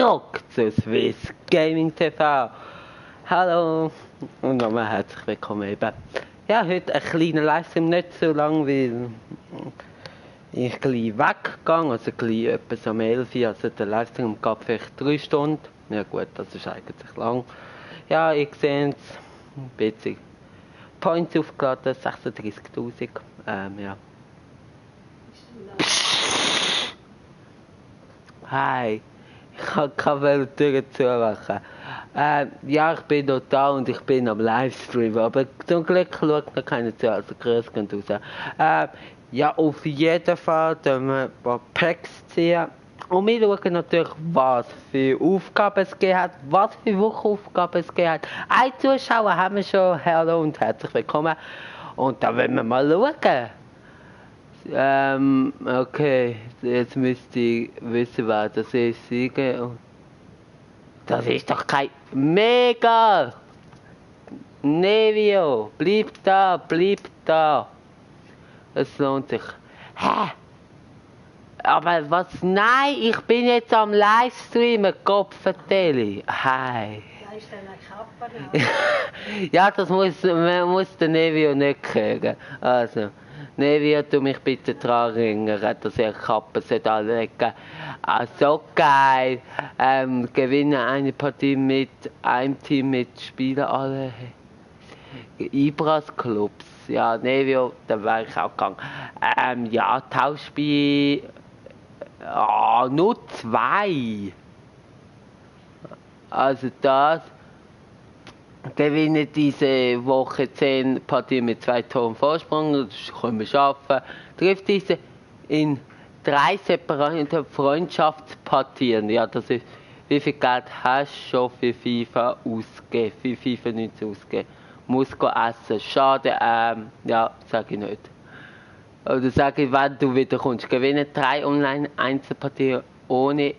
zurück zu Swiss Gaming TV. Hallo und nochmal herzlich willkommen eben. Ja, heute ein kleiner Livestream, nicht so lang, weil ich gleich weggegangen, also gleich etwas um 11 Uhr, also der Livestream gab vielleicht 3 Stunden. Ja gut, das ist eigentlich lang. Ja, ich sehe es, ein bisschen Points aufgeladen, 36'000, ja. Hi, ich habe keine Tür zumachen. Ja, ich bin noch da und ich bin am Livestream, aber zum Glück schaut noch keiner zu, also grüß geht raus. Ja, auf jeden Fall tun wir ein paar Packs ziehen. Und wir schauen natürlich, was für Aufgaben es gegeben hat, was für Wochenaufgaben es gegeben hat. Ein Zuschauer haben wir schon, hallo und herzlich willkommen. Und da wollen wir mal schauen. Okay, jetzt müsste ich wissen, wer das ist. Das ist doch kein Mega! Nevio, bleib da, bleib da. Es lohnt sich. Hä? Aber was? Nein, ich bin jetzt am Livestreamen, Kopfverteilen. Hi. Da ist dann eine Kappe. Ja, man muss den Nevio nicht kriegen. Also. Nevio, tu mich bitte dran erinnern, dass ich Kappen anlegen. So geil. Gewinnen eine Partie mit einem Team mit Spielen alle Ibras Clubs. Ja, Nevio, da wäre ich auch gegangen. Ja, Tauschspiel. Nur 2. Also das. Gewinnen diese Woche 10 Partien mit 2 Toren Vorsprung, das können wir schaffen. Trifft diese in 3 separaten Freundschaftspartien. Ja, das ist, wie viel Geld hast du schon für FIFA ausgegeben? Für FIFA 19 ausgegeben. Muss essen. Schade, ja, sage ich nicht. Oder sage ich, wenn du wieder kommst. Gewinnen 3 Online-Einzelpartien ohne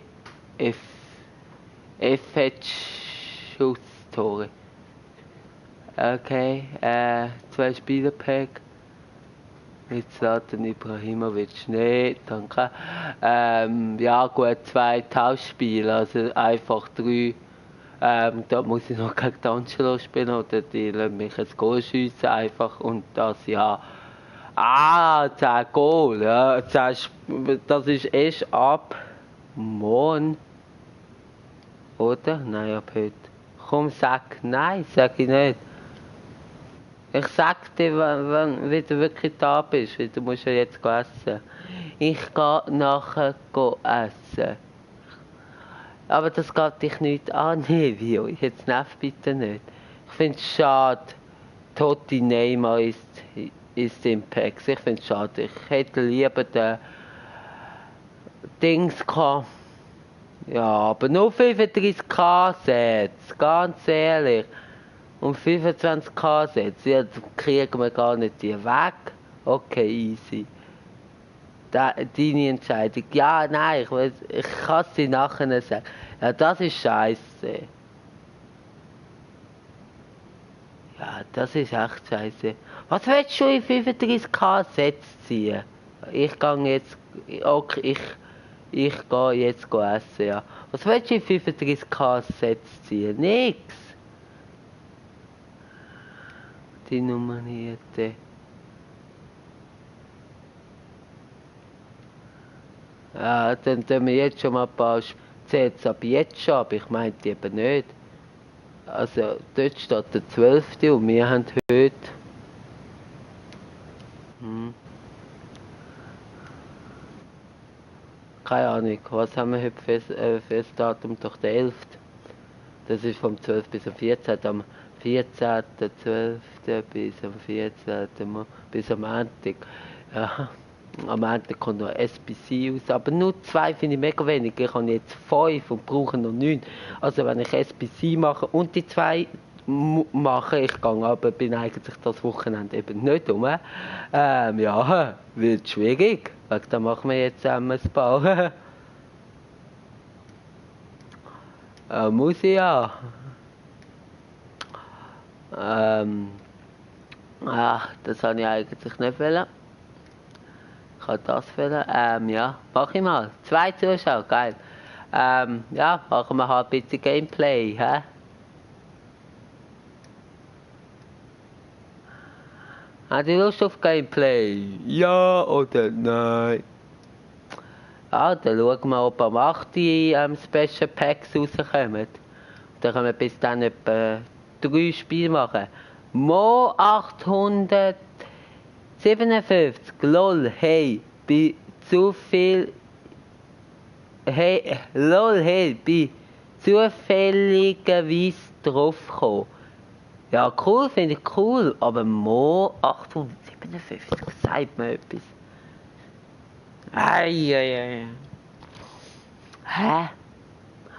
FH-Schusstore. Okay, 2 Spielerpack. Jetzt Zlatan Ibrahimovic, nee, danke. Ja gut, 2 Tauschspiele, also einfach 3. Da muss ich noch gegen D'Angelo spielen oder die lassen mich ein Goal schiessen einfach und das ja. 10 Goal, ja, das ist erst ab morgen. Oder? Nein, ab heute. Komm, sag, nein, sag ich nicht. Ich sag dir, wenn du wirklich da bist, weil du musst ja jetzt essen. Ich gehe nachher essen. Aber das geht dich nicht an, Nevio. Jetzt nerv bitte nicht. Ich finde es schade. Totti Neymar ist im Packs. Ich finde es schade. Ich hätte lieber den Dings gehabt. Ja, aber nur 35k Sätze, ganz ehrlich. Und 25k Sätze, ja, kriegen wir gar nicht die weg. Okay, easy. Deine Entscheidung. Ja, nein, ich kann es dir nachher sagen. Ja, das ist scheiße. Ja, das ist echt scheiße. Was willst du in 35k Sätze ziehen? Ich gehe jetzt. Okay, ich gehe jetzt essen, ja. Was willst du in 35k Sätze ziehen? Nix. Die Nummerierte. Ja, dann tun wir jetzt schon mal ein paar Sätze ab jetzt schon, aber ich meinte eben nicht. Also, dort steht der 12. und wir haben heute. Keine Ahnung, was haben wir heute für das Datum? Doch der 11. Das ist vom 12. bis am 14. Am 14.12. bis am 14. bis am Montag. Ja, am Montag kommt noch SBC raus, aber nur 2 finde ich mega wenig. Ich habe jetzt 5 und brauche noch 9. Also wenn ich SBC mache und die 2 mache, ich gehe aber bin eigentlich das Wochenende eben nicht um. Ja, wird schwierig. Da machen wir jetzt ein paar. Muss ich ja. Das habe ich eigentlich nicht wollen. Ich habe das wollen. Ja, mach ich mal. 2 Zuschauer, geil. Ja, machen wir halt ein bisschen Gameplay, hä? Habt ihr Lust auf Gameplay? Ja oder nein? Ja, dann schauen wir, ob am 8. Special Packs rauskommen. Dann können wir bis dann etwa 3 Spiele machen. Mo 857, lol, hey, bei zu viel... Hey, lol, hey, bei zufälligerweise draufgekommen. Ja, cool, finde ich cool, aber Mo 857, sagt mir etwas. Eieiei. Hä?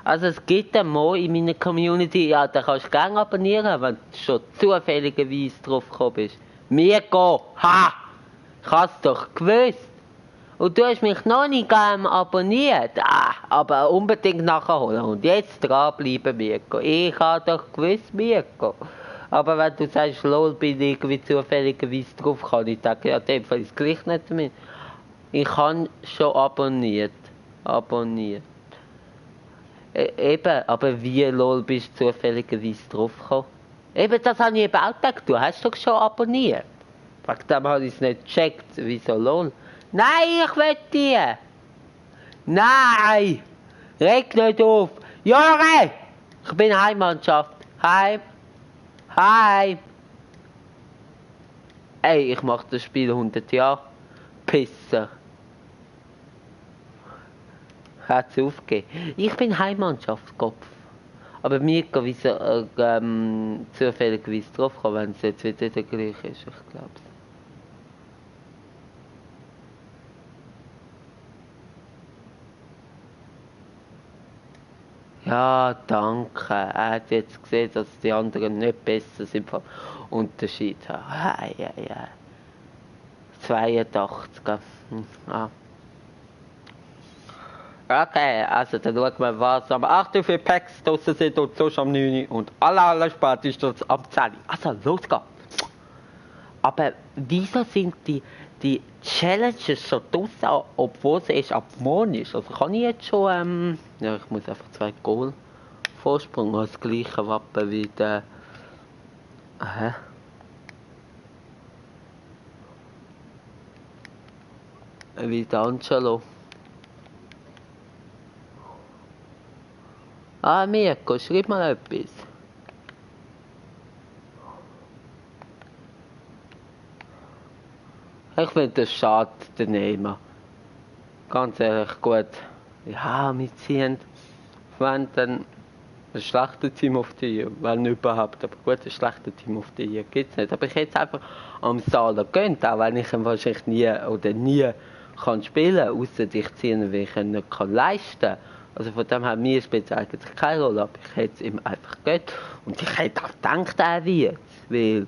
Also es gibt einen Mo in meiner Community, ja, da kannst du gerne abonnieren, wenn du schon zufälligerweise drauf gekommen bist. Mirko, ha! Ich hab's doch gewusst. Und du hast mich noch nicht abonniert. Aber unbedingt nachholen. Und jetzt dranbleiben, Mirko. Ich hab doch gewusst, Mirko. Aber wenn du sagst, lol, bin ich irgendwie zufälligerweise drauf, kann ich sagen, ja, in dem Fall ist es gleich nicht damit. Ich habe schon abonniert. Eben, aber wie, lol, bist du zufälligerweise draufgekommen? Eben, das habe ich eben auch gedacht, du hast doch schon abonniert. Wegen dem habe ich es nicht gecheckt, wieso lol? Nein, ich will die! Nein! Reg nicht auf! Junge! Ich bin Heimmannschaft. Heim! Ey, ich mach das Spiel 100 Jahre. Pisser. Hat's aufgegeben. Ich bin Heimmannschaftkopf. Aber mir geht wieso zufälligerweise draufkommen, wenn es jetzt wieder der gleiche ist, ich glaub's. Ja, danke. Er hat jetzt gesehen, dass die anderen nicht besser sind vom Unterschied. Ja. 82. Ah. Okay, also dann schauen wir, was am 8. für Packs draussen sind und sonst am 9. und aller spätestens am 10. Also, los geht's. Aber wieso sind die Challenges schon draussen, obwohl es erst ab morgen ist? Also kann ich jetzt schon, ja, ich muss einfach 2 Goal Vorsprung als gleiche Wappen wie der, wie der Angelo. Mirko, schreib mal etwas. Ich finde das schade, den Nehmen. Ganz ehrlich, gut. Ja, wir ziehen, wenn dann ein schlechtes Team auf die, wenn überhaupt, aber gut, ein schlechtes Team auf die gibt es nicht. Aber ich hätte es einfach am Saler gönnt, auch wenn ich ihn wahrscheinlich nie kann spielen, außer ich ziehe ihn, weil ich ihn nicht leisten kann. Also von dem her, mir spielt es eigentlich keine Rolle, aber ich hätte es ihm einfach gönnt. Und ich hätte auch gedacht, er wird weil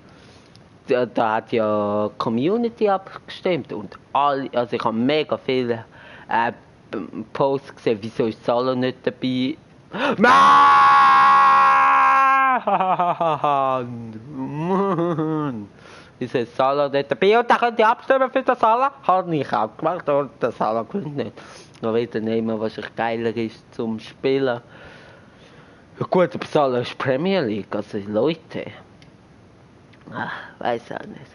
da hat ja die Community abgestimmt und alle, also ich habe mega viele Posts gesehen, wieso ist Salo nicht dabei? Mann! Wieso ist Salo nicht dabei? Und da könnt ihr abstimmen für den Salo? Habe ich auch gemacht und der Salo gewinnt nicht. Noch wieder nehmen, was geiler ist zum Spielen. Ja gut, aber Salo ist Premier League, also Leute. Weiß auch nicht.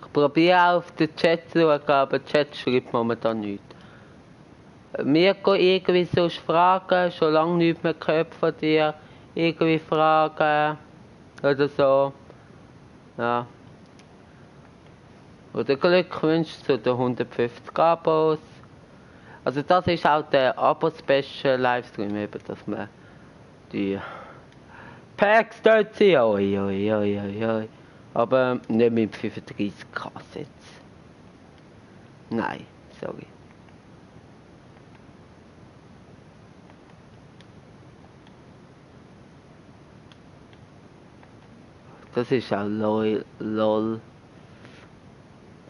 Ich probiere auf den Chat zu schauen, aber der Chat schreibt momentan nichts. Mirko, irgendwie sonst Fragen, schon lange nichts mehr gehört von dir. Irgendwie Fragen oder so. Ja. Oder Glückwünsche zu den 150 Abos. Also das ist auch der Abo-Special-Livestream, eben, dass man die Packs dort sind. Oi. Aber nicht mit 35k Sets. Nein, sorry. Das ist auch lol.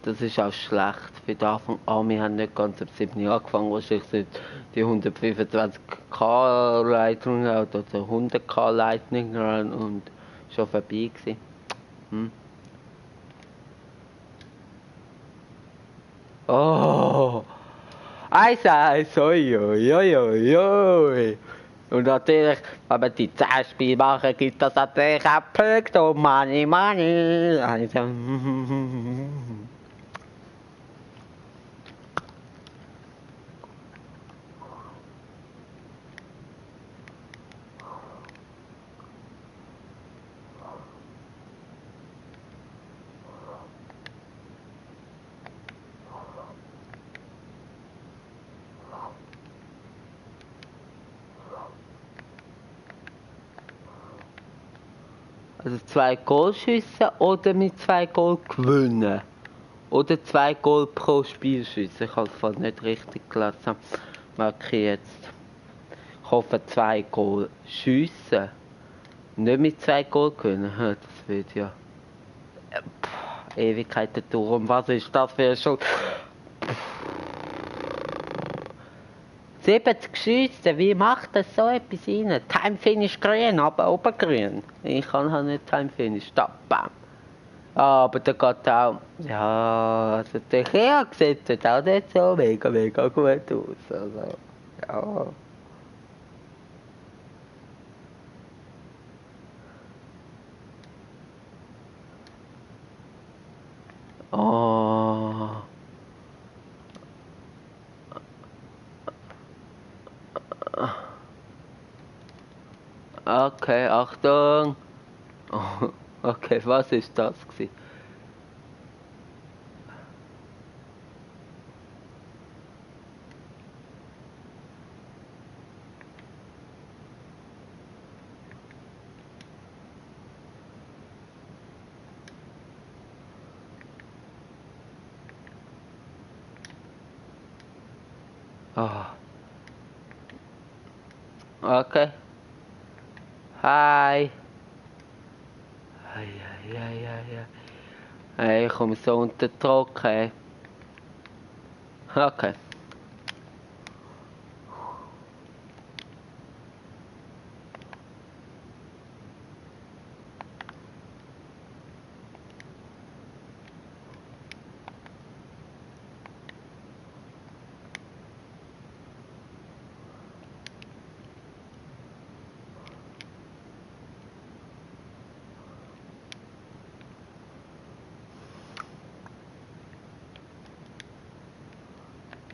Das ist auch schlecht für den Anfang an. Wir haben nicht ganz ab 7 Uhr angefangen, wahrscheinlich sind die 125k Leitungen oder 100k Leitungen und schon vorbei gewesen. Hm. Oh! Eis, oi, oi, oi, oi, oi. Und natürlich, wenn man die 10 Spiele machen, gibt das natürlich auch Punkte und Money, Money. Also, also 2 Goal schiessen oder mit 2 Goal gewinnen. Oder 2 Goal pro Spiel schiessen. Ich habe es nicht richtig gelesen. Merke ich jetzt. Ich hoffe 2 Goal schiessen. Nicht mit 2 Goal gewinnen. Das wird ja Ewigkeiten dauern. Was ist das für ein Schuld? 70 Schüsse, wie macht das so etwas rein? Time Finish grün, aber oben grün. Ich kann halt nicht Time Finish. Da, bam. Aber da geht auch, ja, also der Kea sieht auch nicht so mega gut aus. Also, ja. Oh. Okay, Achtung. Oh, okay, was ist das gewesen? Oh. Okay. Hi. Hey, ich komme so unter Druck, hey. Okay.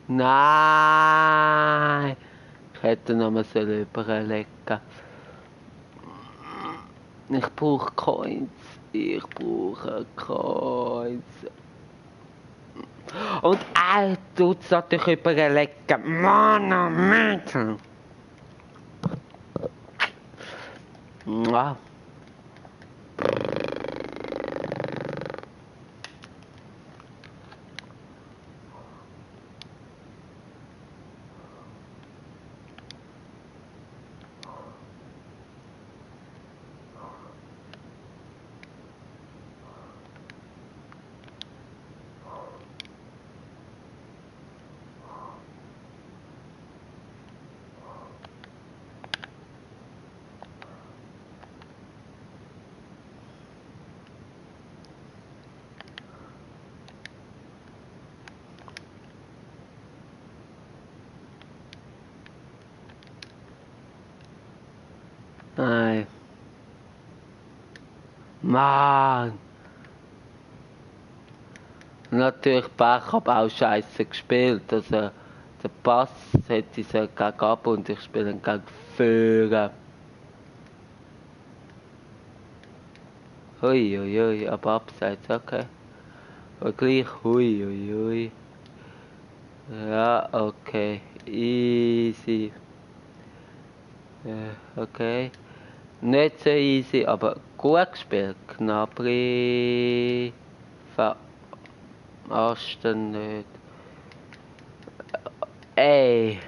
Nein! Ich hätte noch mal überlegen. Ich brauche Coins. Ich brauche Coins. Und du sollst dich überlegen. Manometer! Ja. Nein. Mann. Natürlich Pech, aber auch scheiße gespielt. Also, der Pass hätte ich gegen ab und ich spiele ihn gegen Führer. Hui, hui, hui, aber abseits, okay. Aber gleich, hui, hui, hui. Ja, okay. Easy. Okay. Nicht so easy, aber gut gespielt. Gnabry verarscht ihn nicht. Ey.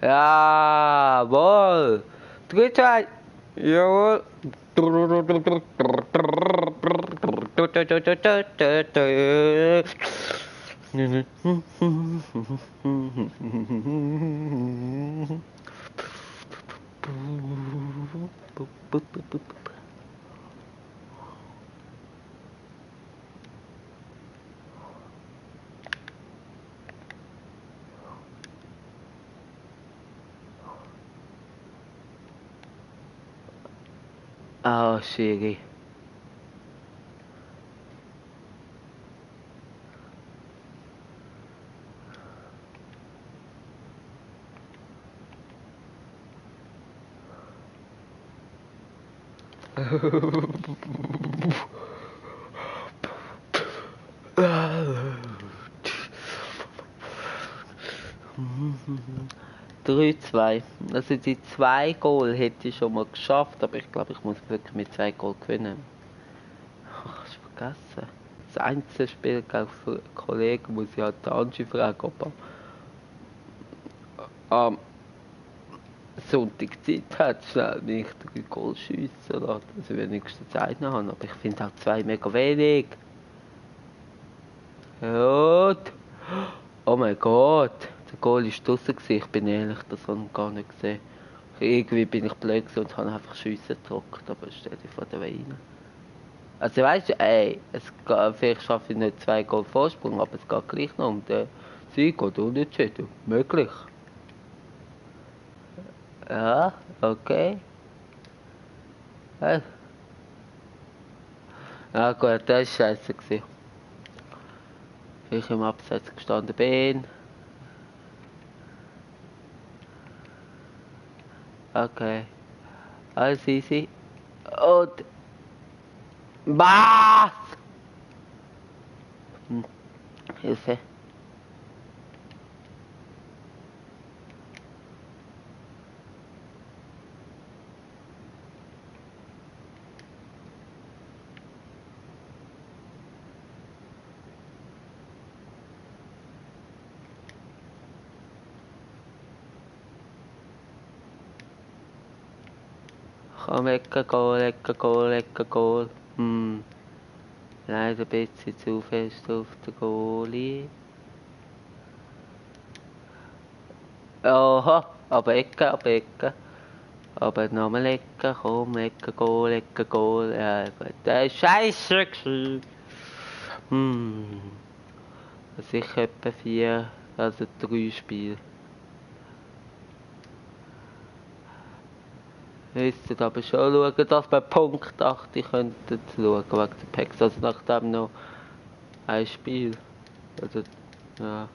Jawohl. 3, 2. Jawohl. Oh, Schiri. Drei, zwei. Also die 2 Goal hätte ich schon mal geschafft, aber ich glaube, ich muss wirklich mit 2 Goal gewinnen. Ach, hast du vergessen. Das Einzelspiel gegen einen Kollegen muss ich halt den Angie fragen, ob er am Sonntag Zeit hat, schnell nicht 3 Goal schiessen lassen. Also wenigstens einen haben, aber ich finde auch 2 mega wenig. Gut. Oh mein Gott, der Goal war draussen, ich bin ehrlich, das habe ich gar nicht gesehen. Irgendwie bin ich blöd und habe einfach Schüsse gedruckt, aber stell dir vor, der war rein. Also weißt du, ey, vielleicht schaffe ich nicht 2 Goal Vorsprung, aber es geht gleich noch um den Sieg oder Unentschieden. Möglich. Ja, okay. Ja, ja gut, das war scheiße. Wie ich im Abseits gestanden bin. Okay. Alles easy. Und... Was? Hilfe. Komm, lecker Goal, lecker Goal, lecker Goal. Leider ein bisschen zu fest auf den Goalie. Oha, aber Ecke, aber Ecke. Aber nochmal lecker, komm, lecker Goal, lecker Goal. Ja, gut, das ist scheiße gewesen. Sicher etwa 4, also 3 Spiele. Wir müssen aber schon schauen, dass wir Punkt 8 könnten schauen, wegen der Packs. Also nachdem noch ein Spiel. Oder, ja.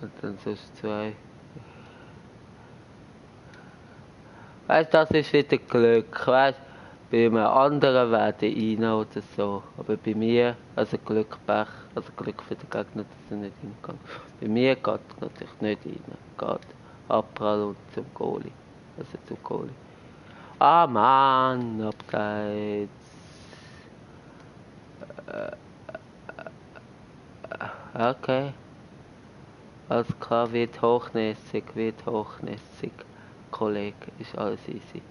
Und dann sonst 2. Weißt du, das ist wieder Glück, weißt du? Bei einem anderen werden rein oder so. Aber bei mir, also Glück, Pech, also Glück für den Gegner, dass er nicht hinkommt. Bei mir geht er natürlich nicht rein. Geht Abprall und zum Goalie. Also zum Goalie. Ah Mann, ab geht's. Okay. Alles klar, wird hochnäsig, wird hochnäsig. Kollege, ist alles easy.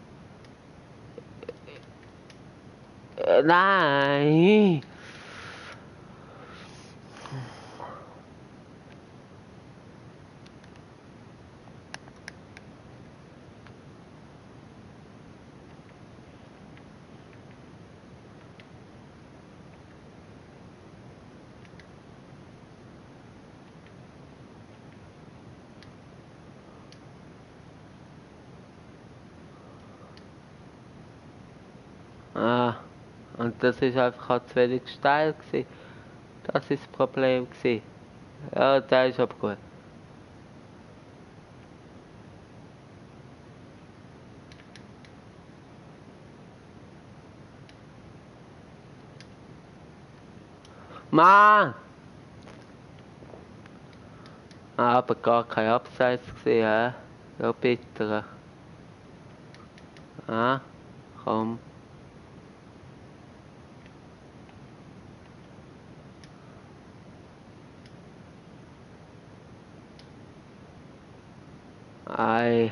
Nein! Ah, und das ist einfach auch zu wenig steil gewesen. Das ist das Problem gewesen. Ja, das ist aber gut. Mann! Ah, aber gar kein Abseits gewesen, hä? Ja, bitter. Ah, komm. Ei.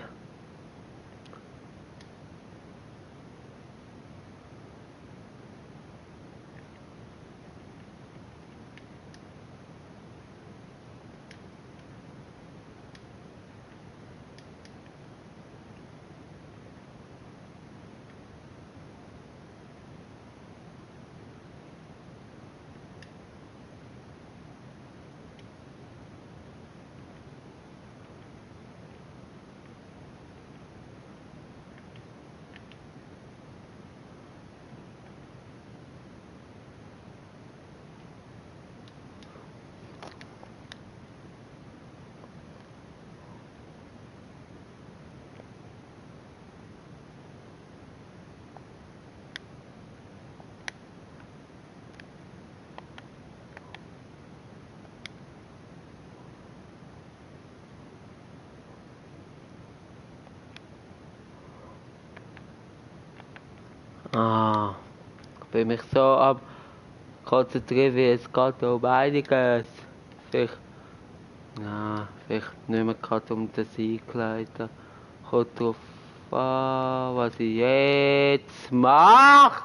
Ah, ich bin mich so am konzentrieren, wie es geht um einiges. Vielleicht, ja, vielleicht nicht mehr gerade um den Sieg leider. Kommt drauf an, was ich jetzt mache.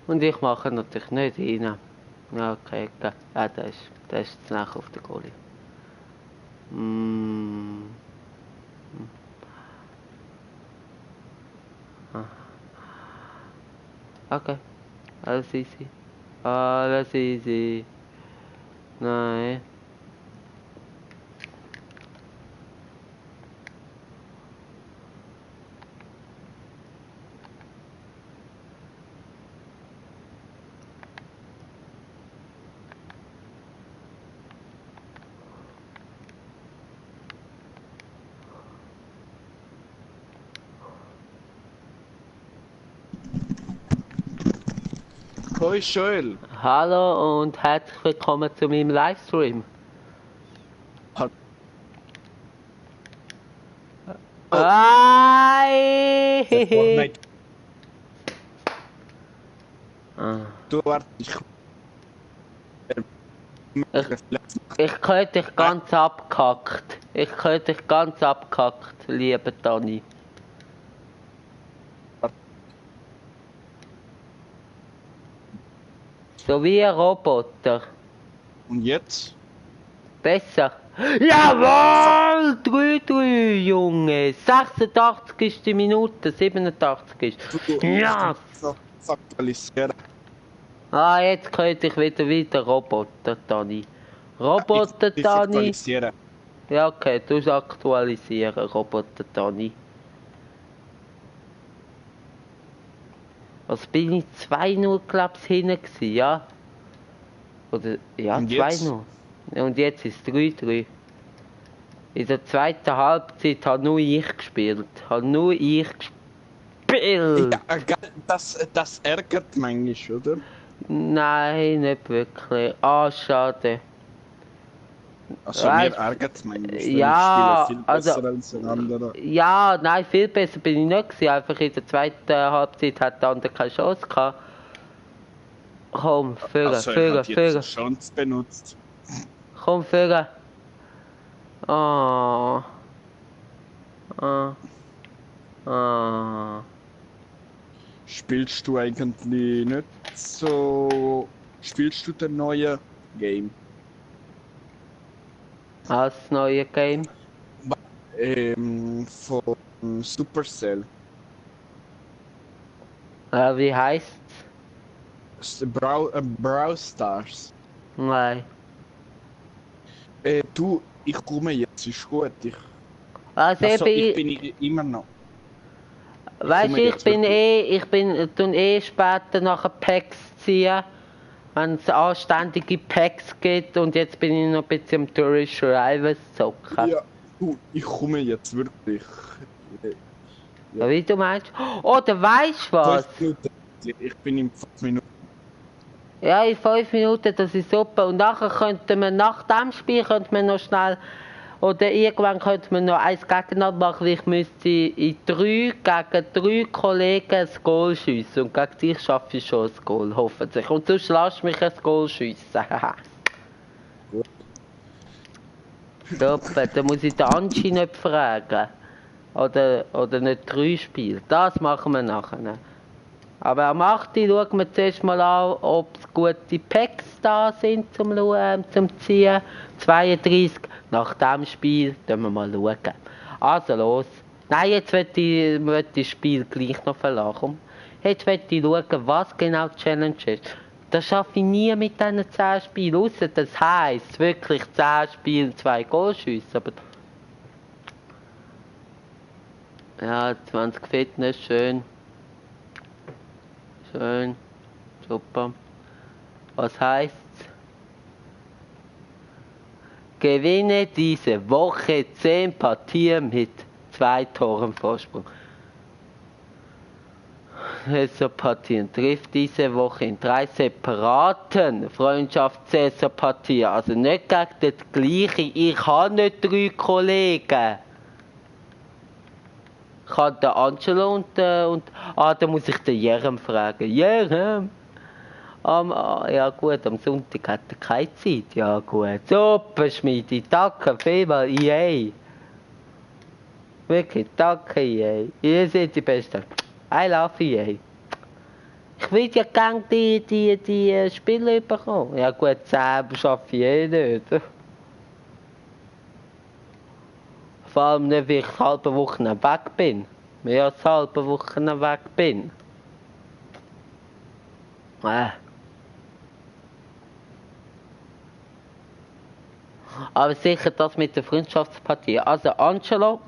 Und ich mache natürlich nicht rein. Ja, okay, okay. Ja, das ist zu nah auf der Goalie. Okay, alles easy. Alles easy. Nein. Hoi Joel. Hallo und herzlich willkommen zu meinem Livestream. Ha- Ai! Fortnite. Ah. Du warte, Ich höre dich ganz abgehackt. Ich höre dich ganz abgehackt, lieber Dani. So wie ein Roboter. Und jetzt? Besser. Jawohl! 3-3, Junge. 86 ist die Minute, 87 ist. Ja! Aktualisieren. Ah, jetzt könnte ich wieder Roboter, Dani. Roboter, Ich Dani. aktualisieren. Ja, okay, du musst aktualisieren, Roboter, Dani. Was bin ich? 2-0, glaub's, hinten gewesen, ja? Oder, ja, Und jetzt? 2-0. Und jetzt ist es 3-3. In der zweiten Halbzeit habe nur ich gespielt. Habe nur ich gespielt. Ja, das ärgert manchmal, oder? Nein, nicht wirklich. Ah, schade. Also Weißt- mir ärgert es manchmal, Ja, ich spiele viel also- besser als ein anderer. Ja, nein, viel besser bin ich nicht gewesen. Einfach in der zweiten Halbzeit hat der andere keine Chance gehabt. Komm, führen, Also er führen, hat jetzt führen. eine Chance benutzt. Komm, führen. Oh. Ah. Ah. Spielst du eigentlich nicht so... Spielst du den neuen Game? Das neue Game. Von Supercell. Wie heißt's? Brawl Stars. Nein. Du, ich komme jetzt, ist gut. Also Also, eben, ich bin immer noch. weißt du, komme jetzt wirklich. ich tun später nachher Packs ziehen, wenn es anständige Packs gibt und jetzt bin ich noch ein bisschen am Tourist Rivals zocken. Ja, du, ich komme jetzt wirklich. Ja. Wie du meinst? Oder weißt du was? 5 Minuten. Ich bin in 5 Minuten. Ja, in 5 Minuten, das ist super. Und nachher könnten wir, nach dem Spiel könnte man noch schnell, oder irgendwann könnte man noch eins gegeneinander machen, weil ich müsste in 3 gegen 3 Kollegen ein Goal schiessen. Und gegen dich schaffe ich schon ein Goal, hoffentlich. Und sonst lass mich ein Goal schiessen. Gut. Super, dann muss ich den Anschi nicht fragen. Oder nicht 3 Spiele. Das machen wir nachher. Aber am 8. schauen wir zuerst mal an, ob es gute Packs da sind zum Ziehen. 32. Nach dem Spiel schauen wir mal schauen. Also los. Nein, jetzt möchte ich das Spiel gleich noch verlassen. Jetzt möchte ich schauen, was genau die Challenge ist. Das schaffe ich nie mit diesen 10 Spielen. Ausser das heisst wirklich 10 Spiele, 2 Goalschüsse. Aber ja, 20 Fitness, schön. Schön. Super. Was heißt's? Gewinne diese Woche 10 Partien mit 2 Toren Vorsprung. Partien trifft diese Woche in 3 separaten Freundschafts-Partien. Also nicht gegen das Gleiche. Ich habe nicht 3 Kollegen. Ich habe den Angelo und da muss ich den Jerem fragen. Jerem? Ja gut, am Sonntag hat er keine Zeit. Ja gut. Super, Schmiedi. Danke vielmals, EA. Wirklich, danke, EA. Ihr seid die Besten. I love EA. Ich will ja gerne die Spiele bekommen. Ja gut, 10 schaffe ich eh nicht. Vor allem nicht, weil ich halbe Woche weg bin. Mehr als halbe Woche weg bin. Aber sicher das mit der Freundschaftspartie. Also Angelo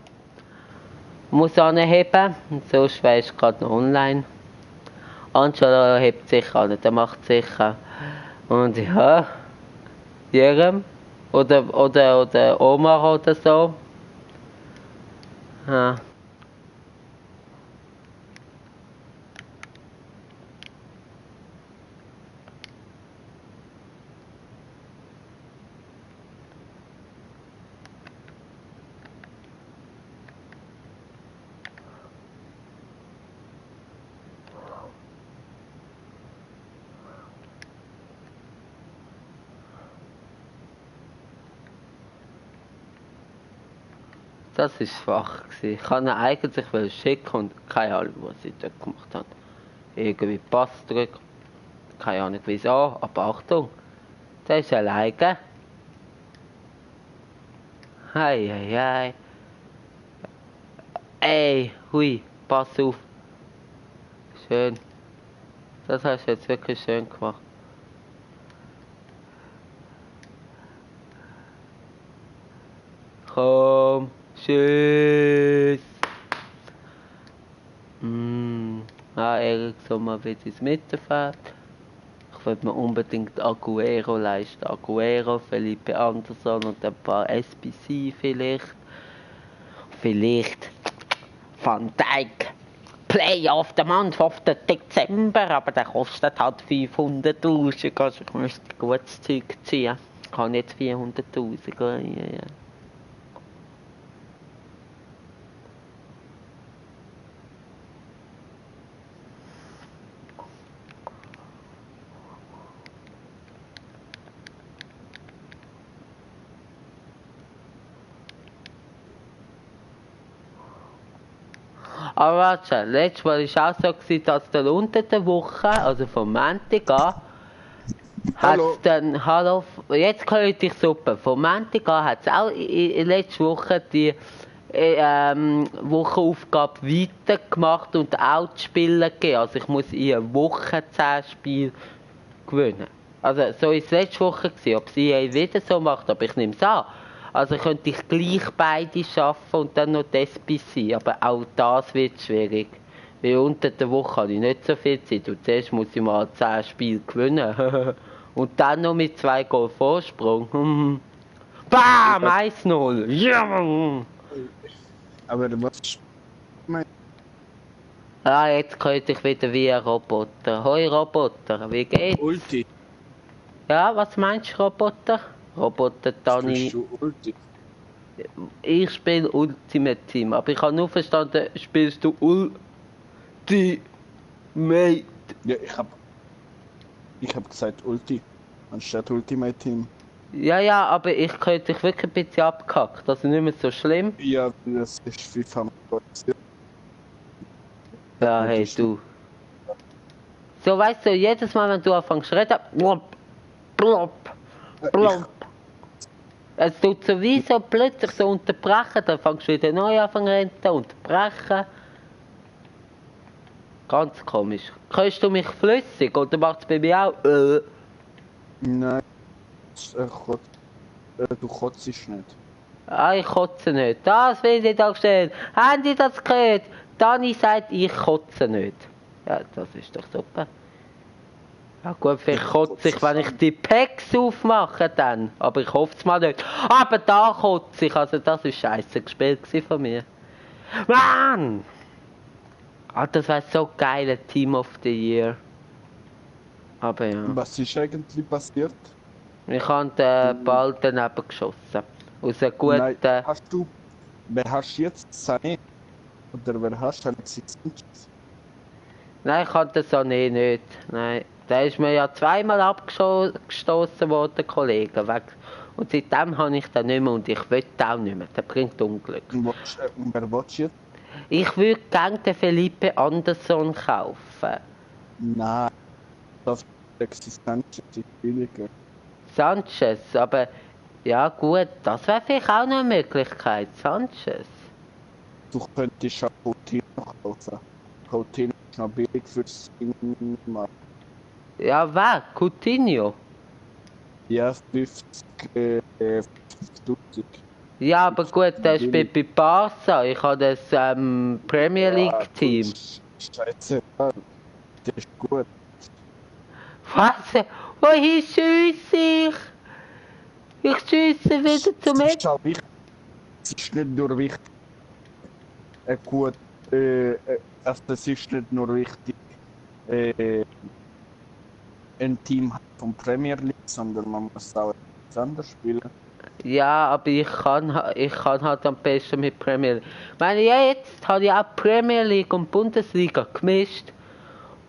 muss anheben, sonst wärst du gerade noch online. Angelo hebt sich an, der macht sicher. Und ja, Jerem oder Omar oder so. Ja. Das war schwach. Ich kann ihn eigentlich schicken und keine Ahnung, was ich dort gemacht habe. Irgendwie Pass drücken. Keine Ahnung wieso, aber Achtung. Der ist alleine. Hei, hei, hei. Ey, hui, pass auf. Schön. Das hast du jetzt wirklich schön gemacht. Komm. Tschüss. Erik soll mal wieder ins Mittelfeld. Ich würde mir unbedingt Aguero leisten. Aguero, Felipe Anderson und ein paar SBC vielleicht. Vielleicht Van Dijk. Play of the Month of the Dezember, aber der kostet halt 500'000. Also ich müsste gutes Zeug ziehen. Ich kann jetzt 400'000. Ja. Aber warte, letztes Mal war es auch so, dass der unter der Woche, also vom Montag an, hat es dann, hallo, jetzt höre ich dich super, vom Montag an hat es auch letzte Woche die Wochenaufgabe weitergemacht und auch die Spiele gegeben. Also ich muss in einer Woche 10 Spiele gewinnen. Also so war es letzte Woche, ob sie wieder so macht, aber ich nehme es an. Also könnte ich gleich beide schaffen und dann noch das SBC, aber auch das wird schwierig. Weil unter der Woche habe ich nicht so viel Zeit und zuerst muss ich mal 10 Spiele gewinnen. Und dann noch mit 2 Goal Vorsprung. Bam! 1-0! Ja! Aber was... Ah, jetzt könnte ich wieder wie ein Roboter. Hoi Roboter, wie geht's? Ulti. Ja, was meinst du Roboter? Roboter Dani. Ich spiele Ultimate Team, aber ich habe nur verstanden, spielst du Ultimate? Ja, ich hab gesagt Ulti, anstatt Ultimate Team. Ja, aber ich könnte dich wirklich ein bisschen abgehackt, also nicht mehr so schlimm. Ja, das ist FIFA. Ja, hey, du. So, weißt du, jedes Mal, wenn du anfängst zu reden, blop, blop, blop. Es tut sowieso plötzlich so unterbrechen, dann fängst du wieder neu an zu reden, unterbrechen. Ganz komisch. Hörst du mich flüssig oder macht es bei mir auch? Nein, du kotzt nicht. Ah, ich kotze nicht. Das will ich da stehen. Haben die das gehört? Dani sagt, ich kotze nicht. Ja, das ist doch super. Ja gut, vielleicht kotze ich, wenn ich die Packs aufmache dann. Aber ich hoffe es mal nicht. Aber da kotze ich. Also das war scheiße gespielt von mir. Mann! Ah, das wäre so geil, ein Team of the Year. Aber ja. Was ist eigentlich passiert? Ich habe den Ball daneben geschossen. Aus einem guten... Nein, wer hast du jetzt? Sané? Oder wer hast du Alexis Sanchez? Nein, ich hatte den Sané nicht. Nein. Der ist mir ja zweimal abgestoßen worden, Kollege. Und seitdem habe ich den nicht mehr und ich will den auch nicht mehr. Der bringt Unglück. Und wer willst du jetzt? Ich würde gerne den Felipe Anderson kaufen. Nein, das Alexis Sanchez ist billiger. Sanchez, aber ja gut, das wäre vielleicht auch noch eine Möglichkeit. Sanchez. Du könntest auch Coutinho kaufen. Coutinho ist noch billig für 7 Mal. Ja, wer? Coutinho? Ja, 50.000. Ja, aber gut, der spielt bei Barca. Ich habe das Premier League Team. Scheiße, der ist gut. Was? Wohin schiesse ich? Ich schiesse wieder zum Es ist auch wichtig. Es ist nicht nur wichtig. Gut, also es ist nicht nur wichtig, ein Team von Premier League, sondern man muss auch etwas anderes spielen. Ja, aber ich kann halt am besten mit Premier League. Ich meine, ja, jetzt habe ich auch Premier League und Bundesliga gemischt.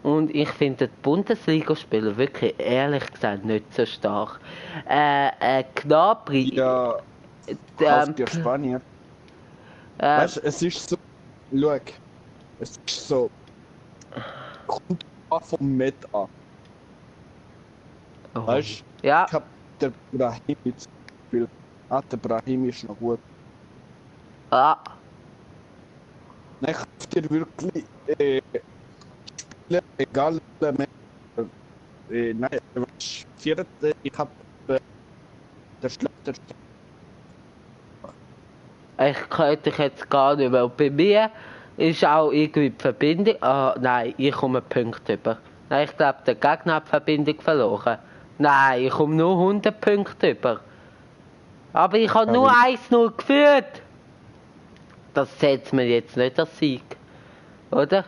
Und ich finde die Bundesligaspieler wirklich, ehrlich gesagt, nicht so stark. Gnabry... Ja, kauft dir Spanier. Weißt du, es ist so, schau, es ist so, kommt auch vom Met an. Oh. Weißt du, Ja. ich hab der Brahim jetzt gespielt. Ah, der Brahim ist noch gut. Ah. Nein, ich kauf dir wirklich Spieler, egal nein, was vierte, ich hab der schlechteste. Ich könnte dich jetzt gar nicht mehr. Und bei mir ist auch irgendwie die Verbindung... Ah, nein, ich komme Punkte über. Nein, ich glaube, der Gegner hat die Verbindung verloren. Nein, ich komme nur 100 Punkte über. Aber ich habe nur 1-0 geführt. Das zählt mir jetzt nicht als Sieg. Oder?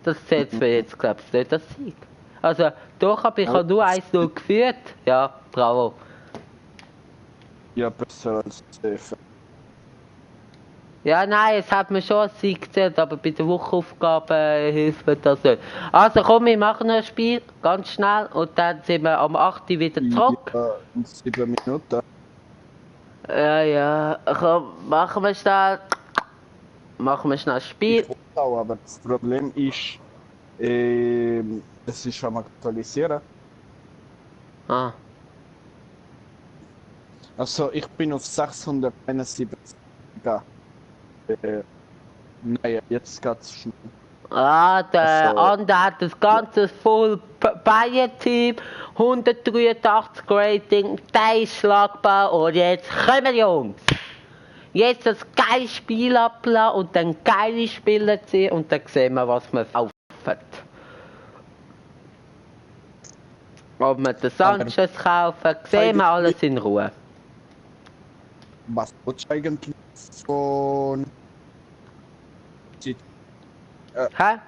Das zählt mir jetzt, glaube ich, nicht als Sieg. Also, doch, aber ich habe nur 1-0 geführt. Ja, bravo. Ja, besser als Stefan. Ja, nein, es hat mir schon als Sieg gezählt, aber bei der Wochenaufgabe hilft mir das nicht. Also komm, wir machen noch ein Spiel, ganz schnell, und dann sind wir am 8. wieder zurück. Ja, in 7 Minuten. Ja, komm, machen wir schnell ein Spiel. Ich will auch, aber das Problem ist, es ist am Aktualisieren. Ah, Also ich bin auf 671 gegangen. Nein, jetzt geht's schnell. der Also- andere hat das ganze Full Bayern-Team, 183 Rating, der ist schlagbar und jetzt kommen Jungs! Jetzt das geile Spiel ablassen und dann geile Spieler ziehen und dann sehen wir, was wir kaufen. Ob wir den Sanchez kaufen, sehen wir alles in Ruhe. Was willst du eigentlich von... Hä?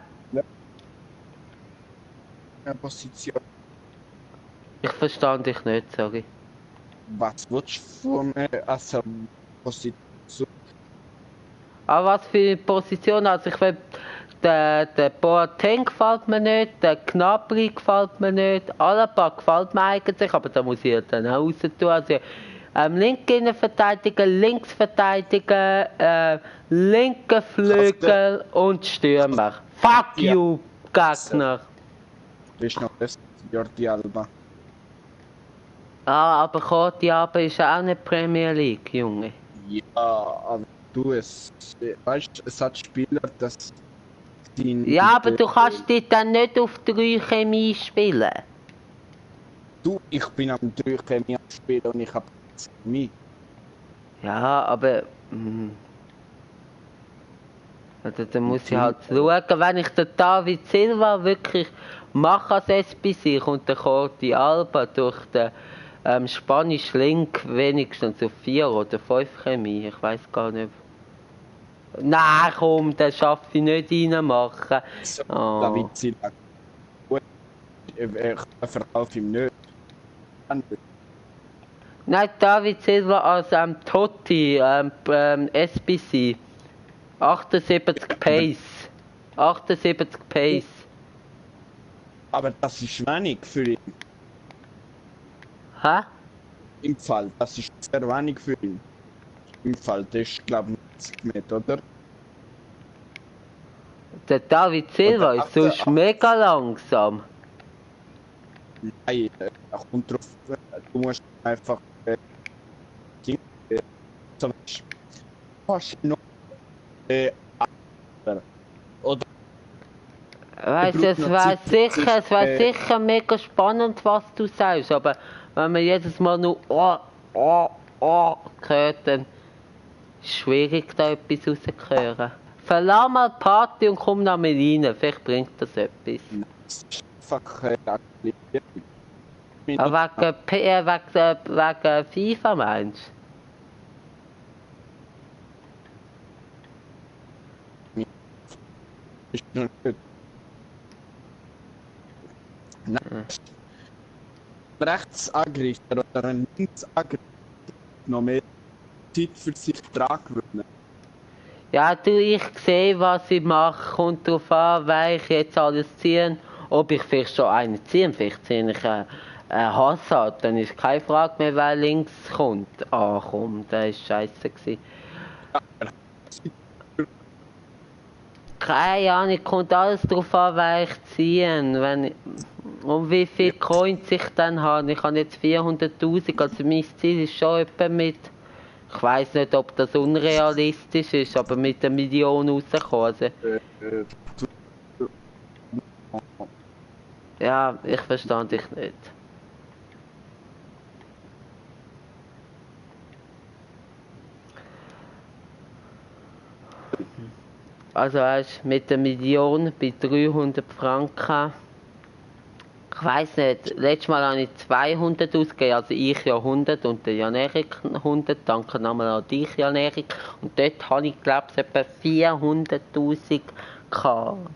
Position? Ich verstand dich nicht, sorry. Was willst du von also Position? Aber was für eine Position? Also ich will... Der Boateng gefällt mir nicht, der Gnabry gefällt mir nicht, Alaba gefällt mir eigentlich, aber da muss ich dann auch raus tun. Also, linke Innenverteidiger, Linksverteidiger, linker Flügel und Stürmer. Fuck Ja. you, Gegner! Du bist noch besser, Jordi Alba. Ah, aber Jordi Alba ist auch nicht Premier League, Junge. Ja, aber du, weißt, es hat Spieler, das Ja, aber du kannst dich dann nicht auf 3 Chemie spielen. Du, ich bin am 3 Chemie am Spielen und ich hab Chemie. Ja, aber... Also, dann muss ich halt schauen, wenn ich den David Silva wirklich mache als SBC, kommt der Jordi Alba durch den spanischen Link wenigstens auf 4 oder 5 Chemie, ich weiß gar nicht. Nein, komm, den schaffe ich nicht reinmachen. So, Oh. David Silva. Gut, ich verkaufe ihm nicht. Nein, David Silva als Totti, SBC. 78 Pace. 78 Pace. Aber das ist wenig für ihn. Hä? Im Fall, das ist sehr wenig für ihn. Im Fall, das ist glaube ich 90 Meter, oder? Der David Silva ist sonst mega langsam. Nein, kommt drauf, du musst einfach zum Beispiel hast du noch oder Weißt du, es wäre sicher mega spannend, was du sagst, aber wenn man jedes Mal nur hört, dann ist es schwierig, da etwas rauszuhören. Verlass mal die Party und komm nach mir rein, vielleicht bringt das etwas. es ist einfach Aber wegen FIFA meinst ist noch nicht. Nein. Rechtsangreifer oder ein Linksangreifer noch mehr Zeit für sich dran gewöhnen. Ja, du, ich sehe, was ich mache, kommt darauf an, weil ich jetzt alles ziehe. Ob ich vielleicht schon einen ziehe, vielleicht ziehe ich einen Hazard, dann ist keine Frage mehr, wer links kommt. Ah komm, der ist scheiße gewesen. Keine Ahnung, kommt alles darauf an, wer ich ziehe. Und wie viele Coins ich dann habe. Ich habe jetzt 400'000, also mein Ziel ist schon etwa mit... Ich weiss nicht, ob das unrealistisch ist, aber mit 1 Million rauskommen. Also, ja, ich verstehe dich nicht. Also weißt, mit 1 Million bei 300 Franken. Ich weiss nicht, letztes Mal habe ich 200 ausgegeben, also ich ja 100 und der Jan-Erik 100, danke nochmal an dich Jan-Erik. Und dort habe ich glaube ich etwa 400'000 gehabt.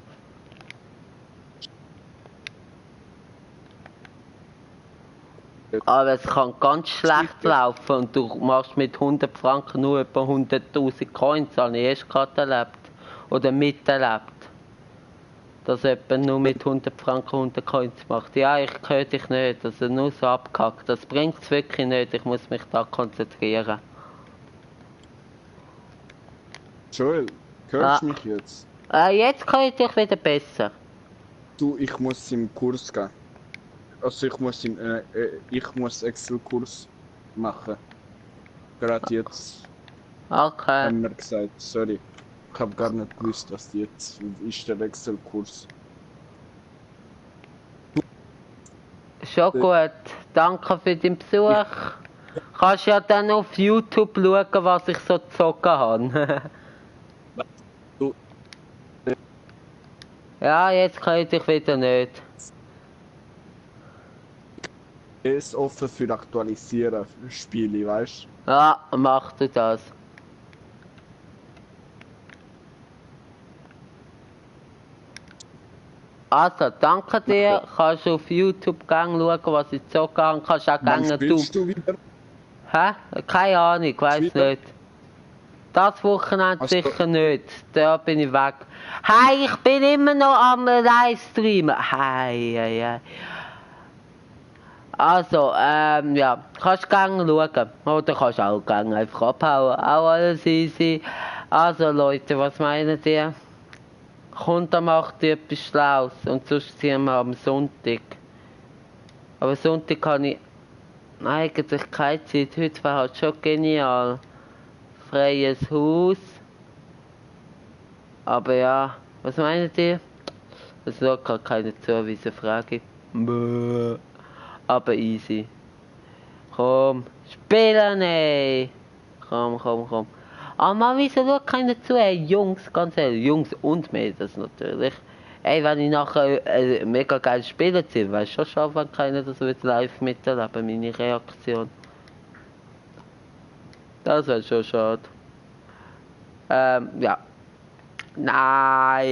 Aber es kann ganz schlecht laufen und du machst mit 100 Franken nur etwa 100'000 Coins, das habe ich erst gerade erlebt. Oder miterlebt. Dass jemand nur mit 100 Franken 100 Coins macht. Ja, ich höre dich nicht, also nur so abgehackt. Das bringt es wirklich nicht, ich muss mich da konzentrieren. Joel, hörst du mich jetzt? Jetzt höre ich dich wieder besser. Du, ich muss im Kurs gehen. Also ich muss Excel-Kurs machen. Gerade jetzt Okay. haben wir gesagt, sorry. Ich habe gar nicht gewusst, was jetzt ist der Excel-Kurs. Schon gut. Danke für den Besuch. Kannst ja dann auf YouTube schauen, was ich so gezogen habe. Du, Ja, jetzt höre ich dich wieder nicht. er ist offen für Aktualisieren für Spiele, weißt du? Ja, mach du das. Also, danke dir. Kannst auf YouTube schauen, was ich gezogen habe. Kannst auch Wann gerne spielst du wieder? Hä? Keine Ahnung, weiß Wieder? nicht. Das Wochenende Also- sicher nicht. Da bin ich weg. Hey, ich bin immer noch am Livestreamen. Hey. Also, ja, kannst gerne schauen. Oder kannst auch gerne einfach abhauen. Auch alles easy. Also Leute, was meinen ihr? Kommt am 8 Uhr etwas Schlaues und sonst ziehen wir am Sonntag. Aber Sonntag habe ich eigentlich keine Zeit. Heute war halt schon genial. Freies Haus. Aber ja, was meint ihr? Es schaut gerade keiner zu, wieso frage ich. Bäh. Aber easy. Komm, spielen, ey! Komm. Ah Mann, wieso schaut keiner zu? Ey, Jungs, ganz ehrlich, Jungs und Mädels natürlich. Ey, wenn ich nachher mega geil spielen ziehe, wäre schon schade, wenn keiner das live miterleben, meine Reaktion. Das wäre schon schade. Ja. Nein!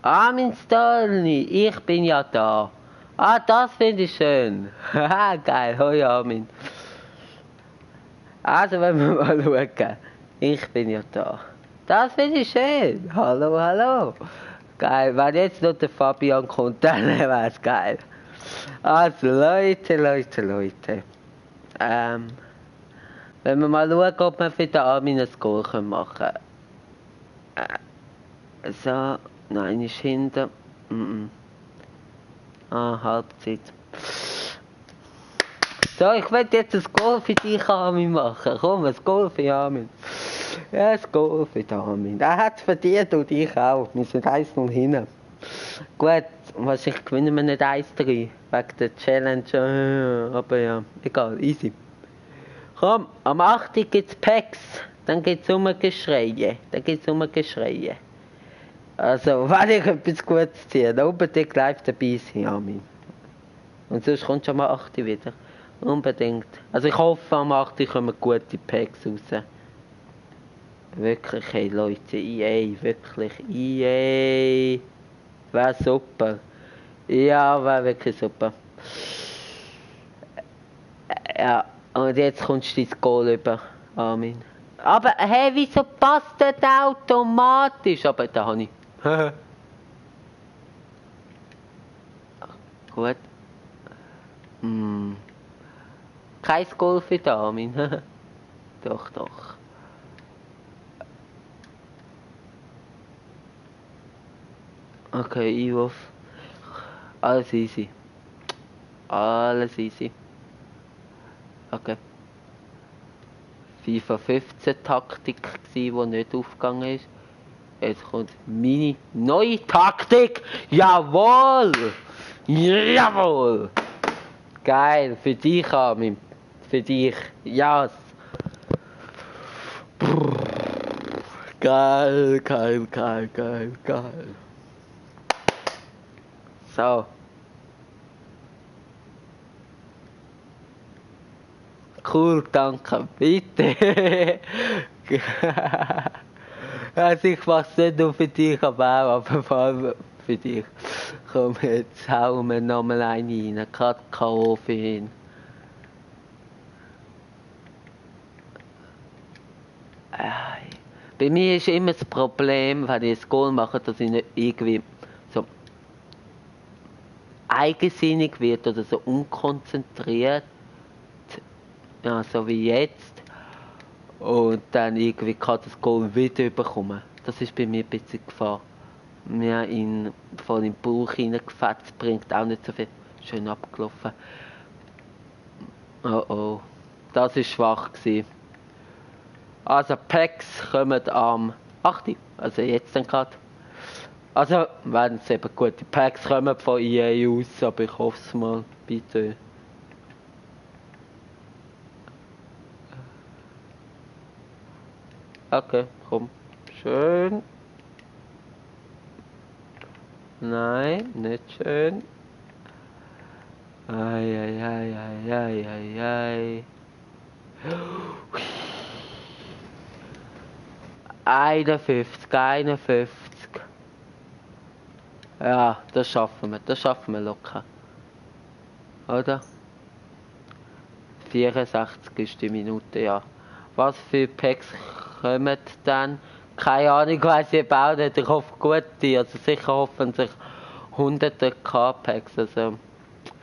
Armin Stolny, ich bin ja da. Ah, das finde ich schön. Haha, geil. Hoi Armin. Also, wenn wir mal schauen. Ich bin ja da. Das finde ich schön. Hallo. Geil. Wenn jetzt noch der Fabian kommt, dann wäre es geil. Also, Leute. Wenn wir mal schauen, ob wir für den Armin ein Goal machen können. So. Nein, ist hinten. Halbzeit. So, ich will jetzt ein Goal für dich, Armin, machen. Komm, ein Goal für Armin. Ja, ein Goal für Armin. Er hat es verdient und ich auch. Wir sind 1-0 hinten. Gut, wahrscheinlich gewinnen wir nicht 1-3 wegen der Challenge. Aber ja, egal, easy. Komm, am 8. gibt es Packs. Dann gibt es Geschreie. Also, wenn ich etwas Gutes ziehe, dann unbedingt live dabei sein, Armin. Und sonst kommt schon mal 8 wieder. Unbedingt. Also ich hoffe, am 8 kommen gute Packs raus. Wirklich, hey Leute, EA, wirklich, EA. Wäre super. Ja, wäre wirklich super. Ja, und jetzt kommst du dein Goal über, Armin. Aber, hey, wieso passt das automatisch? Aber da habe ich. Gut. Kein Goal für den Armin. Doch. Okay, Einwurf. Alles easy. Okay. FIFA 15 Taktik gsi, die nicht aufgegangen ist. Jetzt kommt meine neue Taktik. Jawohl! Geil, für dich, Armin. Für dich. Yes. Geil. So. Cool, danke. Bitte. Also ich mach's nicht nur für dich, aber auch, vor allem für dich. Komm, jetzt hauen wir nochmal einen rein. Gerade K.O. für ihn. Bei mir ist immer das Problem, wenn ich ein Goal mache, dass ich nicht irgendwie so eigensinnig wird oder so unkonzentriert. Ja, so wie jetzt. Und dann irgendwie kann das Goal wieder bekommen. Das ist bei mir ein bisschen Gefahr. Mir voll in den Bauch reingefetzt, bringt auch nicht so viel. Schön abgelaufen. Oh. Das war schwach gewesen. Also Packs kommen am 8. Also jetzt dann gerade. Also wenn es eben gute Packs kommen von EA aus, aber ich hoffe es mal, bitte. Okay, komm. Schön. Nein, nicht schön. Ei. 51. Ja, das schaffen wir locker. Oder? 64 ist die Minute, ja. Was für Packs kommen dann? Keine Ahnung, weiss ich auch nicht. Ich hoffe gute, also sicher hoffen sich hunderte K-Packs, also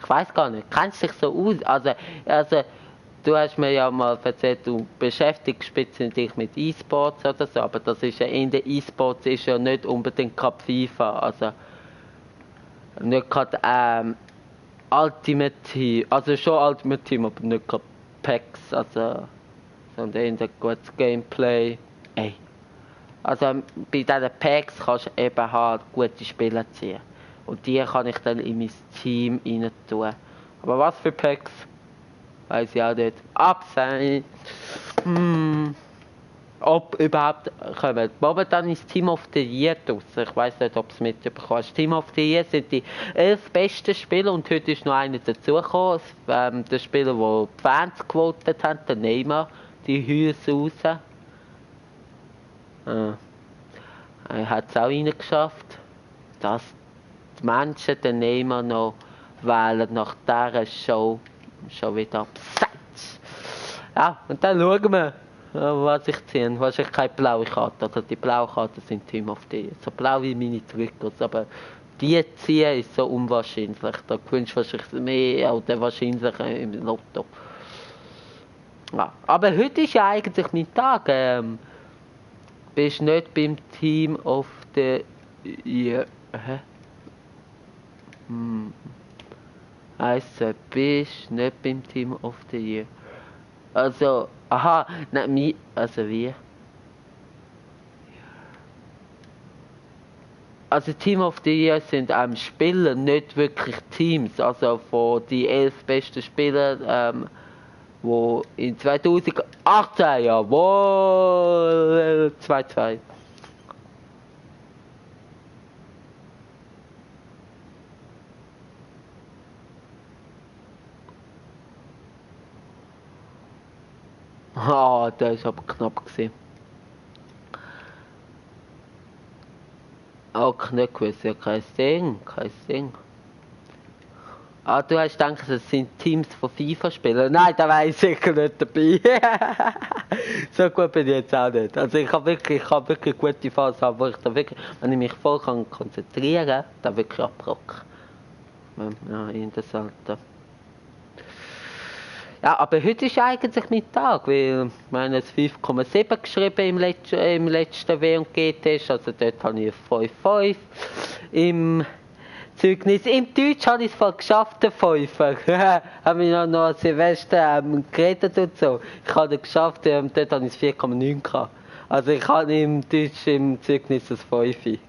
Ich weiß gar nicht. Kennst du dich so aus? Also, du hast mir ja mal erzählt, du beschäftigst dich mit E-Sports oder so, aber das ist ja in der E-Sports ist ja nicht unbedingt gerade FIFA, also nicht gerade Ultimate Team, also schon Ultimate Team, aber nicht gerade Packs, also sondern in der gutes Gameplay. Ey. Also bei diesen Packs kannst du eben halt gute Spieler ziehen. Und die kann ich dann in mein Team rein tun. Aber was für Packs? Weiß ich auch nicht. Abseits. Ob überhaupt kommen. Momentan ist Team of the Year draussen. Ich weiss nicht, ob du es mitbekommst. Team of the Year sind die 11 besten Spieler und heute ist noch einer dazugekommen. Der Spieler, der die Fans gewotet hat, der Neymar, die Hüse raus. Er hat es auch reingeschafft, dass die Menschen den Neymar noch wählen nach dieser Show schon wieder abseits. Ja, und dann schauen wir, was ich ziehe. Wahrscheinlich keine blaue Karte. Also die blauen Karten sind Team of the Year. So blau wie meine Triggers. Aber die ziehen ist so unwahrscheinlich. Da gewünscht wahrscheinlich mehr oder wahrscheinlich im Lotto. Ja. Aber heute ist ja eigentlich mein Tag. Bist nicht beim Team of the Year. Hä? Also, bist nicht beim Team of the Year. Also, aha, nein, also wie? Also Team of the Year sind Spieler, nicht wirklich Teams. Also von die 11 besten Spielern, wo in 2018, jawohl, 2-2. Ah, der ist aber knapp gewesen. Oh, nicht gewusst, ja, kein Ding. Ah, du hast gedacht, es sind Teams von FIFA-Spielern? Nein, da war ich sicher nicht dabei. So gut bin ich jetzt auch nicht. Also ich habe wirklich gute Phasen, wo ich da wirklich, wenn ich mich voll konzentrieren kann, da wirklich abrocken. Ja, interessant. Ja, aber heute ist eigentlich mein Tag, weil ich meine, es 5,7 geschrieben im letzten W&G-Test, also dort habe ich 5,5 im Zeugnis. Im Deutsch habe ich es voll geschafft, den 5. Habe ich noch an Silvester geredet und so. Ich habe es geschafft, dort habe ich es 4,9 gehabt. Also ich habe im Deutsch im Zeugnis ein 5.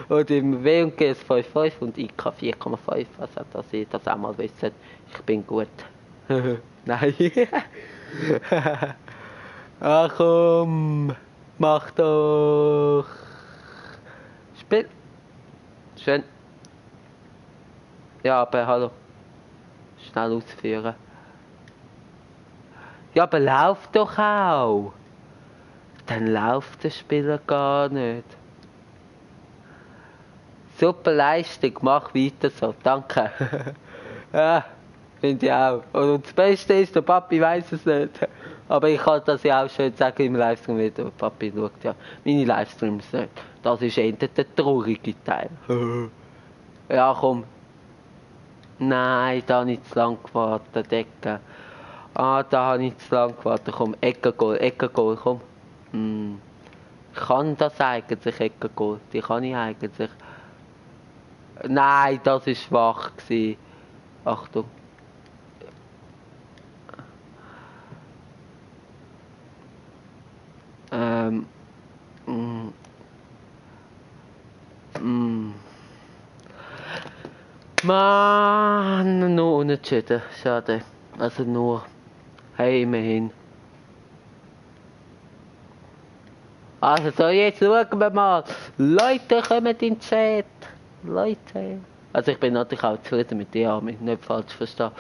Und im W&G ein 5,5 und IK 4,5. Also dass ihr das auch mal wisst, ich bin gut. Nein. Ach komm, mach doch. Spiel. Schön. Ja, aber hallo. Schnell ausführen. Ja, aber lauf doch auch. Dann läuft der Spieler gar nicht. Super Leistung, mach weiter so, danke. Ja. Finde ich auch. Und das Beste ist, der Papi weiß es nicht. Aber ich kann das ja auch schön sagen im Livestream wieder. Der Papi schaut ja meine Livestreams nicht. Das ist eher der traurige Teil. Ja, komm. Nein, da habe ich zu lang gewartet, Ecke. Ah, da habe ich zu lang gewartet. Komm, Ecke-Goal, komm. Ich kann das eigentlich, Ecke-Goal. Die kann ich eigentlich. Nein, das war schwach gewesen. Achtung. Mann, nur unentschieden. Schade. Also nur. Hey, immerhin. Also so, jetzt schauen wir mal. Leute, kommen in den Chat. Leute. Also ich bin natürlich auch zufrieden mit dir, mich nicht falsch verstehen.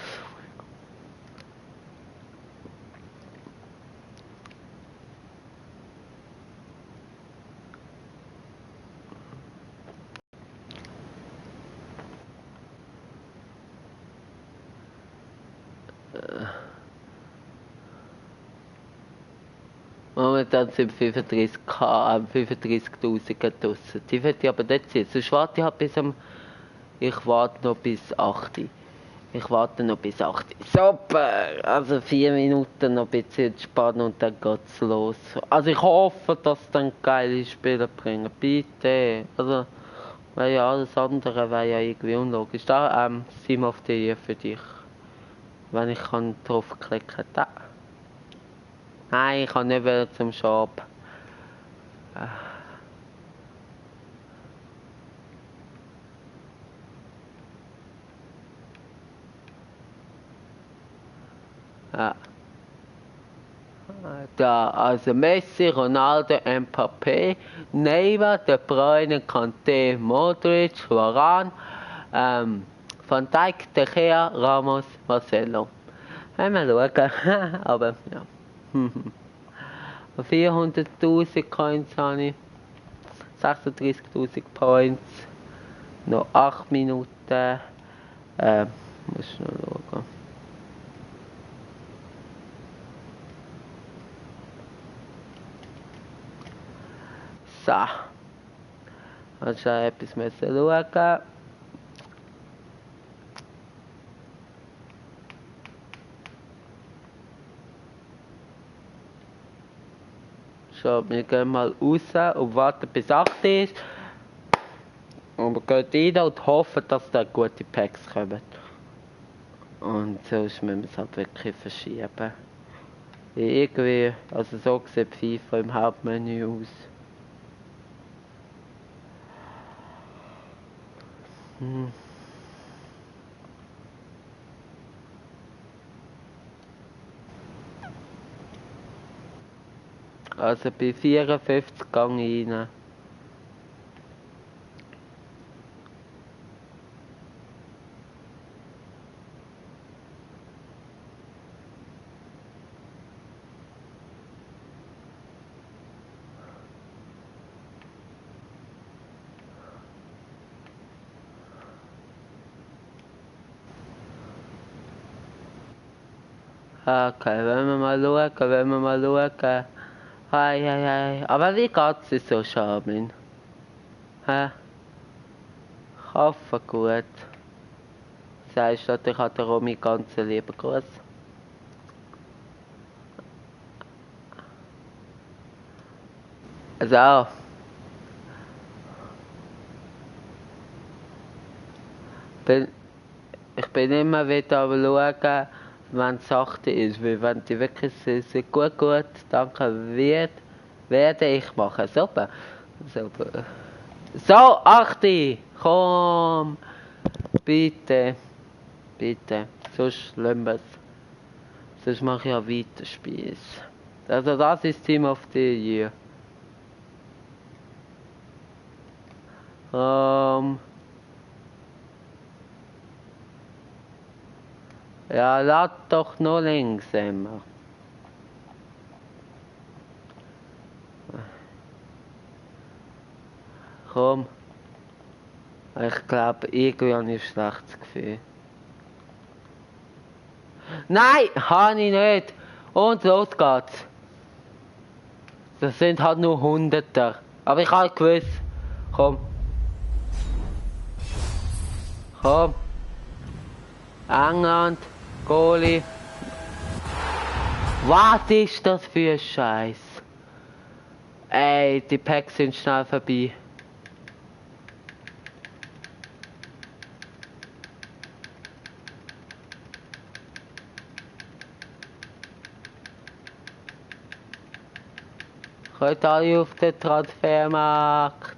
Momentan sind 35.000 draussen. Die wird ich aber nicht sehen. Sonst warte ich halt ich warte noch bis 8. Ich warte noch bis 8 Uhr. Super! Also 4 Minuten noch ein bisschen entspannen und dann geht's los. Also ich hoffe, dass dann geile Spiele bringen. Bitte! Also, weil ja alles andere wäre ja irgendwie unlogisch. Da, Sim of the Year für dich. Wenn ich kann draufklicken. Da. Nein, ich kann nicht wieder zum Shop. Ja. Da, also Messi, Ronaldo, Mbappé, Neymar, De Bruyne, Kanté, Modric, Varane, Van Dijk, De Gea, Ramos, Marcelo. Mal schauen, aber ja. 400.000 Coins habe ich, 36.000 Points, noch 8 Minuten, muss noch schauen. So. Also etwas müssen schauen. So, wir gehen mal raus und warten bis 8 ist. Und wir gehen rein und hoffen, dass da gute Packs kommen. Und sonst müssen wir es halt wirklich verschieben. Irgendwie, also so sieht FIFA im Hauptmenü aus. Also bei 54 gang ich rein. Okay, wenn wir mal schauen. Hei. Aber wie geht's dir so, Charmin? Hä? Ich hoffe gut. Sagst du, ich habe der Romy ganz lieben Gruß. Also. Ich bin immer wieder am schauen, wenn es sachte ist, weil wenn die wirklich sind gut, danke, werde ich machen. Super. So, achte, komm, bitte, sonst lassen wir es. Sonst mache ich ja weiter Spieß. Also das ist Team of the Year. Ja, lad doch noch langsamer. Komm. Ich glaube, irgendwie habe ich ein schlechtes Gefühl. Nein, habe ich nicht. Und los geht's. Das sind halt nur Hunderter. Aber ich habe gewusst. Komm. England, Goalie. Was ist das für ein Scheiß? Ey, die Packs sind schnell vorbei. Kommt alle auf den Transfermarkt.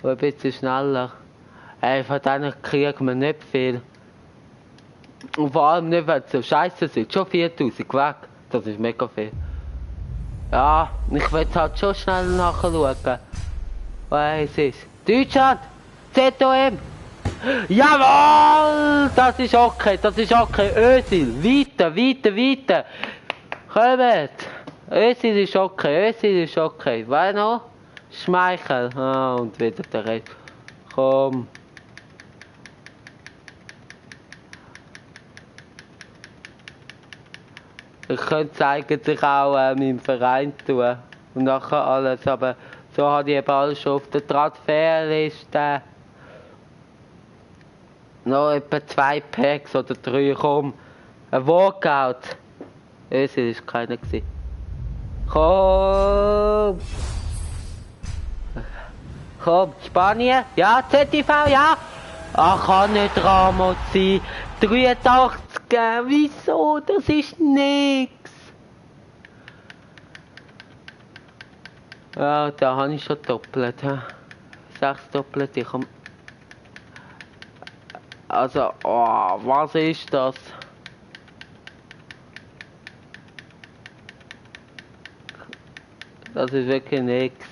Und ein bisschen schneller. Ey, von denen kriegen wir nicht viel. Und vor allem nicht, wenn sie so scheiße sind. Schon 4000 weg. Das ist mega viel. Ja, ich will es halt schon schnell nachschauen. Was ist? Deutschland! ZOM! Jawohl! Das ist okay. Özil! Weiter! Kommt! Özil ist okay. Wer noch? Schmeichel. Ah, und wieder der Rest. Komm. Ich könnte es eigentlich auch meinem Verein tun. Und nachher alles, aber so habe ich eben alles schon auf der Transferliste. Noch etwa 2 Packs oder 3, komm. Ein Walkout. Ösil ist keiner gewesen. Komm! Komm, Spanien? Ja, ZTV, ja? Ach, kann nicht Ramos sein. 83, wieso? Das ist nix. Ja, da habe ich schon doppelt. 6 doppelt, ich komm. Also, oh, was ist das? Das ist wirklich nix.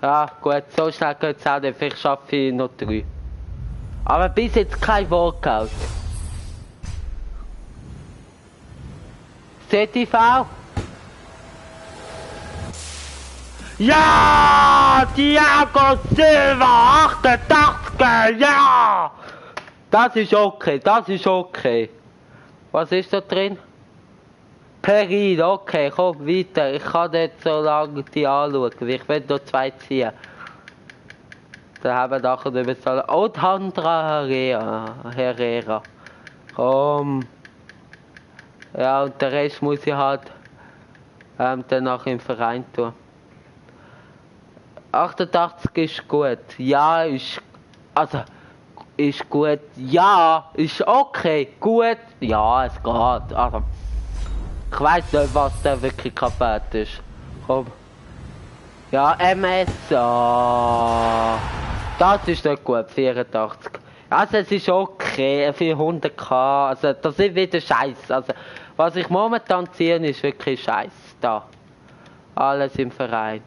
Ja, gut, so schnell geht's auch nicht. Vielleicht schaffe ich noch 3. Aber bis jetzt kein Walkout. ZTV? Ja! Thiago Silva, 88, ja! Das ist okay, das ist okay. Was ist da drin? Perin, okay, komm weiter. Ich kann nicht so lange die anschauen. Ich will noch 2 ziehen. Dann haben wir nachher nicht mehr so lange. Und Handra Herrera. Komm. Ja, und den Rest muss ich halt danach im Verein tun. 88 ist gut. Ja, ist. Also. Ist gut. Ja, ist okay. Gut. Ja, es geht. Also. Ich weiß nicht, was der wirklich kaputt ist. Komm. Ja, MS. Oh. Das ist nicht gut. 84. Also, es ist okay. 400k. Also, das ist wieder Scheiß. Also, was ich momentan ziehe, ist wirklich Scheiß. Da. Alles im Verein.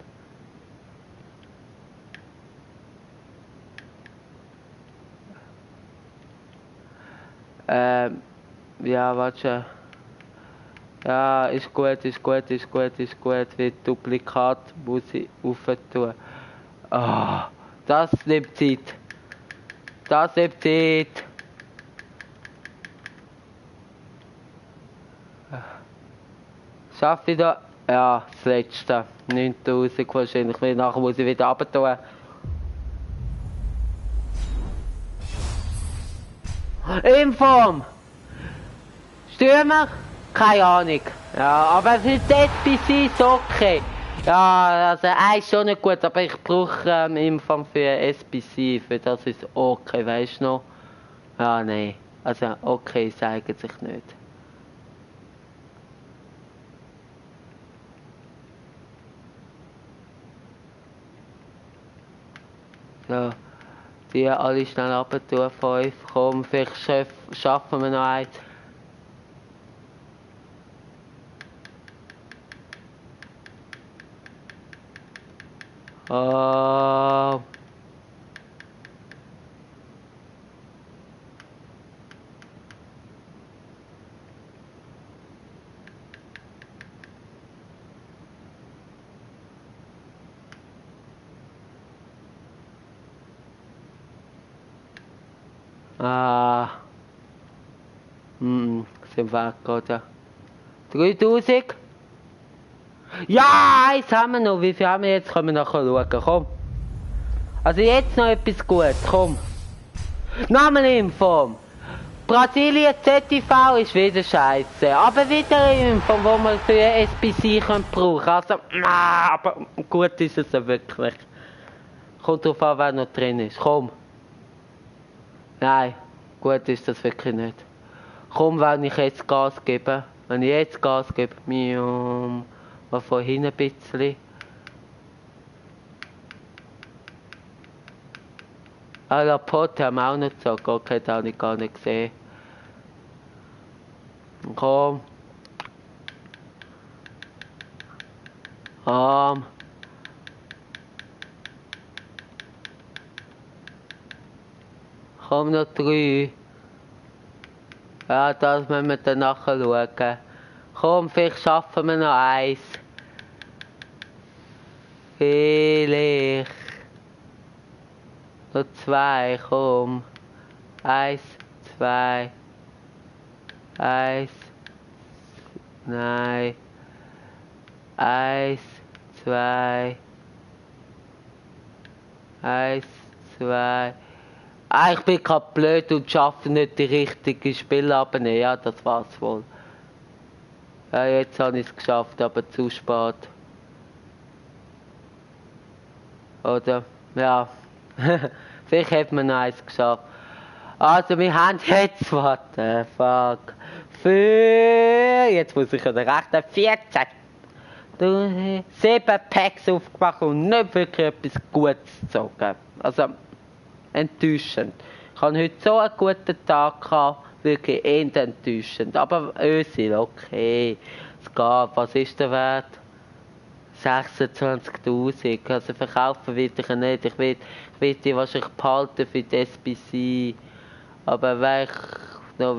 Ja, warte. Ja, ist gut, ist gut, ist gut, ist gut. Wie Duplikat muss ich aufentun. Ah, das nimmt Zeit. Das nimmt Zeit. Schaffe ich da? Ja, das letzte. 9000 wahrscheinlich. Nachher muss ich wieder runter tun. Inform! Stürmer? Keine Ahnung. Ja, aber für die SPC ist okay. Ja, also ist schon nicht gut, aber ich brauche Inform für SPC. Für das ist okay, weißt du noch? Ja, nein. Also okay, zeigen sich nicht. So, die alle schnell runter, 5. Komm, vielleicht schaffen wir noch eins. Oh. Ah. Sind weg, oder? 3000? Ja, eins haben wir noch. Wie viel haben wir jetzt? Können wir nachher schauen. Komm. Also jetzt noch etwas Gutes. Komm. Nameninform. Brasilien ZTV ist wieder scheiße. Aber wieder Info, wo man für SPC brauchen können. Also, aber gut ist es ja wirklich. Kommt drauf an, wer noch drin ist. Komm. Nein, gut ist das wirklich nicht. Komm, wenn ich jetzt Gas gebe. Wenn ich jetzt Gas gebe, mal von hinten ein bisschen. Ah, Laporte haben wir auch nicht gesagt. Okay, das habe ich gar nicht gesehen. Komm. Komm, noch 3. Ja, das müssen wir dann nachher schauen. Komm, vielleicht schaffen wir noch 1. Vielleicht. Noch 2, komm. 1, 2. 1. Nein. 1, 2. 1, 2. Ah, ich bin gerade blöd und schaffe nicht die richtige Spiel abnehmen. Ja, das war's wohl. Ja, jetzt habe ich es geschafft, aber zu spät. Oder? Ja. Vielleicht hätte man noch eins geschafft. Also, wir haben jetzt, what the fuck. Jetzt muss ich wieder rechnen. 14. 7 Packs aufgemacht und nicht wirklich etwas Gutes gezogen. Also, enttäuschend. Ich habe heute so einen guten Tag gehabt, wirklich enttäuschend. Aber Ösil, okay. Es geht. Was ist der Wert? 26.000. Also verkaufen will ich nicht. Ich will die wahrscheinlich behalten für die SBC. Aber wenn ich noch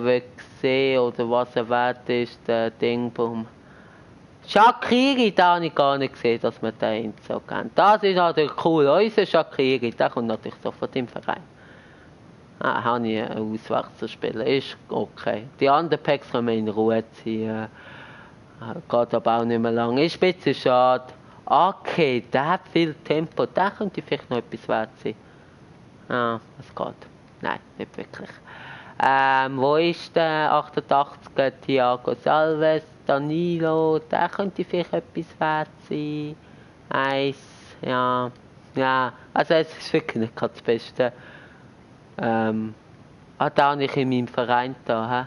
sehen oder was er wert ist, der Dingbaum. Shaqiri, da habe ich gar nicht gesehen, dass wir den so kennen. Das ist natürlich cool. Unser Shaqiri, der kommt natürlich sofort im Verein. Ah, habe ich einen Auswechselspieler. Ist okay. Die anderen Packs können wir in Ruhe ziehen. Geht aber auch nicht mehr lang. Ist ein bisschen schade. Okay, der hat viel Tempo. Der könnte vielleicht noch etwas wert sein. Ah, es geht. Nein, nicht wirklich. Wo ist der 88er Thiago Salves? Danilo, der könnte vielleicht etwas wert sein. Ja. Also es ist wirklich nicht gerade das Beste. Da habe ich in meinem Verein da.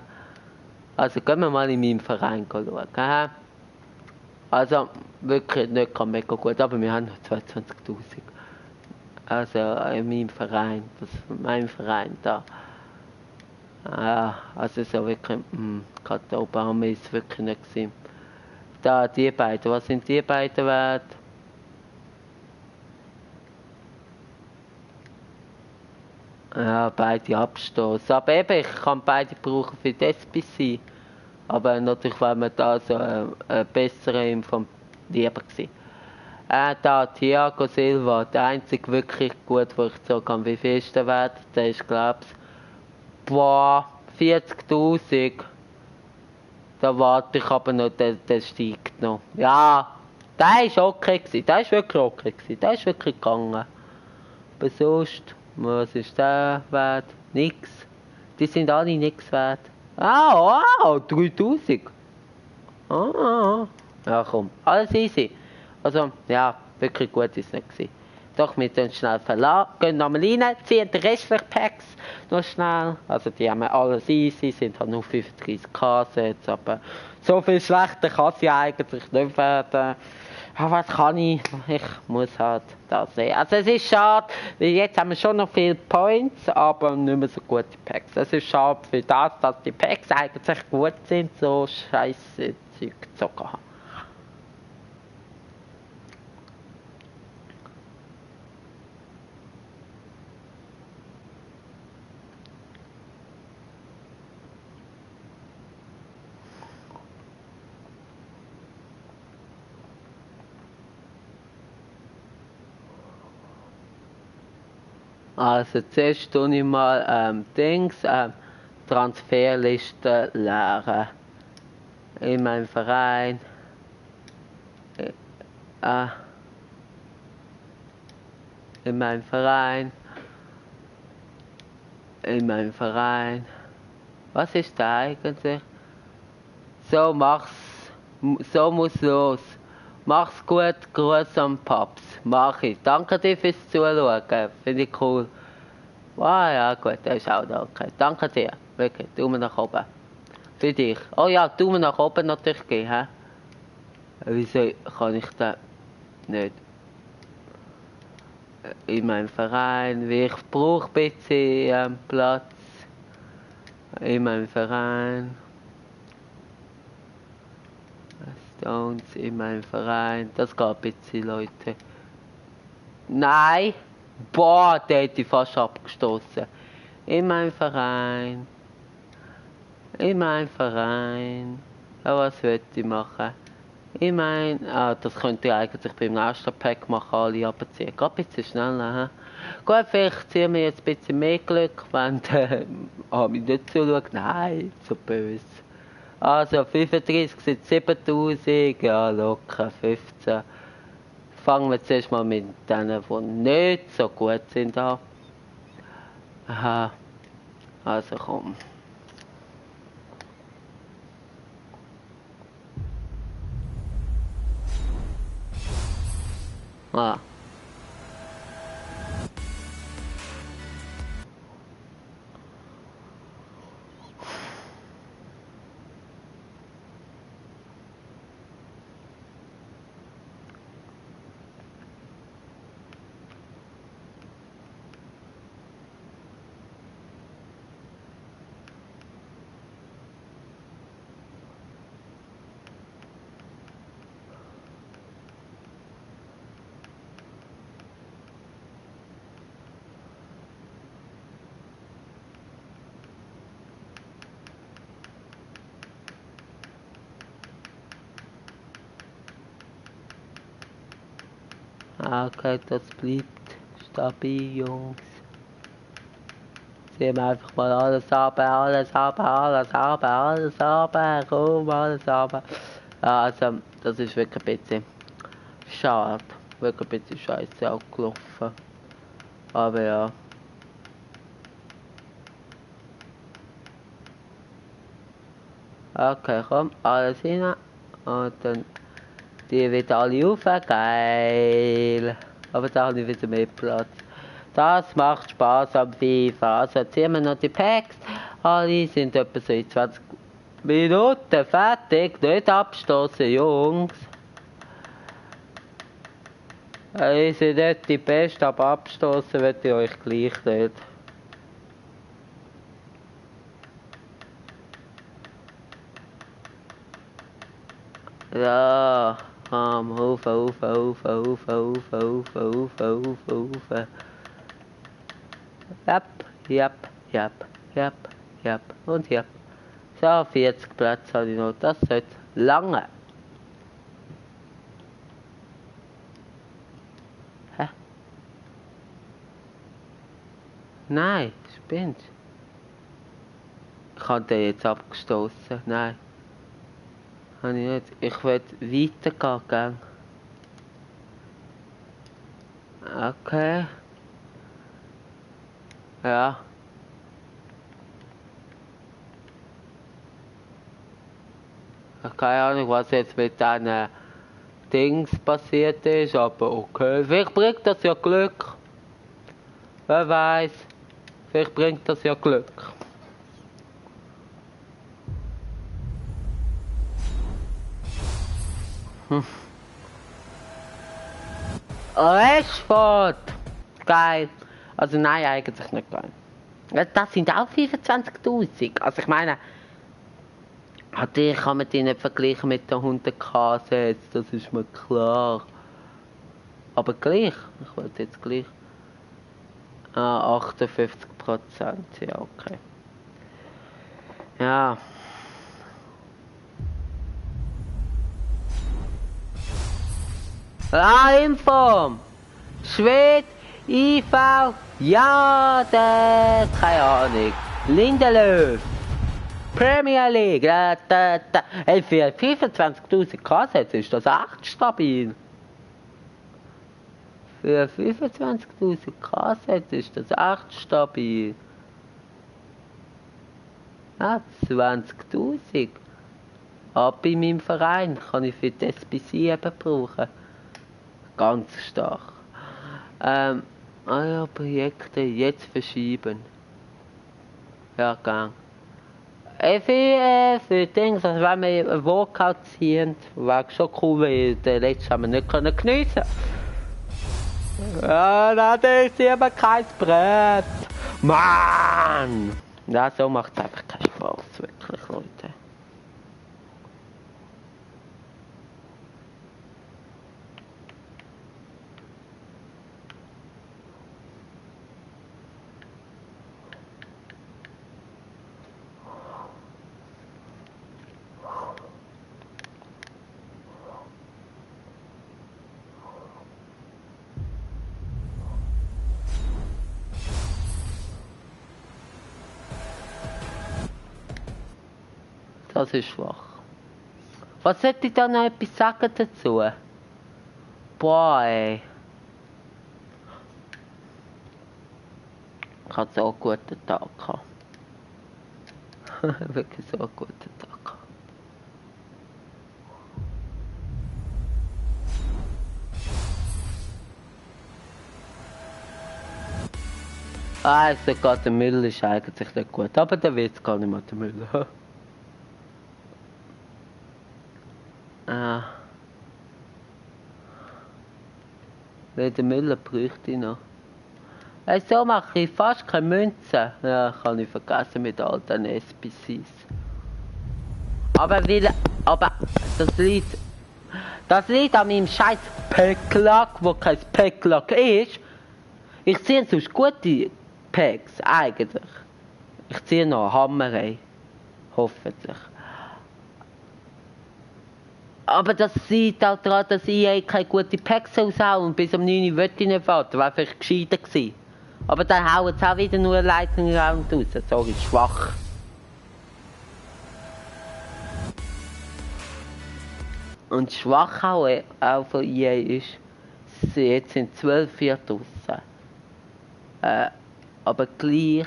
Also gehen wir mal in meinem Verein schauen. Also wirklich nicht mega gut, aber wir haben noch 22.000. Also in meinem Verein, mein Verein da. Also so wirklich, gerade der Obama ist wirklich nicht gewesen. Da, die beiden, was sind die beiden wert? Ja, beide abstoßen. Aber eben, ich kann beide brauchen für die SBC. Aber natürlich war mir da so ein besserer vom lieber gewesen. Da, Thiago Silva, der einzige wirklich gut, wo ich sagen kann, wie viel ist der wert? Der ist, glaub's, 40.000. Da warte ich aber noch, der steigt noch. Ja, der ist okay gewesen, der ist wirklich okay gewesen, der ist wirklich gegangen. Aber sonst, was ist der wert? Nix. Die sind alle nichts wert. Ah, wow, 3.000. Ja komm, alles easy. Also, ja, wirklich gut ist es nicht gewesen. Doch, wir tun schnell verlassen, gehen nochmal rein, ziehen die restlichen Packs noch schnell. Also die haben alles easy, sind halt nur 35k jetzt, aber so viel schlechter kann sie eigentlich nicht werden. Aber was kann ich? Ich muss halt das sehen. Also es ist schade, weil jetzt haben wir schon noch viele Points, aber nicht mehr so gute Packs. Es ist schade für das, dass die Packs eigentlich gut sind, so scheisse Zeug gezogen haben. Also zuerst tue ich mal Transferliste leeren. In meinem Verein. In meinem Verein. In meinem Verein. Was ist da eigentlich? So mach's. So muss los. Mach's gut, Gruß an Paps. Mach ich. Danke dir fürs Zuschauen. Finde ich cool. Wow, ja gut, der ist auch da. Okay. Danke dir. Wirklich. Daumen nach oben. Für dich. Oh ja, Daumen nach oben natürlich geben. He? Wieso kann ich das nicht? In meinem Verein. Ich brauche ein bisschen Platz. In meinem Verein. Stones in meinem Verein. Das geht ein bisschen, Leute. Nein! Boah, der hätte ich fast abgestoßen. In meinem Verein. In meinem Verein. Ja, was will ich machen? Das könnte ich eigentlich beim nächsten Pack machen, alle abziehen. Geht ein bisschen schneller, he? Gut, vielleicht ziehen wir jetzt ein bisschen mehr Glück, wenn der mich nicht zuschaut. Nein, so böse. Also 35 sind 7000, ja locker 15. Fangen wir zuerst mal mit denen, die nicht so gut sind an. Aha, also komm. Ah. Okay, das bleibt stabil, Jungs. Ziehen wir einfach mal alles ab, alles ab, alles ab, alles ab, komm, alles ab. Also, das ist wirklich ein bisschen schade. Wirklich ein bisschen scheiße auch gelaufen. Aber ja. Okay, komm, alles hin. Und dann die wieder alle rauf, geil. Aber da habe ich wieder mehr Platz. Das macht Spaß am FIFA. Also ziehen wir noch die Packs. Alle sind etwa so in 20 Minuten fertig. Nicht abstoßen, Jungs. Ihr seid nicht die Besten, aber abstoßen wird ich euch gleich nicht. Ja, komm, auf. Jap. Und jap. So, 40 Plätze habe ich noch. Das sollte lange. Hä? Nein, spinnt. Ich habe den jetzt abgestoßen. Nein. Habe ich nicht. Ich will weitergehen, gell? Okay. Ja. Keine Ahnung, was jetzt mit diesen Dings passiert ist, aber okay. Vielleicht bringt das ja Glück. Wer weiß. Vielleicht bringt das ja Glück. Rashford! Geil. Also nein, eigentlich nicht geil. Das sind auch 25.000. Also ich meine, natürlich kann man die nicht vergleichen mit den 100k Sets, das ist mir klar. Aber gleich, ich wollte jetzt gleich. 58%, ja okay. Ja. Info! Schwed, IV, ja, keine Ahnung. Lindelöf. Premier League, Hey, für 25.000 Kassetten ist das echt stabil. Für 25.000 Kassetten ist das echt stabil. Ah, 20.000. Ab bei meinem Verein kann ich für die SBC eben brauchen. Ganz stark. Ja, Projekte jetzt verschieben. Ja, gang. Für Dings, also wenn wir einen Workout ziehen, wäre schon cool, weil den letzten haben wir nicht geniessen können. Ja, das ist aber kein Brett. Mann! Ja, so macht es einfach keinen Spaß, wirklich, Leute. Das ist schwach. Was sollte ich da noch etwas sagen dazu? Boah, ey. Ich hatte so einen guten Tag gehabt. Wirklich so einen guten Tag gehabt. Also gerade der Müll ist eigentlich nicht gut, aber der wird gar nicht mehr der Müll. Den Müll bräuchte ich noch. So mache ich fast keine Münzen. Ja, kann ich vergessen mit all den SPCs. Aber das liegt an meinem scheiß Packlack, wo kein Packlack ist. Ich ziehe sonst gute Packs, eigentlich. Ich ziehe noch Hammer rein. Hoffentlich. Aber das liegt auch daran, dass ich keine guten Packs raushaue und bis um 9 Uhr wollte ich nicht warten. Wäre vielleicht gescheiter gewesen. Aber dann hauen sie auch wieder nur eine Leitung raus. Sorry, schwach. Und schwach auch von EA ist, jetzt sind 12 Vier draussen. Aber gleich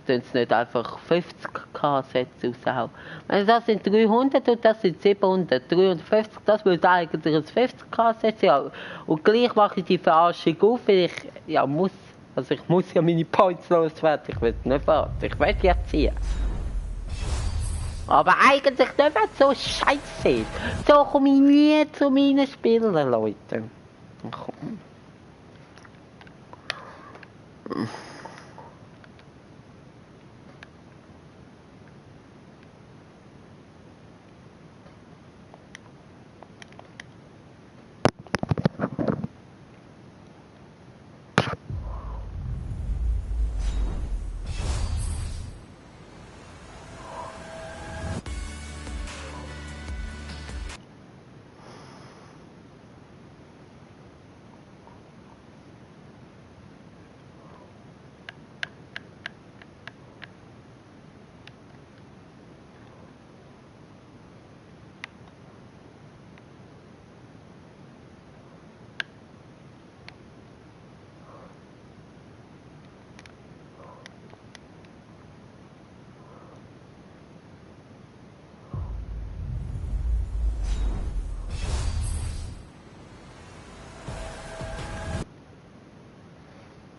tun sie nicht einfach 50k Sätze raushauen. Also das sind 300 und das sind 700. 350, das würde eigentlich ein 50k Sätze sein. Und gleich mache ich die Verarschung auf, weil ich ja muss. Also ich muss ja meine Points loswerden, ich will nicht warten, ich will ja ziehen. Aber eigentlich nicht, wenn es so scheiße ist. So komme ich nie zu meinen Spielen, Leute.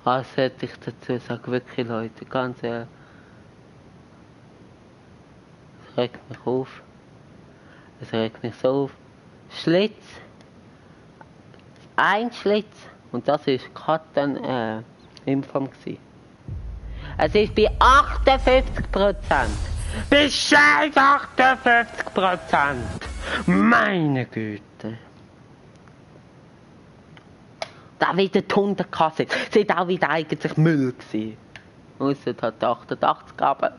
Was hätte ich dazu sagen, wirklich Leute, ganz ehrlich. Es regt mich auf. Es regt mich so auf. Schlitz. Ein Schlitz. Und das war gerade Impfung gewesen. Es ist bei 58%. Bei scheiß 58%. Meine Güte. Da wieder die Hunderkasse. Sie war auch wieder eigentlich Müll gewesen. Ausser hat 88 aber.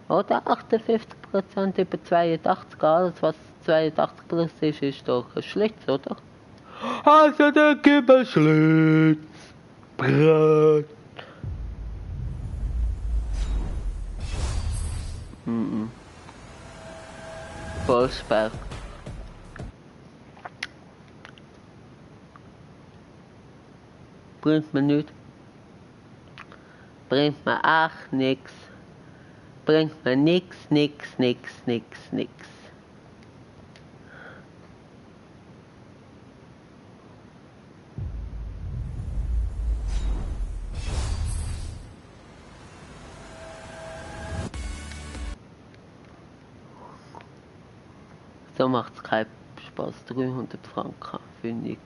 Oder 58% über 82, alles was 82 plus ist doch ein Schlitz, oder? Also dann gib ein Schlitz. Brot. Vollsperr. Bringt mir nichts. Bringt mir echt nix. Bringt mir nix. So macht's keinen Spaß. 300 Franken für nix.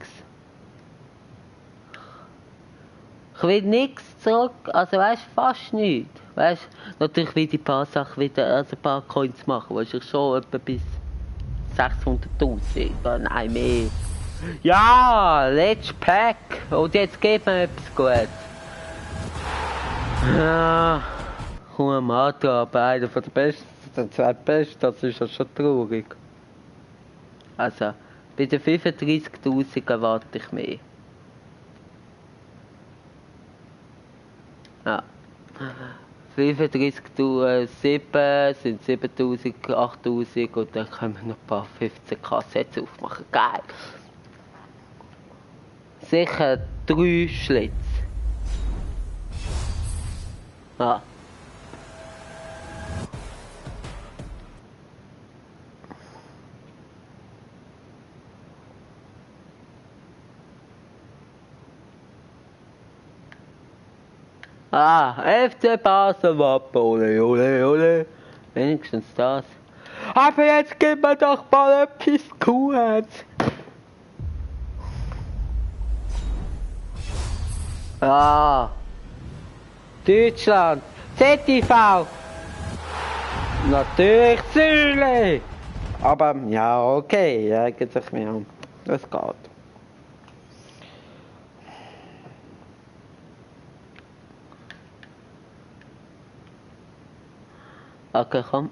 Ich will nichts zurück, also weißt fast nichts. Weißt natürlich will ich ein paar Sachen wieder, also ein paar Coins machen, weißt ich schon etwa bis 600.000, nein mehr. Ja, let's pack! Und jetzt geht mir etwas Gutes. Ja, komm mal aber einer von der Besten, der zweitbeste, das ist ja schon traurig. Also, bei den 35.000 erwarte ich mehr. Ja. 35.007 sind 7.000, 8.000 und dann können wir noch ein paar 15k Sätze aufmachen. Geil! Sicher 3 Schlitz. Ja. FC Basel Wappen, ole, ole, ole. Wenigstens das. Aber jetzt gib mir doch mal etwas Gutes. Deutschland, ZTV. Natürlich Zürich. Aber ja, okay, eigentlich mir. Das geht. Okay, komm.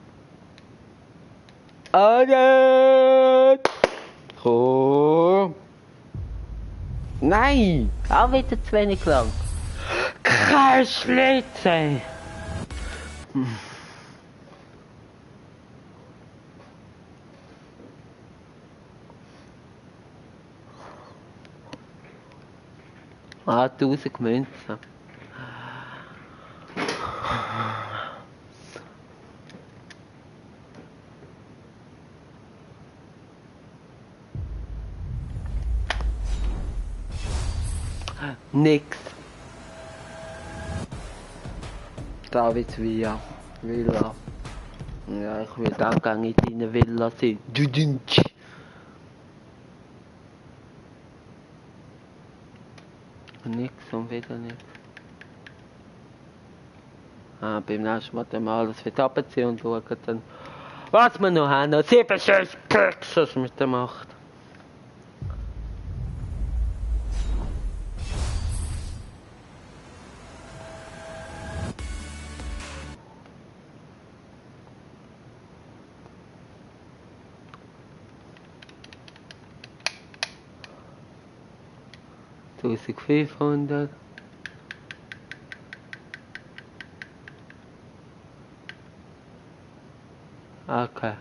Komm. Nein! Auch wieder zu wenig lang. Kein Schlitz, ey. Ah, 1000 Münzen. Nix. David Villa. Villa. Ja, ich will auch gerne in deiner Villa sein. Dudunch. Nix und wieder nix. Beim nächsten Mal dann mal alles wieder runterziehen und schauen dann, was wir noch haben. 7 schönes Picks, was wir da macht. $1500. Okay.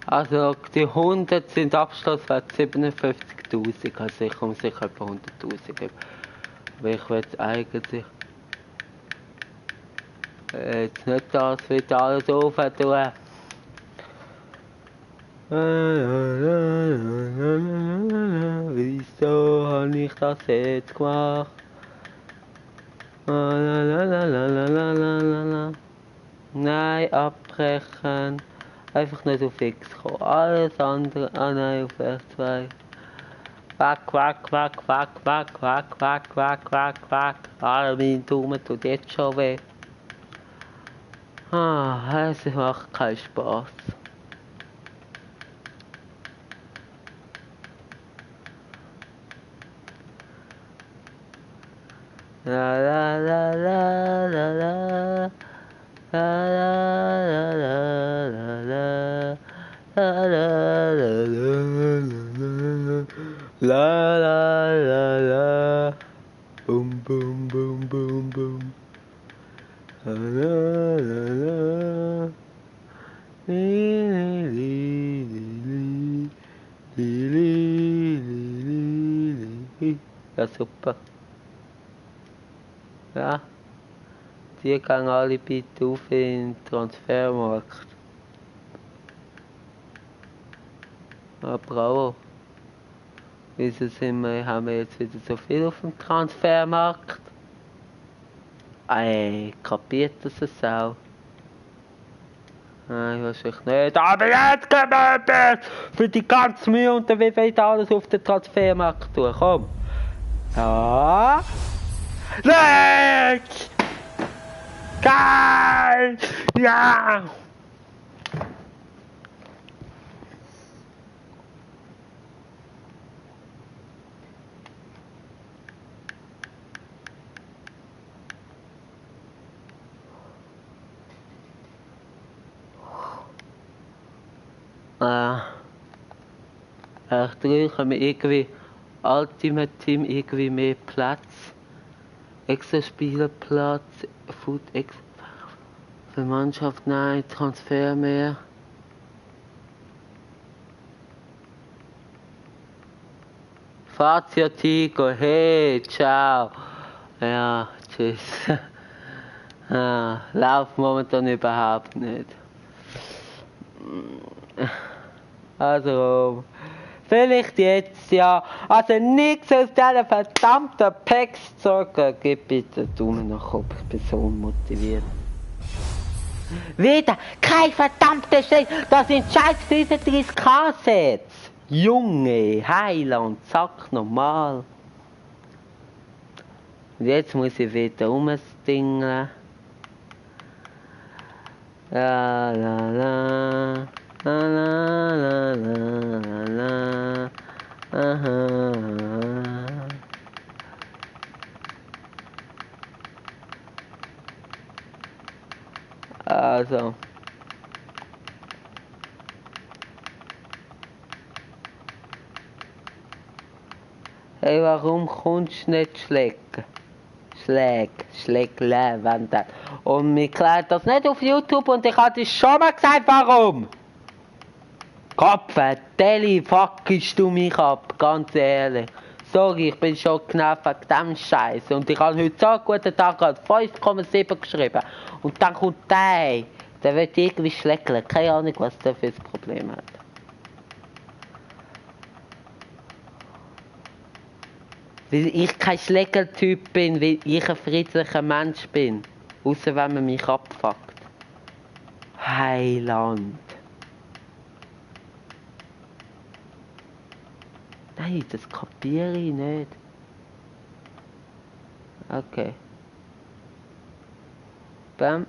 Also die 100 sind Abschlusswert 57.000, also ich komme sicher etwa 100.000 geben. Aber ich will jetzt eigentlich jetzt nicht das wieder alles aufhören. Wieso habe ich das jetzt gemacht? Nein, abbrechen. Einfach nicht auf X kommen. Alles andere. Ah nein, auf F2. Wack, wack, wack, wack, wack, wack, wack, wack, wack, wack. Mein Daumen tut jetzt schon weh. Es macht keinen Spaß. La la la la la la. La la la la la la la. Ja, super. Ja. Die gehen alle bitte auf in den Transfermarkt. Ah, bravo. Wieso haben wir jetzt wieder so viel auf dem Transfermarkt? Ey, kapiert das es auch? Nein, wahrscheinlich nicht. Aber jetzt gebeten! Für die ganze Mühe und dann will ich alles auf den Transfermarkt tun. Komm! Ja! Leg! Geil! Ja! Echt ruhig, haben wir irgendwie Ultimate Team irgendwie mehr Platz. Extra Spielerplatz, Food extra für Mannschaft, nein, Transfer mehr. Fazio Tigo, hey, ciao. Ja, tschüss. Läuft momentan überhaupt nicht. Also, vielleicht jetzt, ja. Also nichts aus dieser verdammten Packs zocken. Gib bitte einen Daumen nach oben, ich bin so unmotiviert. Wieder kein verdammter Schritt, das sind scheiß 35k-Sets. Junge, Heiland, zack, normal. Und jetzt muss ich wieder rumstingeln. La la la. La la la la la. Aha. Also. Hey, warum kommst du nicht schlecken? Schlägle, wenn das. Und mir klärt das nicht auf YouTube und ich hatte schon mal gesagt, warum? Kopf, fuckst du mich ab, ganz ehrlich. Sorry, ich bin schon genervt wegen dem Scheiß. Und ich habe heute so einen guten Tag gehabt, 5,7 geschrieben. Und dann kommt der wird irgendwie schlägeln. Keine Ahnung, was der für ein Problem hat. Weil ich kein Schlägertyp bin, weil ich ein friedlicher Mensch bin. Außer wenn man mich abfuckt. Heiland. Nein, das kapiere ich nicht. Okay. Bam.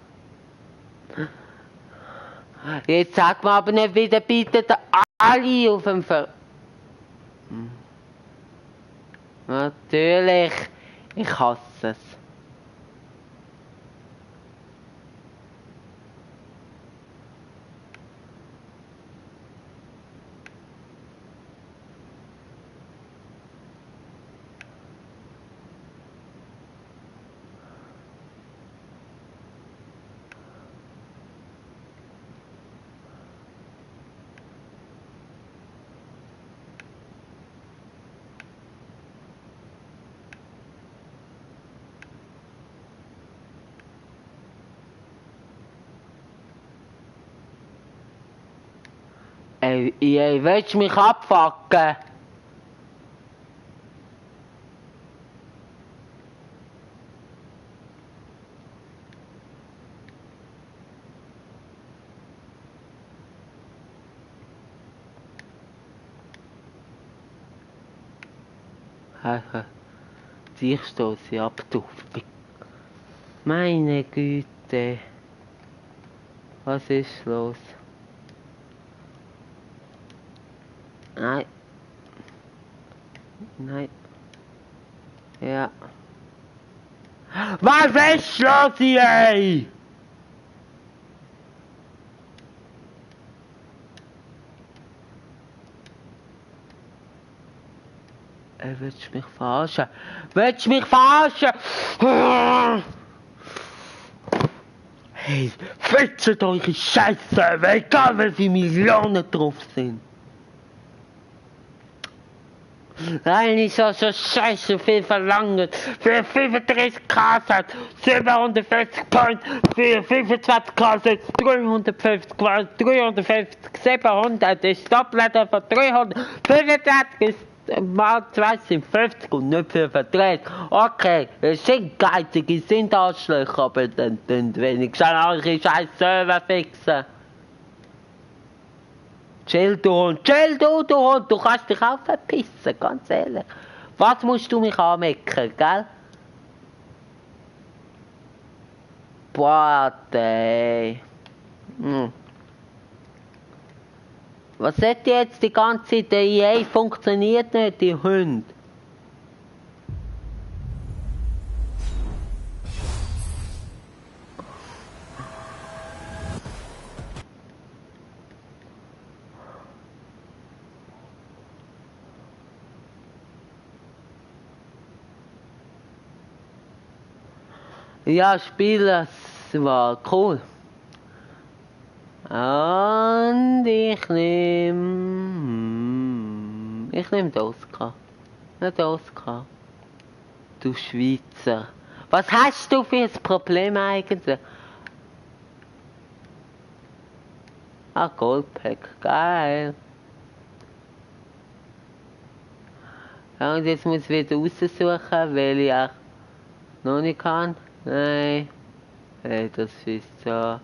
Jetzt sag mir aber nicht wieder bitte alle auf dem Natürlich. Ich hasse es. Ey, willst du mich abfucken? Ich stoße ab, du. Meine Güte. Was ist los? Nein. Nein. Ja. Was ist los hier, ey? Willst du mich verarschen? Willst du mich verarschen? Hey, fetzt eure Scheiße, egal wie viele Millionen drauf sind. Nein, ich soll so scheiße viel verlangen. Für 35 K-Set 750 Points, für 25 K-Set 350 Points, 350, 700 ist Doppelter von 325 ist mal 2 sind 50 und nicht 35. Okay, es sind geizige, sind Arschlöcher, aber dann wenigstens eure scheiß Server fixen. Chill, du Hund, chill, du Hund, du kannst dich auch verpissen, ganz ehrlich. Was musst du mich anmecken, gell? Boah, ey. Was sagt ihr jetzt die ganze Zeit? Der EA funktioniert nicht, die Hunde. Ja, Spiel, das war cool. Und ich nehm den Oscar. Nicht Oscar. Du Schweizer. Was hast du für ein Problem eigentlich? Ah, Goldpack. Geil. Ja, und jetzt muss ich wieder raussuchen, weil ich auch noch nicht kann. Nein. Hey, das ist so.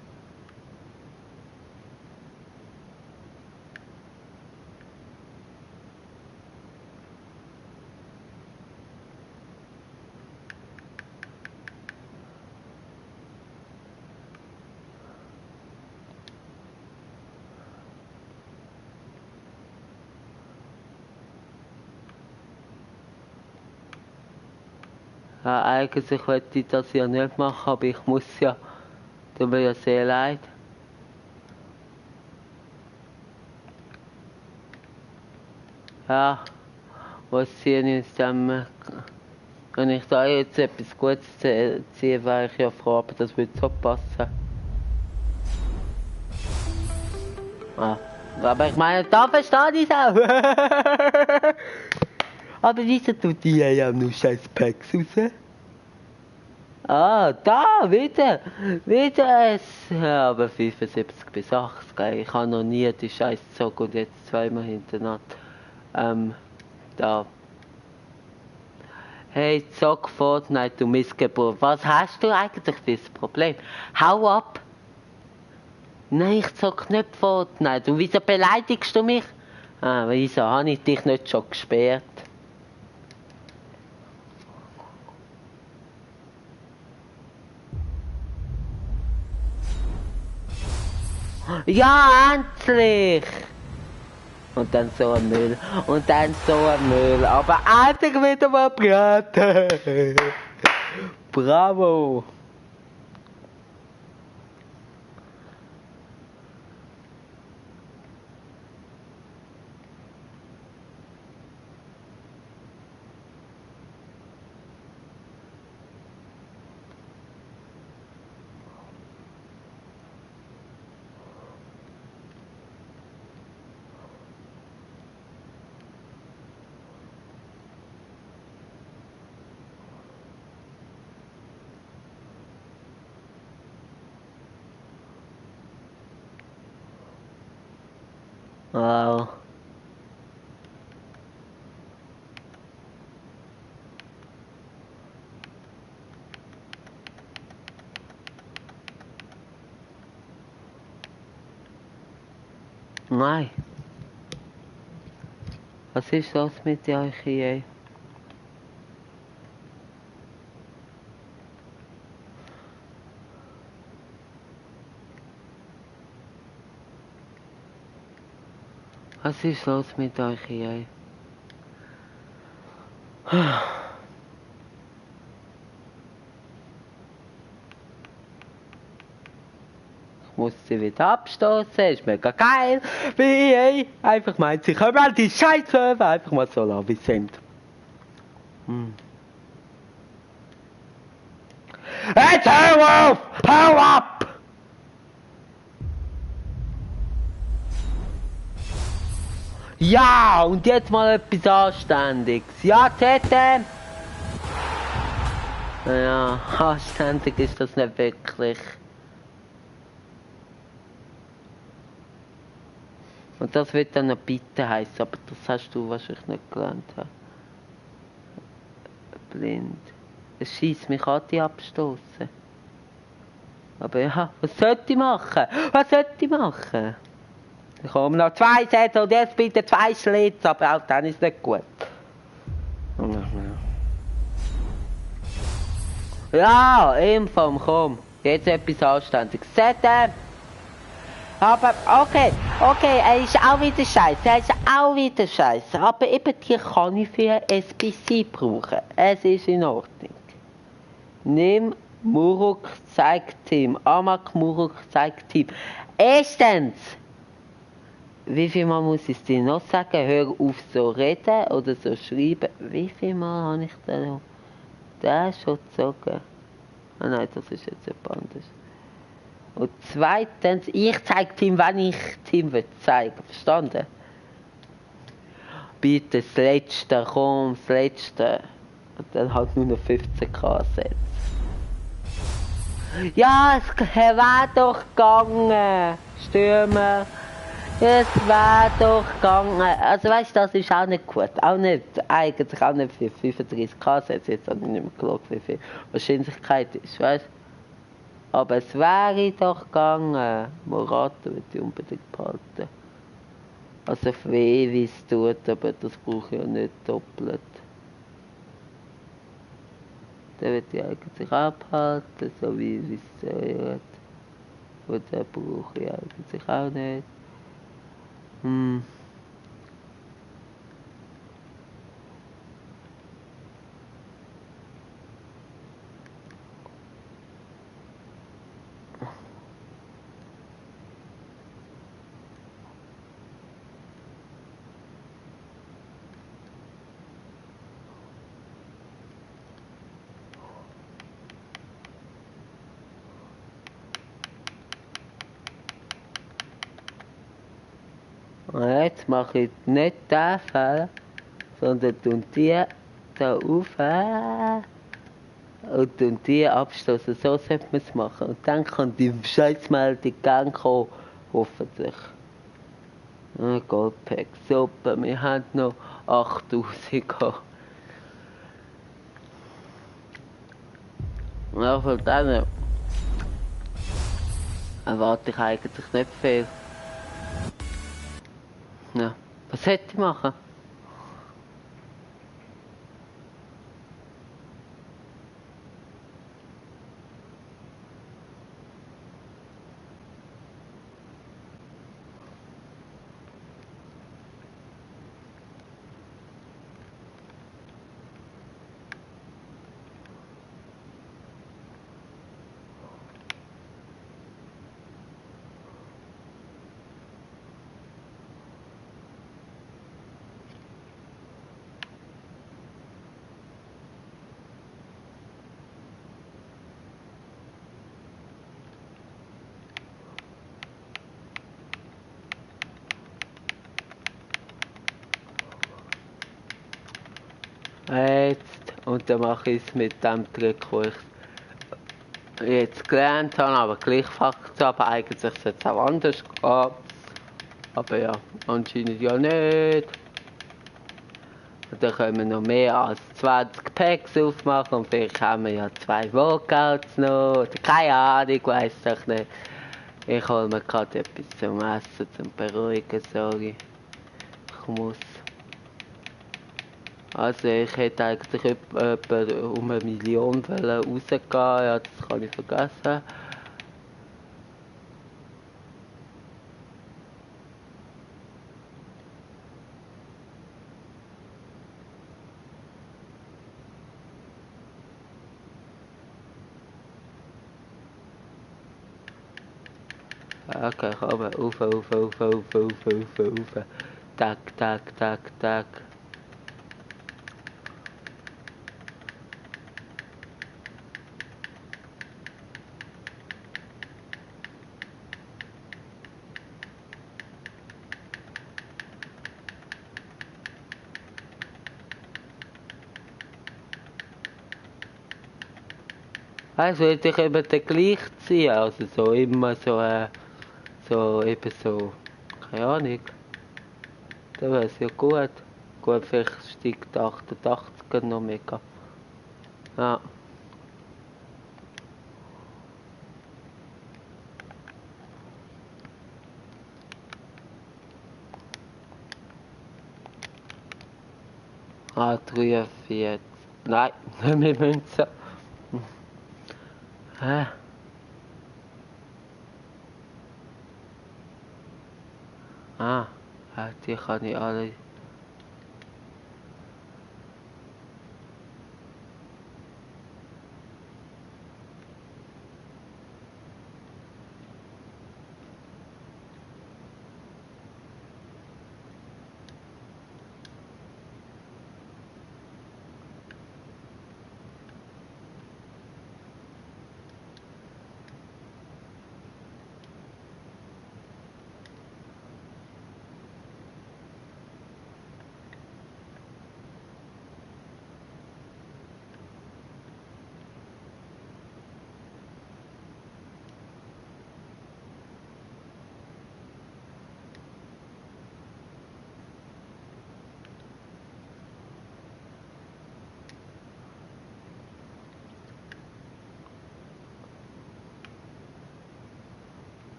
Ja, eigentlich wollte ich das ja nicht machen, aber ich muss ja. Tut mir ja sehr leid. Ja, was ziehe ich jetzt zusammen? Wenn ich da jetzt etwas Gutes ziehe, wäre ich ja froh, aber das würde so passen. Ah, aber ich meine, da verstehe ich es auch. Aber wieso tut die ja nur scheiß Packs raus? Ah, da, wieder es. Ja, aber 75 bis 80, ich habe noch nie die scheiß Zug und jetzt zweimal hintereinander. Da. Hey, Zock Fortnite, du Missgeburt, was hast du eigentlich für ein Problem? Hau ab! Nein, ich zock nicht Fortnite. Und wieso beleidigst du mich? Ah, wieso habe ich dich nicht schon gesperrt? Ja, endlich! Und dann so ein Müll. Und dann so ein Müll. Aber endlich wieder mal braten! Bravo! Wow. Nein. Was ist das mit euch hier? Was ist los mit euch hier? Ich muss sie wieder abstoßen, ist mega geil. Wie einfach meint, sie können all die Scheiße einfach mal so lassen, wie sie sind. Jetzt hau auf! Hau ab! Ja, und jetzt mal etwas Anständiges. Ja, Tete! Ja, anständig ist das nicht wirklich. Und das wird dann noch bitte heißen, aber das hast du wahrscheinlich nicht gelernt. Blind. Es schießt mich an, die abstoßen. Aber ja, was sollte ich machen? Was sollte ich machen? Ich komme noch 2 Sätze und jetzt bitte 2 Schlitz, aber auch dann ist es nicht gut. Ja, Inform, komm. Jetzt etwas Anständiges. Sätze! Aber, okay, er ist auch wieder scheiße, aber eben die kann ich für ein SBC brauchen. Es ist in Ordnung. Nimm Muruk zeigt Team. Amak Muruk zeigt Team. Erstens, wie viel Mal muss ich es dir noch sagen? Hör auf so reden oder so schreiben. Wie viel Mal habe ich da noch? Den schon gezogen. Ah nein, das ist jetzt etwas anderes. Und zweitens, ich zeige Team, wenn ich Team zeigen will. Verstanden? Bitte das Letzte, komm, das Letzte. Und dann halt nur noch 15k Sätze. Ja, es wäre doch gegangen. Stürmer. Es wäre doch gegangen. Also weißt du, das ist auch nicht gut. Auch nicht, eigentlich auch nicht für 35k Sätze. Jetzt habe ich nicht mehr geschaut, wie viel Wahrscheinlichkeit ist, weißt du? Aber es wäre doch gegangen. Morata würde ich unbedingt behalten. Also weh, wie es tut, aber das brauche ich ja nicht doppelt. Den würde ich eigentlich auch behalten, so wie es zählt. Und den brauche ich eigentlich auch nicht. Jetzt mache ich nicht den Fehler, sondern tun die da rauf und tun die abstoßen. So sollte man es machen. Und dann kann die Scheißmeldung gerne kommen, hoffentlich. Goldpack, super, wir haben noch 8000 gehabt. Ja, von denen erwarte ich eigentlich nicht viel. Ja, was hätte ich machen? Jetzt, und dann mache ich es mit dem Trick, wo ich jetzt gelernt habe, aber gleich Fakt, aber eigentlich sollte es auch anders gehen. Aber ja, anscheinend ja nicht. Und dann können wir noch mehr als 20 Packs aufmachen und vielleicht haben wir ja 2 Workouts noch, oder keine Ahnung, weiss doch nicht. Ich hole mir gerade etwas zum Essen, zum Beruhigen, sorry. Ich muss. Also ich hätte eigentlich etwa um 1 Million rausgehen, ja, das kann ich vergessen. Okay, komm, auf. Tak. Also hätte ich eben den gleich ziehen, also so immer so, so eben so, keine Ahnung. Das wäre ja gut. Gut, vielleicht steigt der 88er noch mega. Ja. Ah, 43. Nein, nicht mit Münzen. Hä? Ah, die kann ich alle.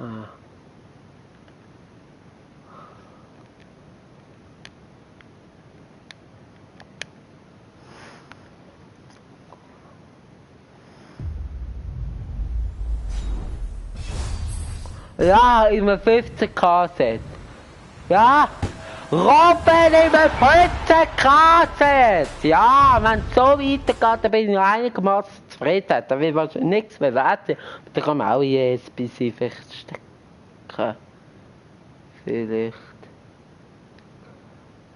Ah. Ja, im 15K-Set. Ja, Robben im 15K-Set. Ja, wenn es so weitergeht, dann bin ich einigermaßen zufrieden. Da will wahrscheinlich nichts mehr werden. Aber da kann man auch in USB vielleicht stecken. Vielleicht.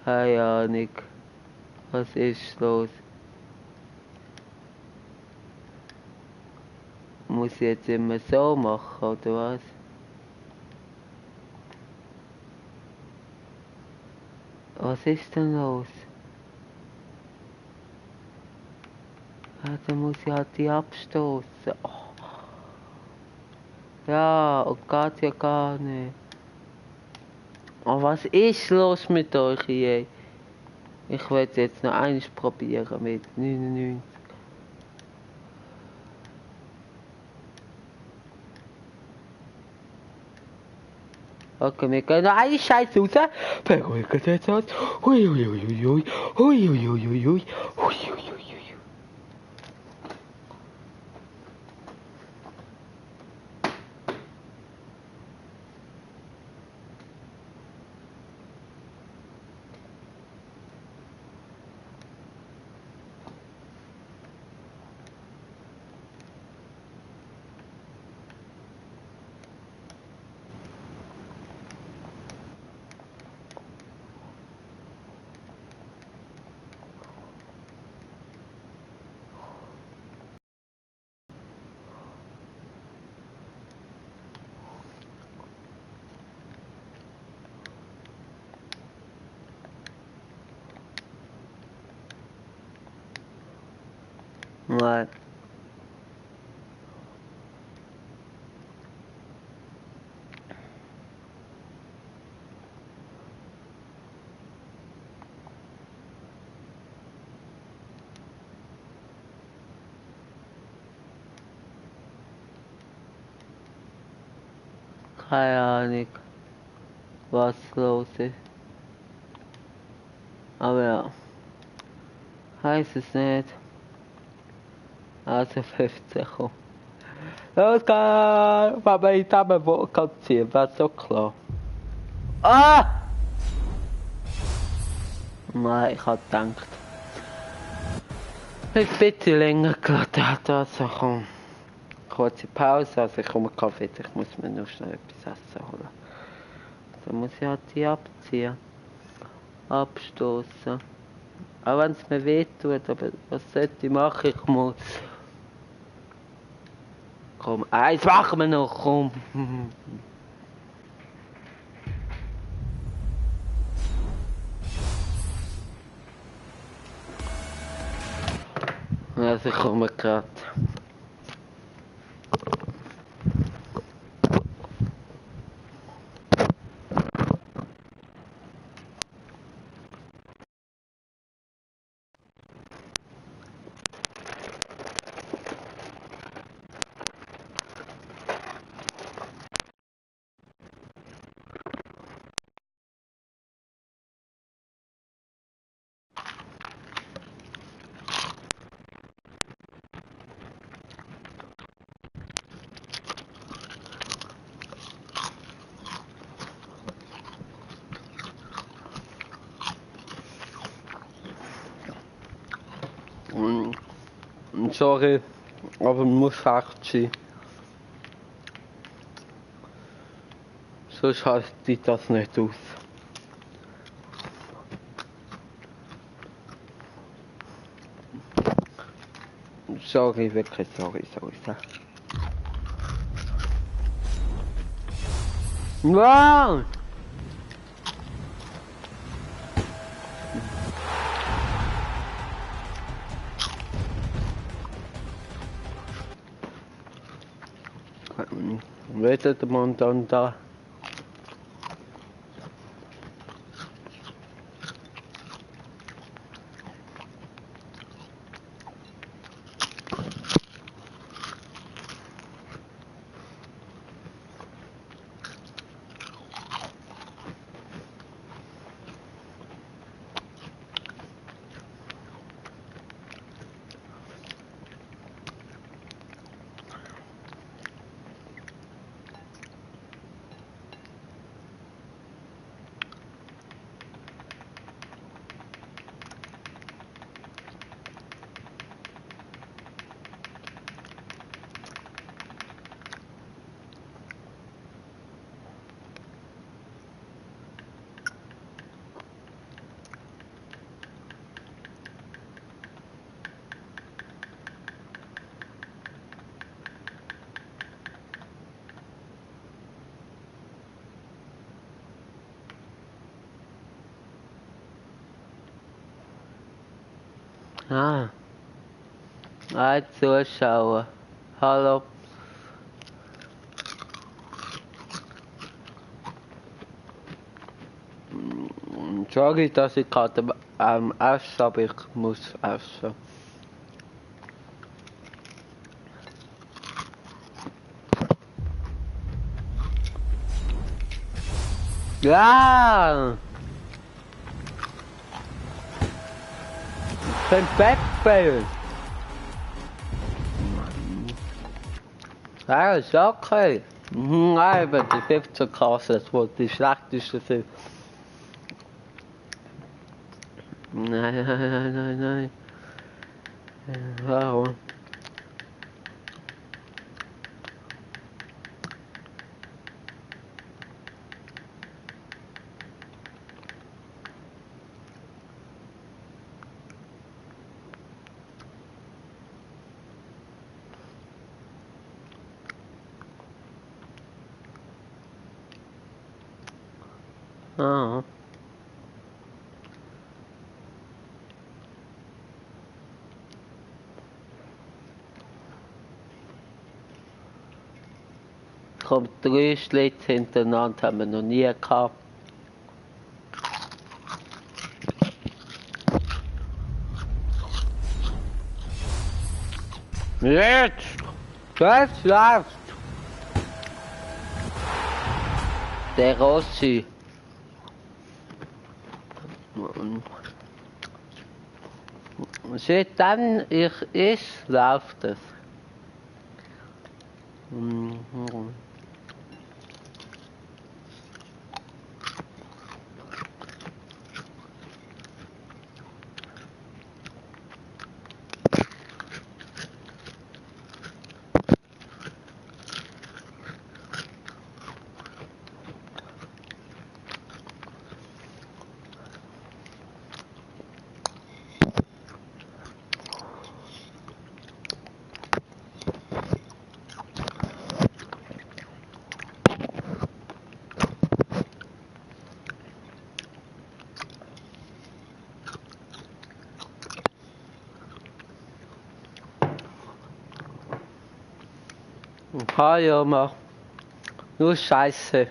Keine Ahnung. Was ist los? Muss ich jetzt immer so machen, oder was? Was ist denn los? Ja, dann muss ich halt die abstoßen. Oh. Ja, und geht ja gar nicht. Oh, was ist los mit euch hier? Ich will es jetzt noch eins probieren mit 99. Okay, wir gehen noch einen Scheiß raus. Beruhigen jetzt aus. Hui, hui, hui, hui, hui, hui, hui, hui, hui, hui, hui, hui. Nein. Keine Ahnung, was los ist. Aber ja, heißt es nicht. Also 15 komm. Los geht's! Wenn man in diesem Wodka ziehen, wäre so klar. Ah! Nein, ich hab gedacht. Ein bisschen länger gelassen hat, also komm. Kurze Pause, also ich komme Kaffee, ich muss mir noch schnell etwas essen holen. Dann muss ich halt die abziehen. Abstoßen. Auch wenn es mir weh tut, aber was sollte ich machen? Ich muss. Komm, eins machen wir noch, komm. Also ich komme gerade. Sorry, aber muss echt sein. Sonst haltet das nicht aus. Sorry, wirklich sorry. Wow! Redet man dann da? Ah, ein Zuschauer. Hallo. Sorry, dass ich gerade essen, aber ich muss essen. Ja! Kein Backfail! Ja, ist okay. Nein, aber die 15 Kasse, das war die schlechteste Film. Nein. Warum? Ah. Kommt 3 Schlitze hintereinander, haben wir noch nie gehabt. Jetzt! Jetzt läuft! Der Rossi. Seitdem ich ist, läuft es. Hi, Oma. Nur Scheiße.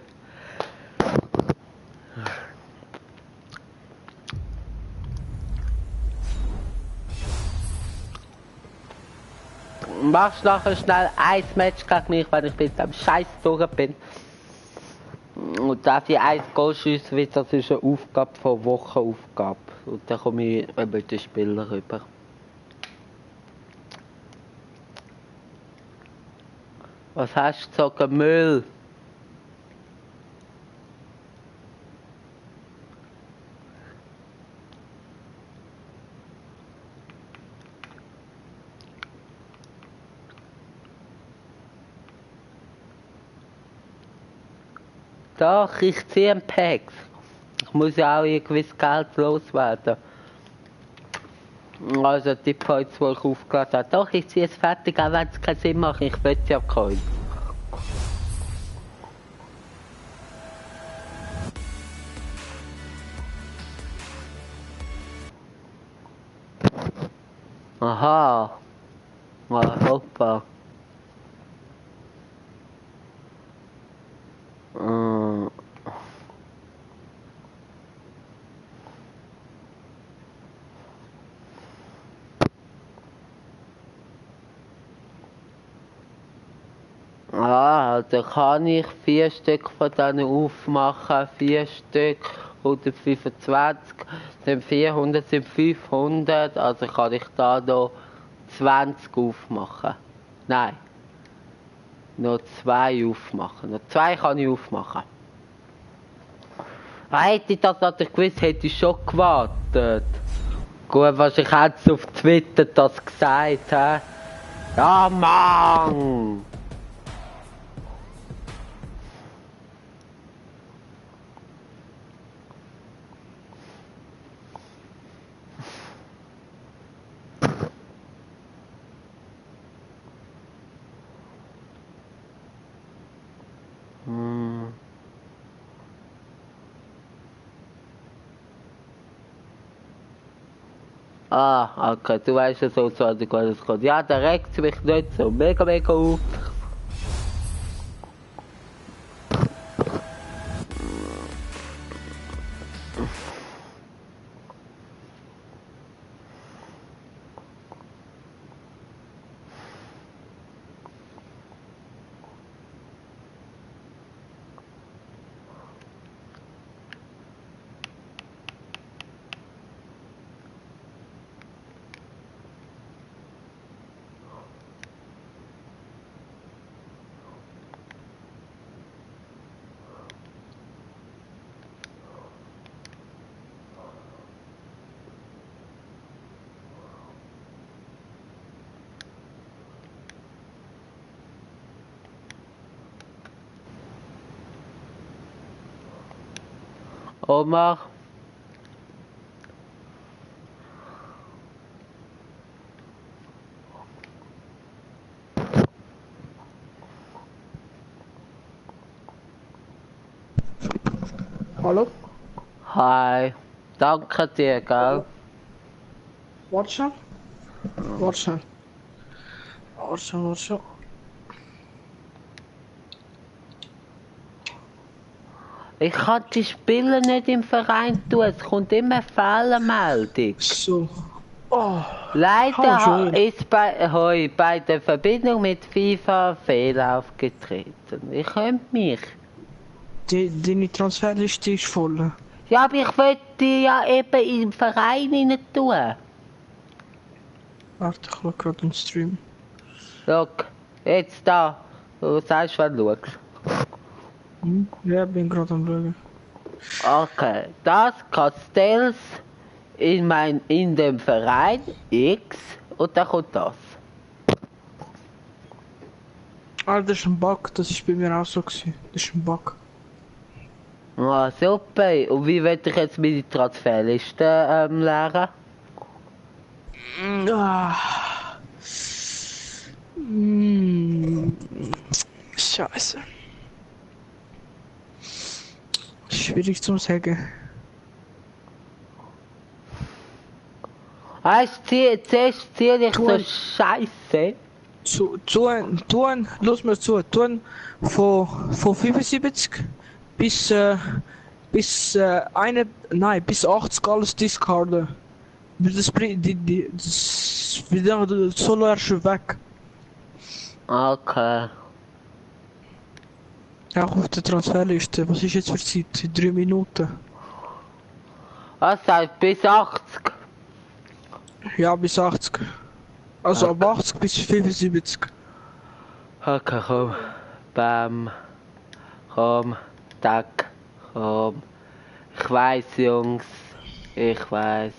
Machst nachher schnell ein Match gegen mich, wenn ich mit dem Scheiß durch bin. Und darf ich eins Goal schiessen, weil das ist eine Aufgabe von Wochenaufgabe. Und dann komme ich mit den Spielern rüber. Was hast du gesagt? Müll? Doch, ich ziehe einen Pack. Ich muss ja auch ein gewisses Geld loswerden. Also die Points, die ich aufgeladen habe. Doch, ich ziehe es fertig, auch wenn es keinen Sinn macht. Ich will ja Coins. Aha. Ah, hoppa. Da kann ich 4 Stück von denen aufmachen, 4 Stück, 125, sind 400, sind 500, also kann ich da noch 20 aufmachen. Nein, noch 2 aufmachen, noch 2 kann ich aufmachen. Hätte ich das natürlich gewusst, hätte ich schon gewartet. Gut, wahrscheinlich hat es auf Twitter das gesagt, hä? Ja, Mann! Ah, okay, du weißt ja so, wie es kommt. Ja, der regt mich nicht so mega auf. Oma. Hallo? Hi. Danke dir, gell? Warte schon. Warte schon. Warte schon, warte schon. Ich kann die Spiele nicht im Verein tun, es kommt immer eine Fehlermeldung. So. Oh. Leider ist bei der Verbindung mit FIFA Fehler aufgetreten. Ich könnte mich. Deine Transferliste ist voll. Ja, aber ich wollte die ja eben im Verein rein tun. Warte, ich schau gerade den Stream. Schau, jetzt da. Du sagst, wenn du schaust. Ja, bin gerade am schauen. Okay, das Castells in dem Verein X und dann kommt das. Ah, das ist ein Bug, das ist bei mir auch so gewesen. Das ist ein Bug. Ah, super. Und wie will ich jetzt meine Transferliste lernen? Scheiße. Schwierig zu sagen. Zuerst ziehe ich so Scheiße. Los mir zu, von 75 bis, bis 80 alles discarden. Das wieder solo erst weg. Okay. Auch auf der Transferliste. Was ist jetzt für Zeit? 3 Minuten. Was sagt bis 80? Ja, bis 80. Also ab 80 bis 75. Okay, komm. Bam. Komm. Tack. Komm. Ich weiß, Jungs. Ich weiß.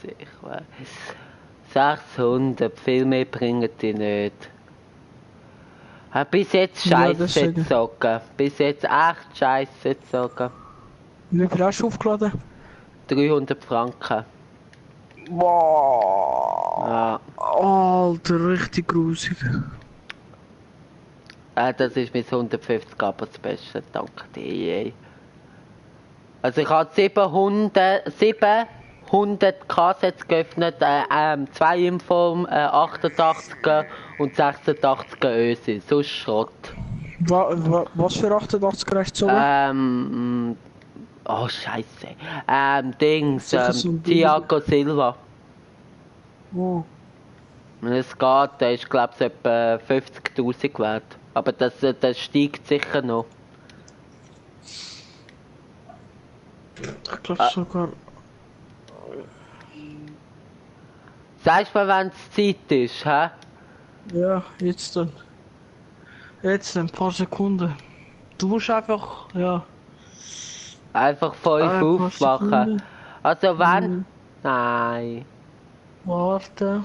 600. Viel mehr bringen die nicht. Bis jetzt Scheiße zocken. Bis jetzt echt Scheiße zocken. Wie viel hast du aufgeladen? 300 Franken. Wow. Ja. Alter, richtig grusig. Das ist mit 150 aber das Beste, danke dir. Also ich habe 700 Kassetten geöffnet, 2 Inform, 88er und 86er Ösi, sonst Schrott. Was für 88er hast du so? Oh Scheiße. Thiago Silva. Oh. Es geht, der ist glaube ich etwa 50.000 wert. Aber das steigt sicher noch. Ich glaube sogar. Sagst du mir, wenn es Zeit ist, hä? Ja, jetzt dann. Jetzt ein paar Sekunden. Du musst einfach, ja. Einfach 5 aufmachen. Also wann? Nein. Warte.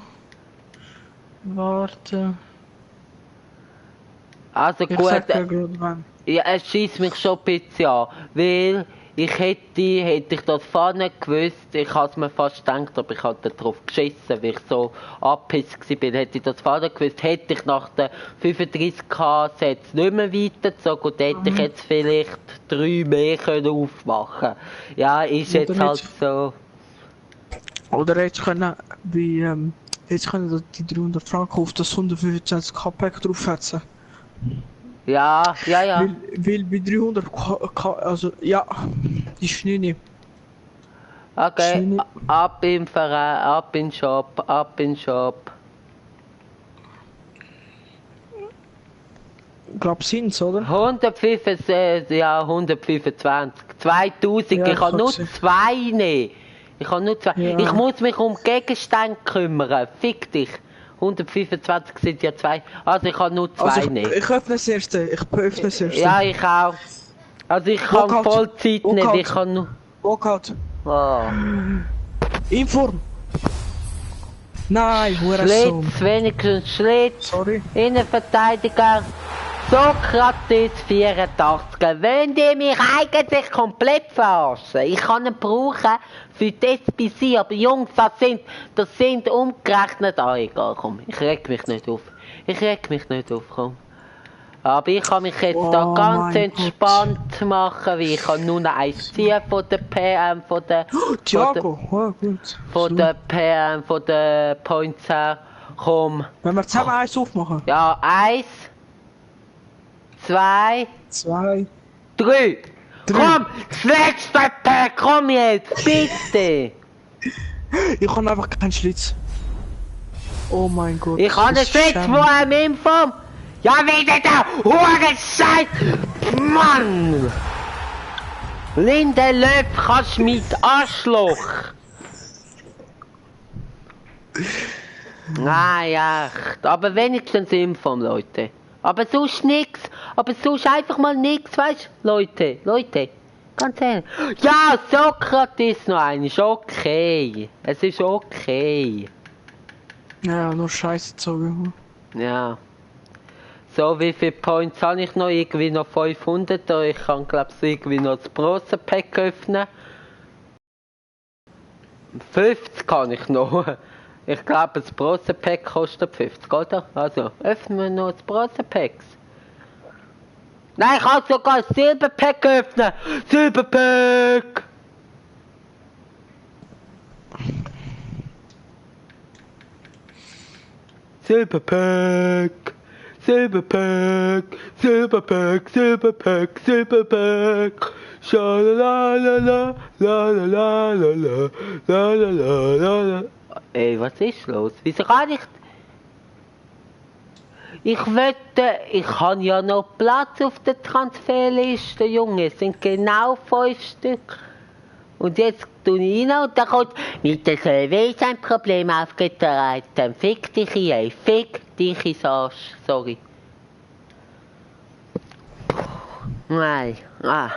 Also Ich gut. sag dir gerade wann. Ja, es schießt mich schon ein bisschen an, weil hätte ich das vorne gewusst, ich habe es mir fast gedacht, aber ich habe darauf geschissen, weil ich so abgepisst war, hätte ich das vorne gewusst, hätte ich nach den 35k Sätzen nicht mehr weitergezogen und hätte ich jetzt vielleicht 3 mehr können aufmachen. Ja, ist Oder jetzt halt nicht. so. Oder jetzt können, jetzt können die 300 Franken auf das 125k Pack draufsetzen. Ja. Weil bei 300 also, ja, die Schnüni. Okay, ab im Verein, ab in den Shop. Glaub sind's, oder? 125, ja, 125. 2000, Ja, ich kann nur gesehen. 2 nehmen. Ja. Ich muss mich um Gegenstände kümmern. Fick dich. 125 sind ja 2. Also ich kann nur 2 Also nehmen. ich öffne das erste. Ich öffne das erste. Ja, ich auch. Also ich kann Walkout. voll Zeit nehmen. Walkout. Ich kann nur. Walkout. Oh. Inform. Nein, Hurensohn. Schlitz, wenigstens Schlitz. Sorry. Innenverteidiger. Sokrates 84. Wollen die mich eigentlich komplett verarschen? Ich kann ihn brauchen für das SPC, aber Jungs, das sind umgerechnet. Egal, komm, ich reg mich nicht auf, komm. Aber ich kann mich jetzt da ganz entspannt machen, weil ich kann nur noch eins ziehen von der PM, von der Thiago, gut. von der PM, von der Points her. Komm. Wenn wir zusammen eins aufmachen. Ja, 1, 2, 3. Komm, das letzte Pack, komm jetzt, bitte. Ich habe einfach keinen Schlitz. Oh mein Gott. Ich habe einen Schlitz von einem Inform. Ja, wieder der Hurenscheiß. Mann. Lindelöf, kannst mit Arschloch. Nein, echt. Aber wenigstens Inform, Leute. Aber sonst nix. Aber sonst einfach mal nix, weißt du? Leute. Ganz ehrlich. Ja, Sokrates noch ein. Ist okay. Es ist okay. Ja, nur Scheiße gezogen. Ja. So, wie viele Points habe ich noch? Irgendwie noch 500. Ich kann, glaube ich, irgendwie noch das Bronze-Pack öffnen. 50 kann ich noch. Ich glaube, das Bronze-Pack kostet 50, oder? Also, öffnen wir noch das Bronze-Pack. Nein, ich kann sogar das Silber-Pack öffnen! Silber-Pack! Silber-Pack! Silberpack, Silberpack, Silberpack, Silberpack. Schalalala, la la la la la, la la la la la. Ey, was ist los? Wieso kann ich... Ich wette, ich habe ja noch Platz auf der Transferliste, Junge. Es sind genau 5 Stück. Und jetzt tue ich rein und dann kommt mit der Server ist ein Problem aufgetreten. Fick dich, ey. Fick dich, Arsch. Sorry. Nein. Ah.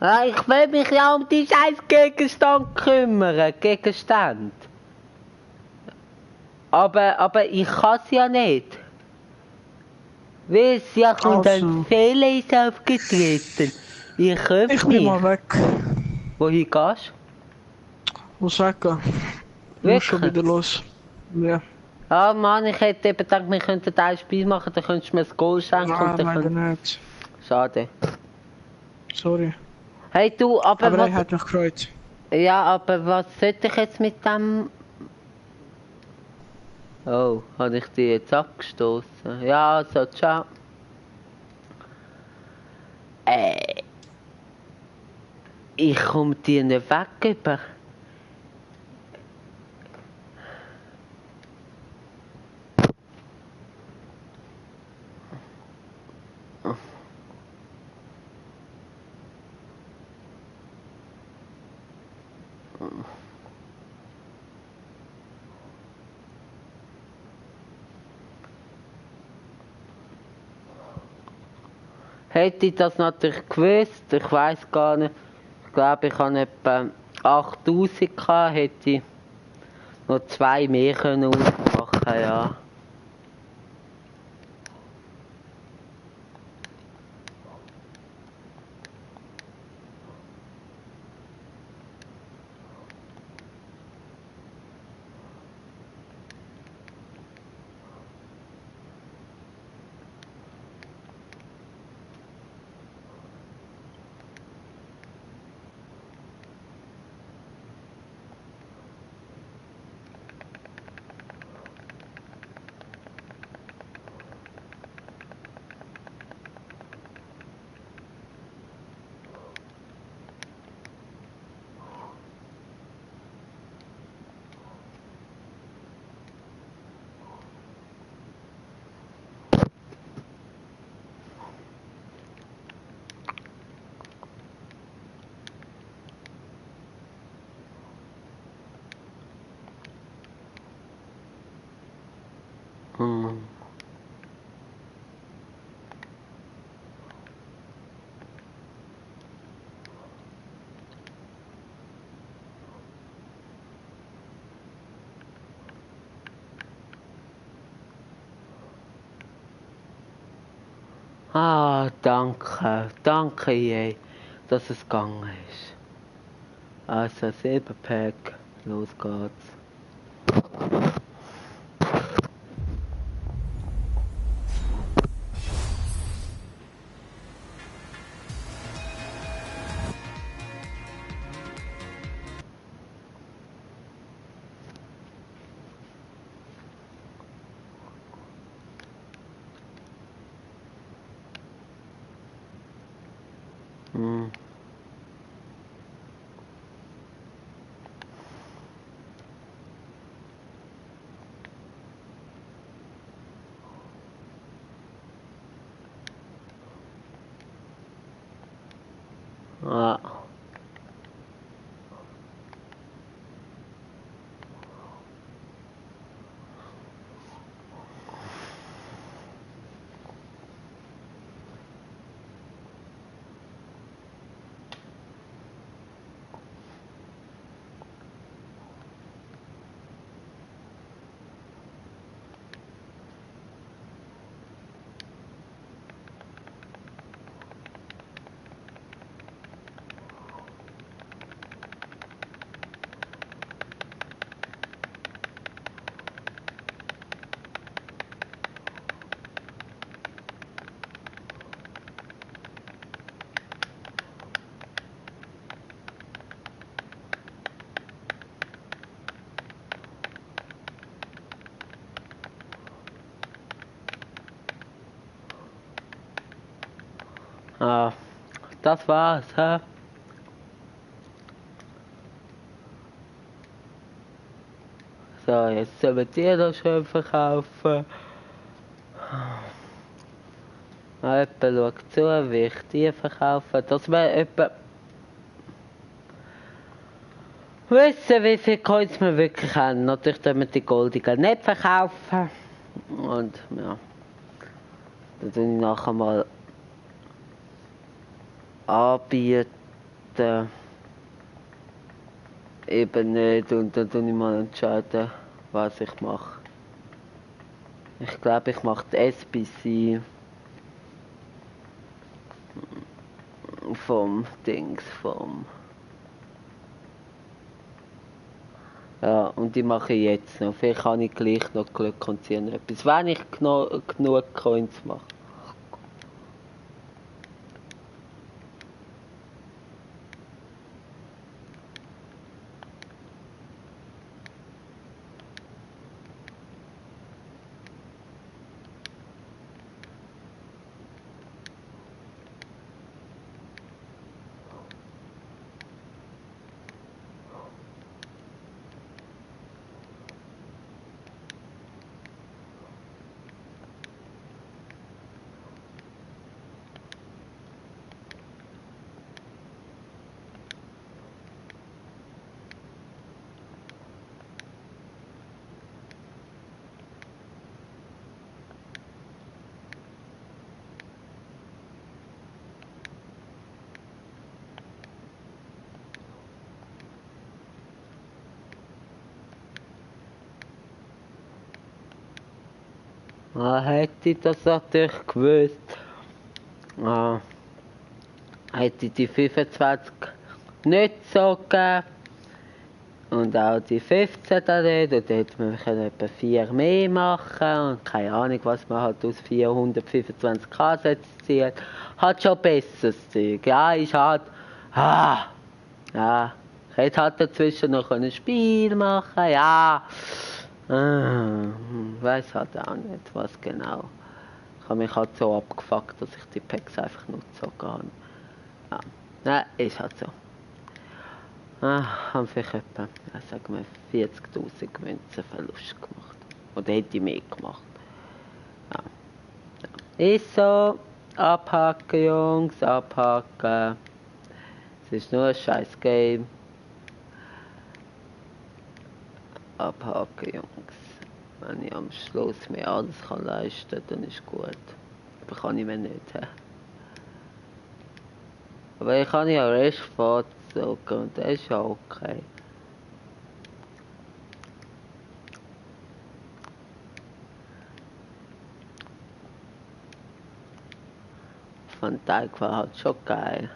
Ah, ich will mich ja um die scheiß Gegenstand kümmern. Gegenstand. Aber ich kann es ja nicht. Weil es ja kommt ein Fehler ist aufgetreten. Ich köpfe Ich bin mal weg. Wohin gehst du? Muss weggehen. Ich muss schon wieder los. Ja. Ah Mann, ich hätte eben gedacht, wir könnten ein Spiel machen, dann könntest du mir das Goal schenken. Nein, leider nicht. Schade. Sorry. Hey du, aber er hat mich gefreut. Ja, aber was sollte ich jetzt mit dem... Oh, habe ich die jetzt abgestoßen? Ja, also, ciao. Ich komme die nicht weg über. Hätte ich das natürlich gewusst, ich weiß gar nicht. Ich glaube, ich habe etwa 8000 gehabt, hätte ich noch 2 mehr können ausmachen, ja. Ah, danke, danke je, dass es gegangen ist. Also, Silberpack, los geht's. Ah. Ah, das war's, hä? So, jetzt sollen die da schön verkaufen. Jemand schaut zu, wie ich die verkaufe. Das wäre etwa... Wissen, wie viele Coins wir wirklich haben. Natürlich dürfen wir die goldigen nicht verkaufen. Und ja... Dann tue ich nachher mal... anbieten. Eben nicht. Und dann tue ich mal entscheiden, was ich mache. Ich glaube, ich mache die SBC vom Dings, vom... Ja, und die mache ich jetzt noch. Vielleicht habe ich gleich noch Glück und ziehe noch etwas. Wenn ich genug Coins mache. Hätte ich das natürlich gewusst, hätte ich die 25 nicht so gegeben und auch die 15 da nicht, und dann hätte man etwa 4 mehr machen und keine Ahnung, was man halt aus 425k Sätzen zieht. Hat schon besseres Zeug. Ja, ist halt, ja, ich hätte halt dazwischen noch ein Spiel machen, ja. Weiß halt auch nicht, was genau. Ich habe mich halt so abgefuckt, dass ich die Packs einfach nutzen kann. Ja, nein, ist halt so. Haben vielleicht etwa, sagen wir, 40.000 Münzen Verlust gemacht. Oder hätte ich mehr gemacht. Ja. Ja. Ist so. Abhaken, Jungs, abhaken. Es ist nur ein scheiß Game. Abhaken, Jungs. Wenn ich am Schluss mir alles leisten kann, dann ist gut. Aber kann ich mir nicht. Aber ich kann ja Restfahrt sogar und das ist ja okay. Van Dijk war halt schon geil.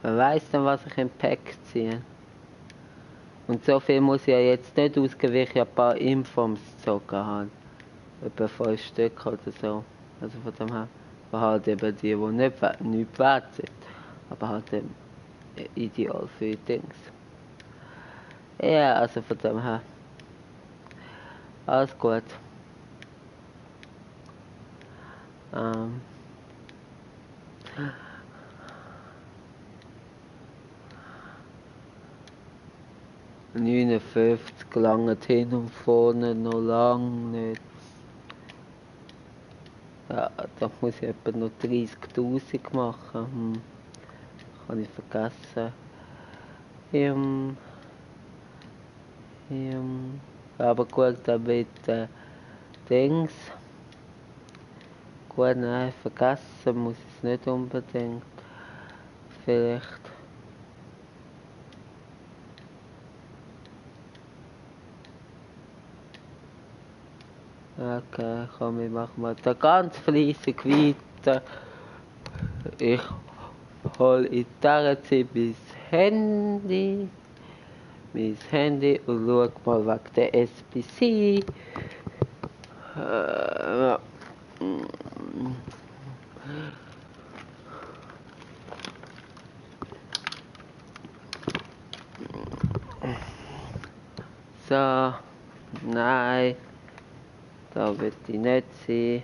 Wer weiß denn, was ich im Pack ziehe? Und so viel muss ich ja jetzt nicht ausgeben, wie ich ein paar Informs gezogen habe. Etwa 5 Stück oder so. Also von dem her. Aber halt eben die nicht wert sind. Aber halt eben ideal für die Dings. Ja, also von dem her. Alles gut. Ähm. 59 lange hin und vorne noch lang nicht. Ja, da muss ich etwa noch 30.000 machen. Kann ich vergessen. Aber gut, dann mit Dings. Gut, nein, vergessen muss ich es nicht unbedingt. Vielleicht. Okay, komm, ich mach mal da ganz fleissig weiter. Ich hol in dieser Zeit mein Handy und schau mal wegen der SBC. So, nein, da wird die nicht sein.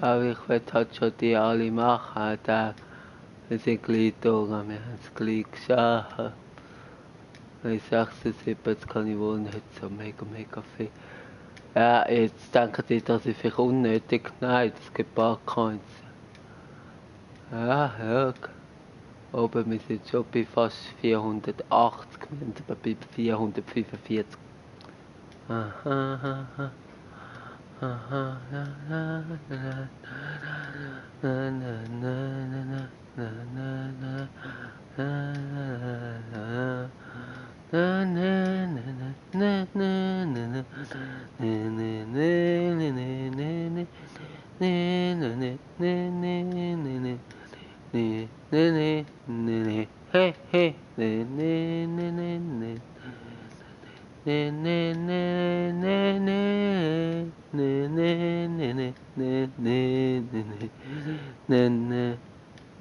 Aber ich will halt schon die alle machen. Wir sind gleich durch, wir haben es gleich geschafft. Bei 76 kann ich wohl nicht so mega viel. Ja, jetzt denken die, dass ich vielleicht unnötig. Nein, das gibt Barcoins. Ja, ja. Oben, wir sind schon bei fast 480, wir sind aber bei 445. Aha, aha. Aha, na, na, na, na, na, na, na, na, Hey, hey,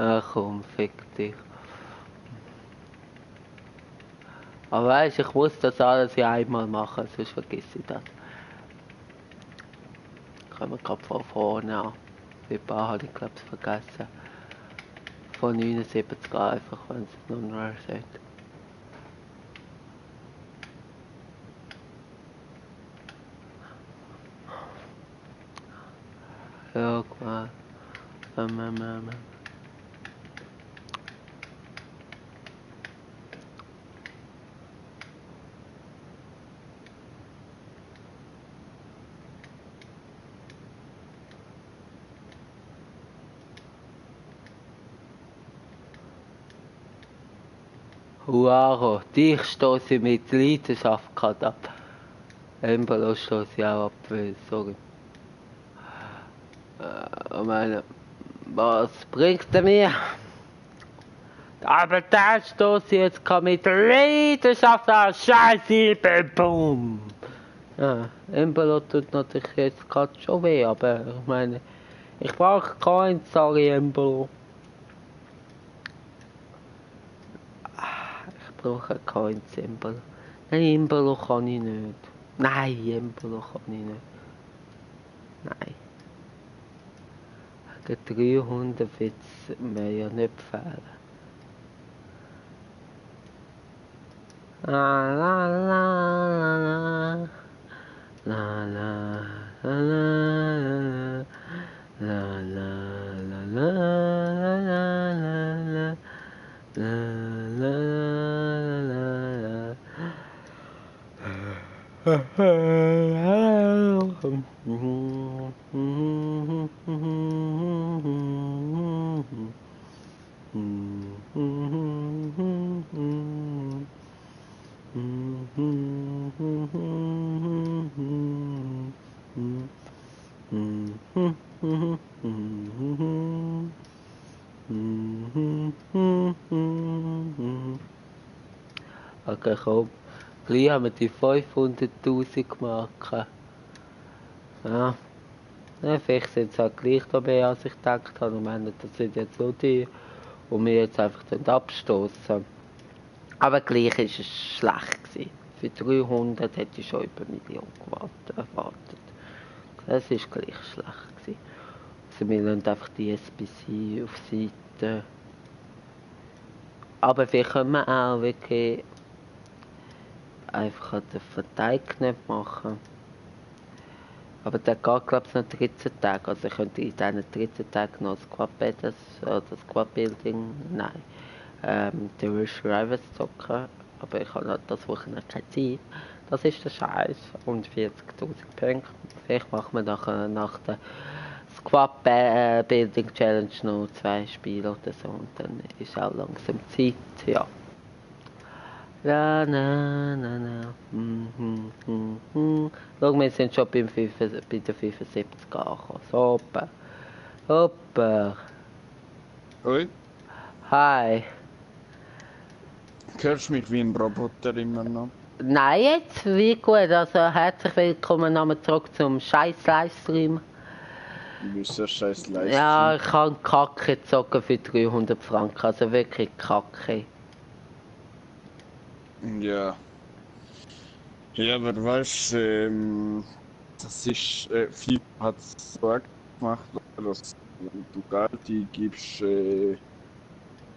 Ach komm, fick dich. Aber weißt, ich muss das alles ja einmal machen, sonst vergiss ich das. Können wir gerade von vorne an. Ein paar habe ich glaube ich vergessen. Von 79 einfach, wenn es noch mehr sagt. Ja, klar. Huaro, dich stoße ich mit Leidenschaft gerade ab. Embolo stoße ich auch ab, sorry. Ich meine, was bringt er mir? Aber der stoße ich jetzt kann mit Leidenschaft an, Scheiße, boom! Ja, Embolo tut natürlich jetzt gerade schon weh, aber ich meine, ich brauche keinen, sorry Embolo. Ich brauche keinen Embolo. Nein, Embolo kann ich nicht. Nein, Embolo kann ich nicht. Nein. Gegen 300 wird es mir ja nicht fehlen. La la la la la la la la la la Okay, komm. Gleich haben wir die 500.000 Marken. Ja. Ja, vielleicht sind es halt gleich da mehr, als ich gedacht habe. Und meine, das sind jetzt so die, die wir jetzt einfach abstoßen. Aber gleich war es schlecht gewesen. Für 300 hätte ich schon über 1 Million erwartet. Das war gleich schlecht gewesen. Also wir lassen einfach die SBC auf Seite. Aber vielleicht können wir auch wirklich einfach den Verteilknopf machen. Aber der geht glaube ich noch 13 Tage. Also ich könnte in diesen 13 Tagen noch das Squad Building, nein, die Rush Rivals zocken. Aber ich habe halt das Wochenende keine Zeit. Das ist der Scheiß. Und 40.000 Punkte. Vielleicht machen wir nachher nach der Squad Building Challenge noch 2 Spiele oder so. Und dann ist auch langsam Zeit, ja. La na na na. Schau, wir sind schon bei der 75 angekommen. Super. Super. Oi, Hi. hörst du mich wie ein Roboter immer noch? Nein, jetzt wie gut. Also herzlich willkommen nochmal zurück zum scheiß Livestream. Wieso scheiß Leistung? Ja, ich habe Kacke gezogen für 300 Franken. Also wirklich Kacke. Ja. Ja, aber weißt das ist, viel hat es gesagt, gemacht, dass wenn du Geld eingibst,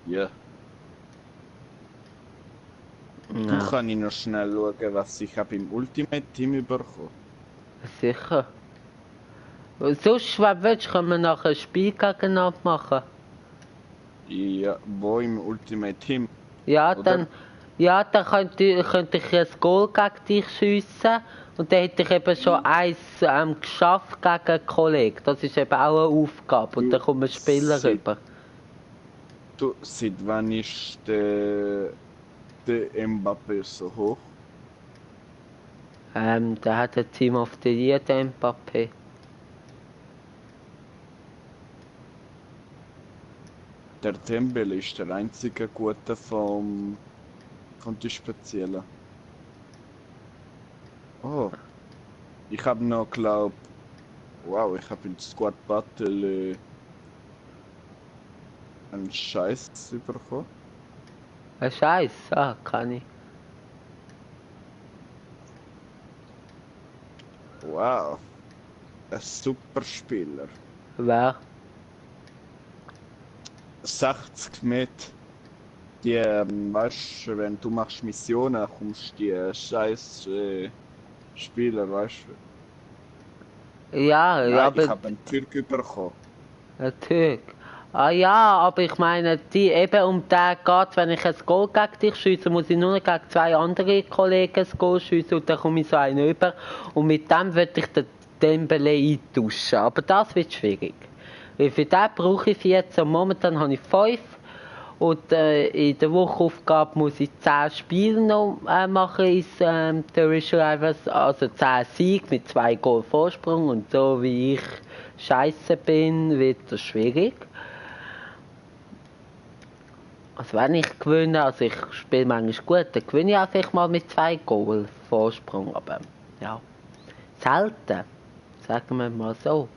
ja. Du kann ich noch schnell schauen, was ich habe im Ultimate Team bekommen. Sicher. Und sonst, wenn du willst, können wir nachher ein Spiel gegeneinander machen. Ja, wo im Ultimate Team? Ja, Oder? dann könnte ich ein Goal gegen dich schiessen. Und dann hätte ich eben schon eins geschafft gegen einen Kollegen. Das ist eben auch eine Aufgabe. Und dann kommt ein Spieler rüber. Du, seit wann ist der Mbappé so hoch? Der hat ein Team of the Year, der Mbappé. Der Dembele ist der einzige Gute von den Speziellen. Oh. Ich habe noch glaub. Wow, ich habe in Squad Battle einen Scheiß bekommen. Ein Scheiß? Ah, kann ich. Wow. Ein super Spieler. Wer? 60 Meter. Die, weißt du, wenn du machst Missionen, kommst die scheiß Spieler, weißt du? Ja, Nein, ja, aber... ich habe einen Türk bekommen. Ein Türk? Ah ja, aber ich meine, die eben um den geht, wenn ich ein Goal gegen dich schiesse, muss ich nur noch gegen zwei andere Kollegen ein Goal schiessen und dann komme ich so einen über. Und mit dem würde ich den Dembele eintauschen. Aber das wird schwierig. Weil für den brauche ich 14, momentan habe ich 5. Und in der Wochenaufgabe muss ich 10 Spiele noch machen ins Tourist Rivals. Also 10 Siege mit 2 Goal Vorsprung. Und so wie ich scheiße bin, wird das schwierig. Also wenn ich gewinne, also ich spiele manchmal gut, dann gewinne ich einfach mal mit 2 Goal Vorsprung. Aber ja, selten. Sagen wir mal so.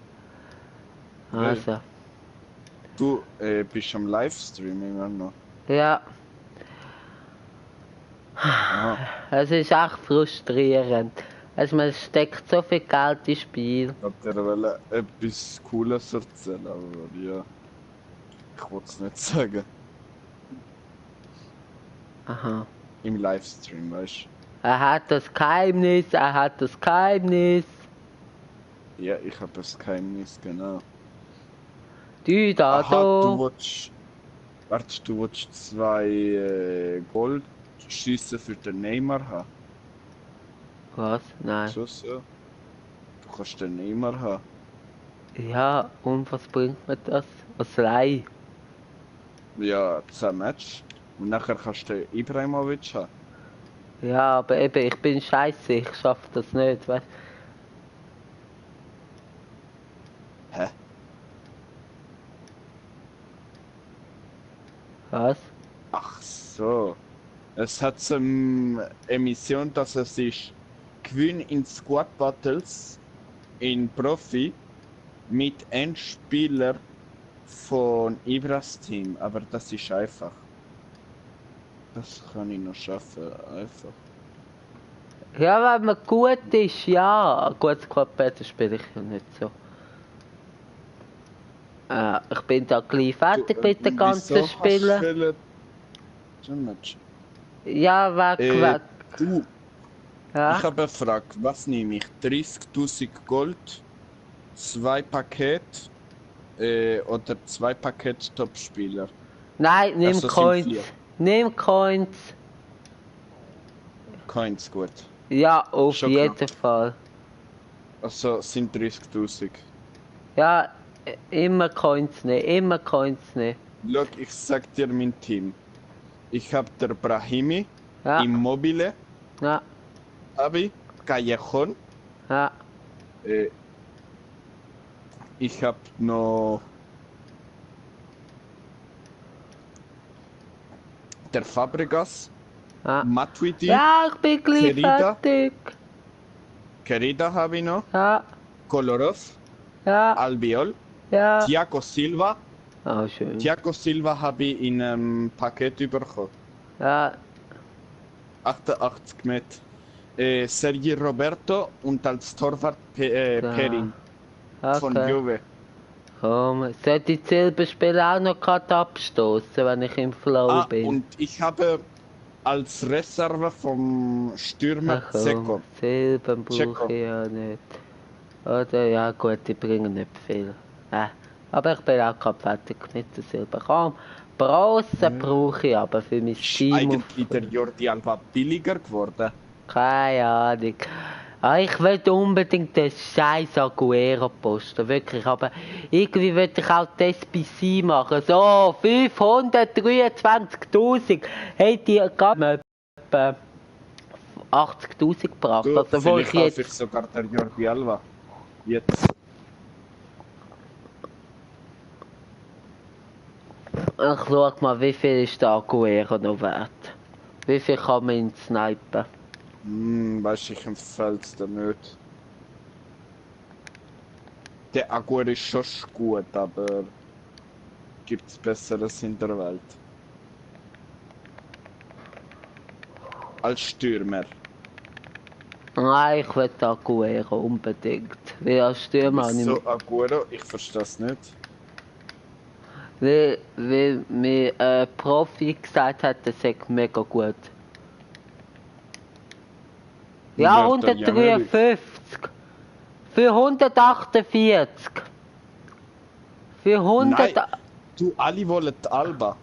Also. Du bist am Livestream immer noch. Ja. Aha. Es ist echt frustrierend. Also man steckt so viel Geld ins Spiel. Ich wollte dir etwas Cooles erzählen, aber ja. Ich wollte es nicht sagen. Aha. Im Livestream, weißt du? Er hat das Geheimnis, er hat das Geheimnis. Ja, ich habe das Geheimnis, genau. Du da, Aha, du da. willst... Warte, du willst 2 Goldschüsse für den Neymar haben? Was? Nein. So, so. Du kannst den Neymar haben. Ja, und was bringt mir das? Was Leih? Ja, 10 Match. Und nachher kannst du den Ibrahimovic haben. Ja, aber eben, ich bin scheiße, ich schaff das nicht, weißt Hä? Was? Ach so. Es hat so eine Emission, dass es ist Gewinn in Squad Battles in Profi mit Endspieler von Ibras Team, aber das ist einfach. Das kann ich noch schaffen, einfach. Ja, wenn man gut ist, ja. Gut, Squad-Battle spiele ich ja nicht so. Ich bin da gleich fertig mit den ganzen Spielen. Ja, weg. Du, Ja. ich habe eine Frage. Was nehme ich? 30.000 Gold, 2 Pakete oder 2 Pakete Top-Spieler? Nein, nimm Also sind Coins. 4. Nimm Coins. Coins, gut. Ja, auf Schon jeden knapp. Fall. Also sind 30.000. Ja, immer Coins nehmen, immer Coins nehmen. Schau, ich sag dir mein Team. Ich hab der Brahimi, Ja, Immobile, ja, Abi, Callejon. ja. Ich hab noch der Fabregas, Ja, Matuidi, ja, ich bin gleich Querida. fertig. Querida habe ich noch, Ja, Kolarov, ja, Albiol, ja. Thiago Silva. Oh, schön. Thiago Silva habe ich in einem Paket bekommen. Ja, 88 Meter. Sergi Roberto und als Torwart Ja. Perin von okay. Juve. Komm, sollte ich das Silberspiel auch noch gerade abstoßen, wenn ich im Flow bin? Und ich habe als Reserve vom Stürmer Ach komm, Zeko. Silber Dzeko. brauche ich ja nicht. Oder ja gut, die bringen nicht viel. Aber ich bin auch gerade fertig mit der Silber. Komm, Bronze brauche ich aber für mein Ist Team. eigentlich der Jordi Alba billiger geworden? Keine Ahnung. Ich will unbedingt den scheiß Aguero posten, wirklich. Aber irgendwie will ich auch das SBC machen. So, 523.000. Hey, die gab mir etwa 80.000 gebracht. Du, Also, wo ich vielleicht kaufe ich jetzt. sogar der Jordi Alba. Jetzt. Ich schau mal, wie viel ist der Aguero noch wert? Wie viel kann man ihn snipen? Weiß ich empfehle es dir nicht. Der Aguero ist schon gut, aber gibt's Besseres in der Welt? Als Stürmer. Nein, ich will den Aguero unbedingt. Weil als Stürmer habe ich Wieso Aguero? Ich verstehe es nicht. Weil mir ein Profi gesagt hat, das sei mega gut. Ja, Wer, der 153. Für 148. Für 100. Nein, du, alle wollen die Alba.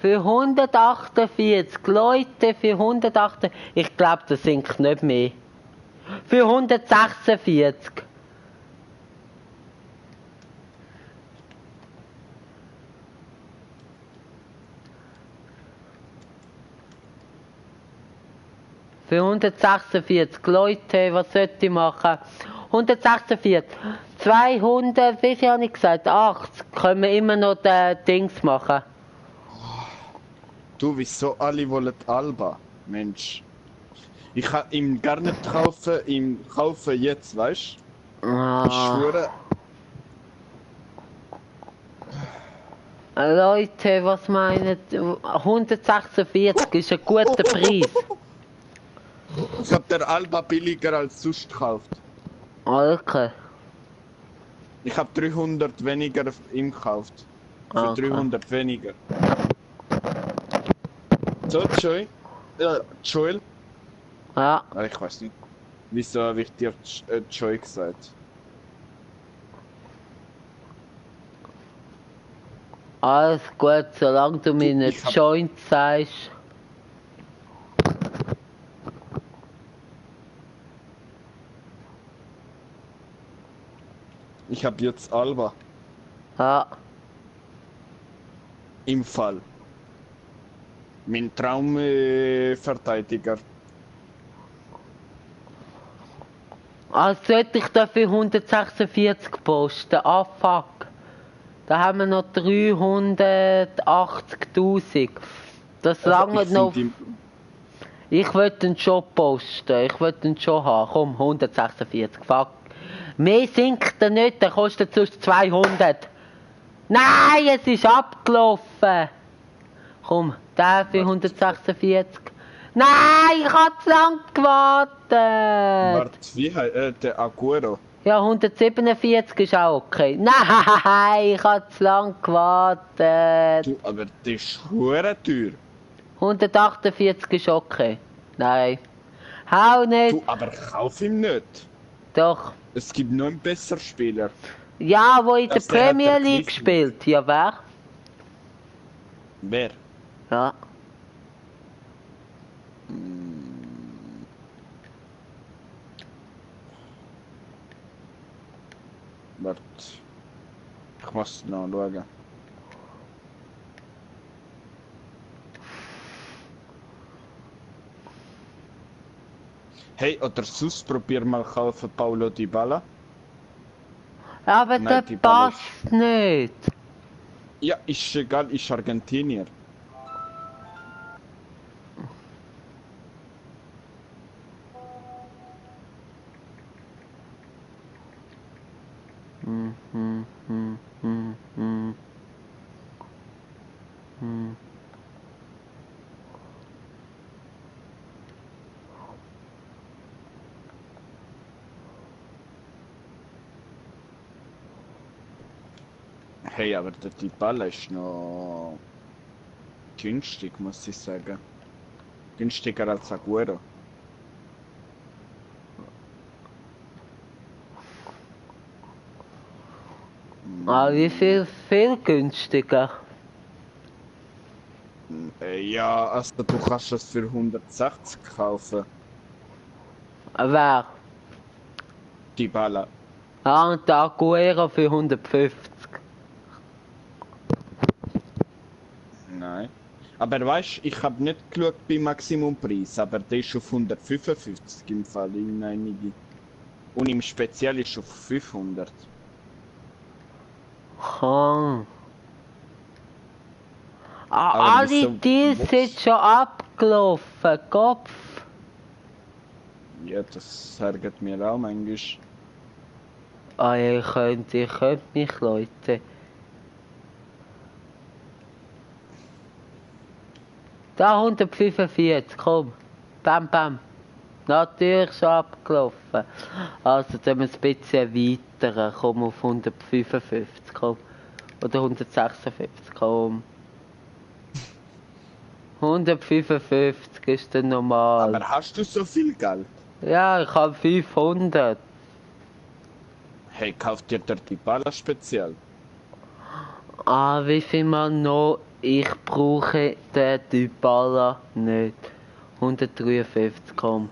Für 148. Leute, für 148. Ich glaube, das sind nicht mehr. Für 146. Für 146 Leute, was sollte ich machen? 146, 200, wie viel habe ich gesagt? 80. Können wir immer noch den Dings machen? Du, wieso alle wollen die Alba? Mensch. Ich kann ihm gar nicht kaufen, ihm kaufen jetzt, weißt du? Ich Ah, schwöre, Leute, was meinen? 146 ist ein guter Preis. ich hab der Alba billiger als sonst gekauft. Okay. Ich hab 300 weniger ihm gekauft. Für Okay. 300 weniger. So, Joel? Ja, Ich weiß nicht. Wieso habe ich dir Joy gesagt? alles gut, solange du mir nicht ich hab- Joint sagst. Ich hab jetzt Alba Ja. im Fall. Mein Traumverteidiger. Sollte ich dafür 146 posten? Ah, fuck. Da haben wir noch 380.000. Das lange noch. Ich will den schon posten. Ich will den schon haben. Komm, 146. Fuck. Mehr sinkt er nicht, der kostet sonst 200. Nein, es ist abgelaufen. Komm, der für 146. Nein, ich hab zu lang gewartet. Warte, wie heißt der Aguero? Ja, 147 ist auch okay. Nein, ich hab zu lang gewartet. Du, aber der ist hure teuer. 148 ist okay. Nein. Hau nicht. Du, aber kauf ihm nicht. Doch. Es gibt noch einen besseren Spieler. Ja, wo in der Also, der hat Premier der League Quiz- spielt. Ja, wer? Wer? Ja. Warte. Ich muss noch schauen. Hey, oder sonst probier mal kaufen Paulo Dybala. Aber Nein, der die Ball passt nicht. Ja, ist egal, ist Argentinier. Hm, hm, hm, hm, hm. Hm. Hey, aber der Dybala ist noch günstig, muss ich sagen. Günstiger als Aguero. Wie viel günstiger? Ja, also du kannst das für 160 kaufen. Wer? Dybala. Und der Aguero für 150. Nein. Aber weißt du, ich habe nicht geschaut bei Maximumpreis, aber der ist auf 155 im Fall in einige. Und im Speziell ist auf 500. Ah. Aber Alle wieso die willst- sind schon abgelaufen, Kopf. Ja, das ärgert mir auch manchmal. Ah, ihr könnt mich, Leute. Da 145, komm. Bam, bam. Natürlich schon abgelaufen. Also, dann ein bisschen weiter. Komm auf 155, komm. Oder 156, komm. 155 ist dann normal. Aber hast du so viel Geld? Ja, ich habe 500. Hey, kauft dir der Dybala speziell? Ah, wie viel mal noch? Ich brauche den Dybala nicht. 153, komm.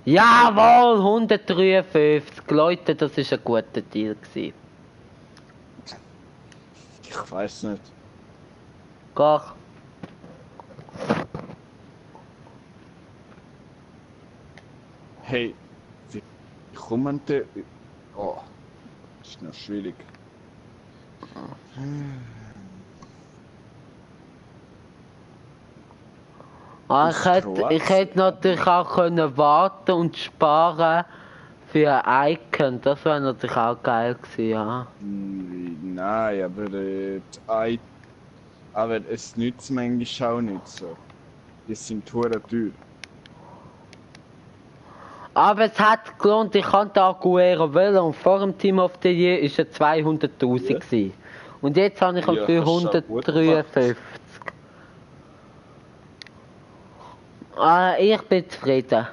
Jawohl, 153. Leute, das ist ein guter Deal gewesen. Ich weiß nicht. Gach. Hey, wie kommen die? Oh, das ist noch schwierig. Ah, Aus ich hätte natürlich auch können warten und sparen für ein Icon. Das wäre natürlich auch geil gewesen, ja. Nein, aber es nützt manchmal auch nicht so. Die sind hure teuer. Aber es hat gelohnt, ich kann den Aguero wählen und vor dem Team of the Year ist er 200.000 Ja. gewesen. Und jetzt habe ich ihn Ja, für hast du auch gut 153. Ah, ich bin zufrieden.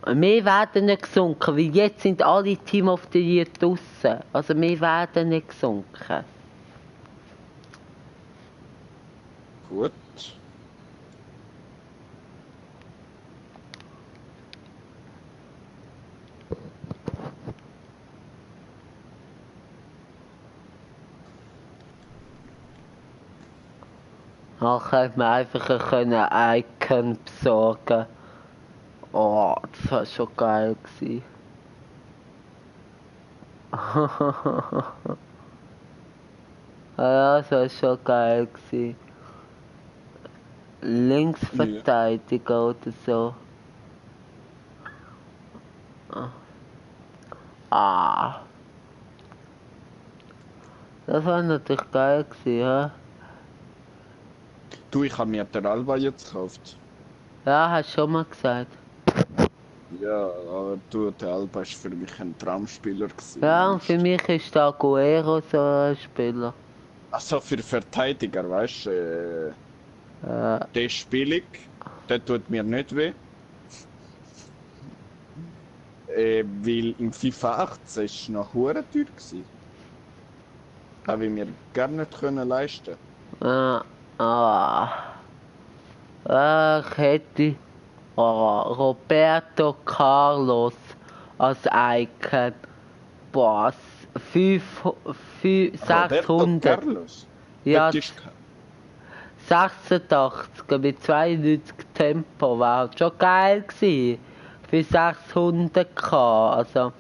Wir werden nicht gesunken, weil jetzt sind alle Team of the Year draussen. Also wir werden nicht gesunken. Gut. Dann hätte man einfach ein Icon besorgen. Oh, das war schon geil gewesen. Ja, das war schon geil gewesen. Linksverteidiger oder so. Ah. Das war natürlich geil gewesen, ja. Du, ich habe mir den Alba jetzt gekauft. Ja, hast du schon mal gesagt. Ja, aber du, der Alba ist für mich ein Traumspieler gewesen. Ja, und für mich ist der Aguero so ein Spieler. Also für Verteidiger, weißt du, der ist billig, der tut mir nicht weh. Weil im FIFA 18 ist noch hure teuer gewesen. Habe ich mir gar nicht können leisten. Ich hätte Roberto Carlos als Icon. Boah, 600. Carlos? Ja, Das ist 86 mit 92 Tempo war schon geil gewesen. Für 600k. Also,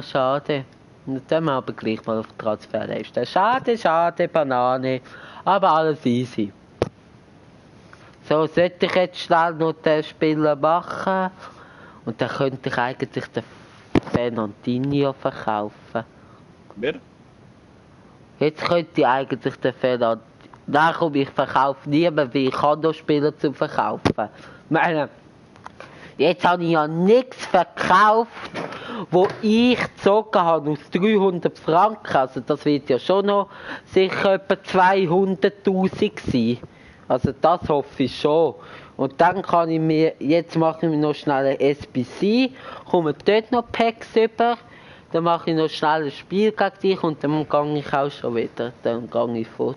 schade. Und dann wir aber gleich mal auf die Transferliste. Schade, Banane. Aber alles easy. So, sollte ich jetzt schnell noch den Spieler machen. Und dann könnte ich eigentlich den Fernandinho verkaufen. wer? Jetzt könnte ich eigentlich den Fernandinho... Nein, komm, ich verkaufe niemanden, weil ich habe noch Spieler zum Verkaufen. Ich meine, jetzt habe ich ja nichts verkauft wo ich gezogen habe aus 300 Franken, also das wird ja schon noch sicher etwa 200'000 sein. Also das hoffe ich schon. Und dann kann ich mir, jetzt mache ich mir noch schnell ein SBC, komme dort noch Packs über, dann mache ich noch schnell ein Spiel gegen dich und dann gehe ich auch schon wieder, dann gehe ich fort.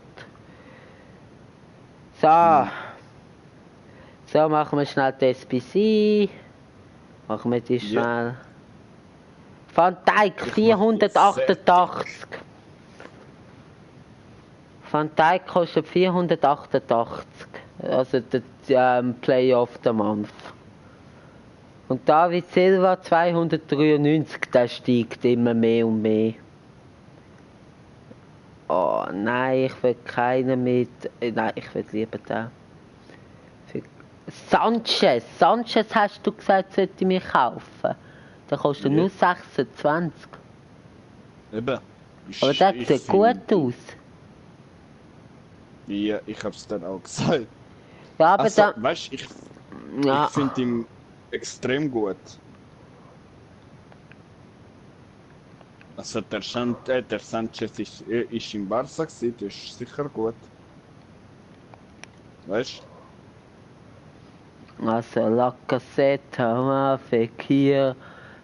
So. So, machen wir schnell die SBC. Machen wir die schnell. Van Dijk 488. Van Dijk kostet 488. Also der Player of the Month. Und David Silva 293, der steigt immer mehr und mehr. Oh nein, ich will keinen mit. Nein, ich will lieber den. Sanchez hast du gesagt, sollte ich mir kaufen. Der kostet nur 26. Eben. Aber der sieht gut aus. Ja, ich hab's dann auch gesagt. Ja, aber Also, dann. weißt, ich Ja. finde ihn extrem gut. Also der Sanchez ist im Barca gewesen, der ist sicher gut. Weißt? Also Lacazette, Fekir.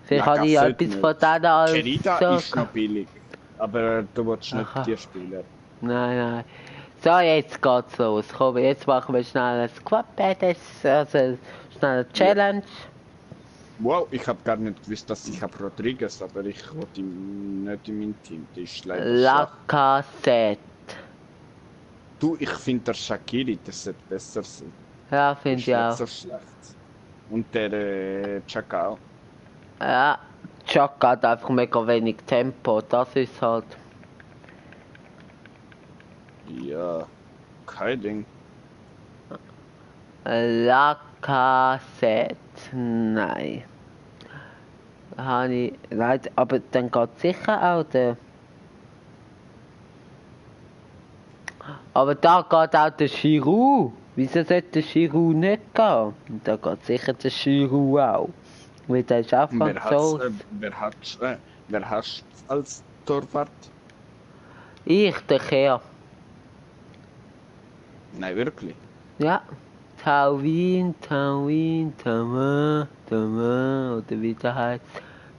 Vielleicht habe ich Lacazette etwas nicht. von denen als Cherida ist so. noch billig. Aber du willst nicht Aha. die Spieler. Nein. So, jetzt geht's los. Komm, jetzt machen wir schnell ein Squad Battles, also schnell eine Challenge. Wow, ich habe gar nicht gewusst, dass ich habe Rodriguez, aber ich wollte ihn nicht in mein Team. Der ist leider schwach. Lacazette. Du, ich finde der Shaqiri, der sollte besser sein. Ja, Der finde ist ich nicht auch. so schlecht. Und der Chakao. Ja, Chuck hat einfach mega wenig Tempo, das ist halt. Ja, kein Ding. Lacazette. Nein. Habe ich. Nein, aber dann geht sicher auch der. Aber da geht auch der Giroud. Wieso sollte der Giroud nicht gehen? Und da geht sicher der Giroud auch. Weil der ist auch Franzose. Wer hast als Torwart? Ich, der Kerr. Nein, wirklich. Ja. Tawin, Tama, oder wie der heißt.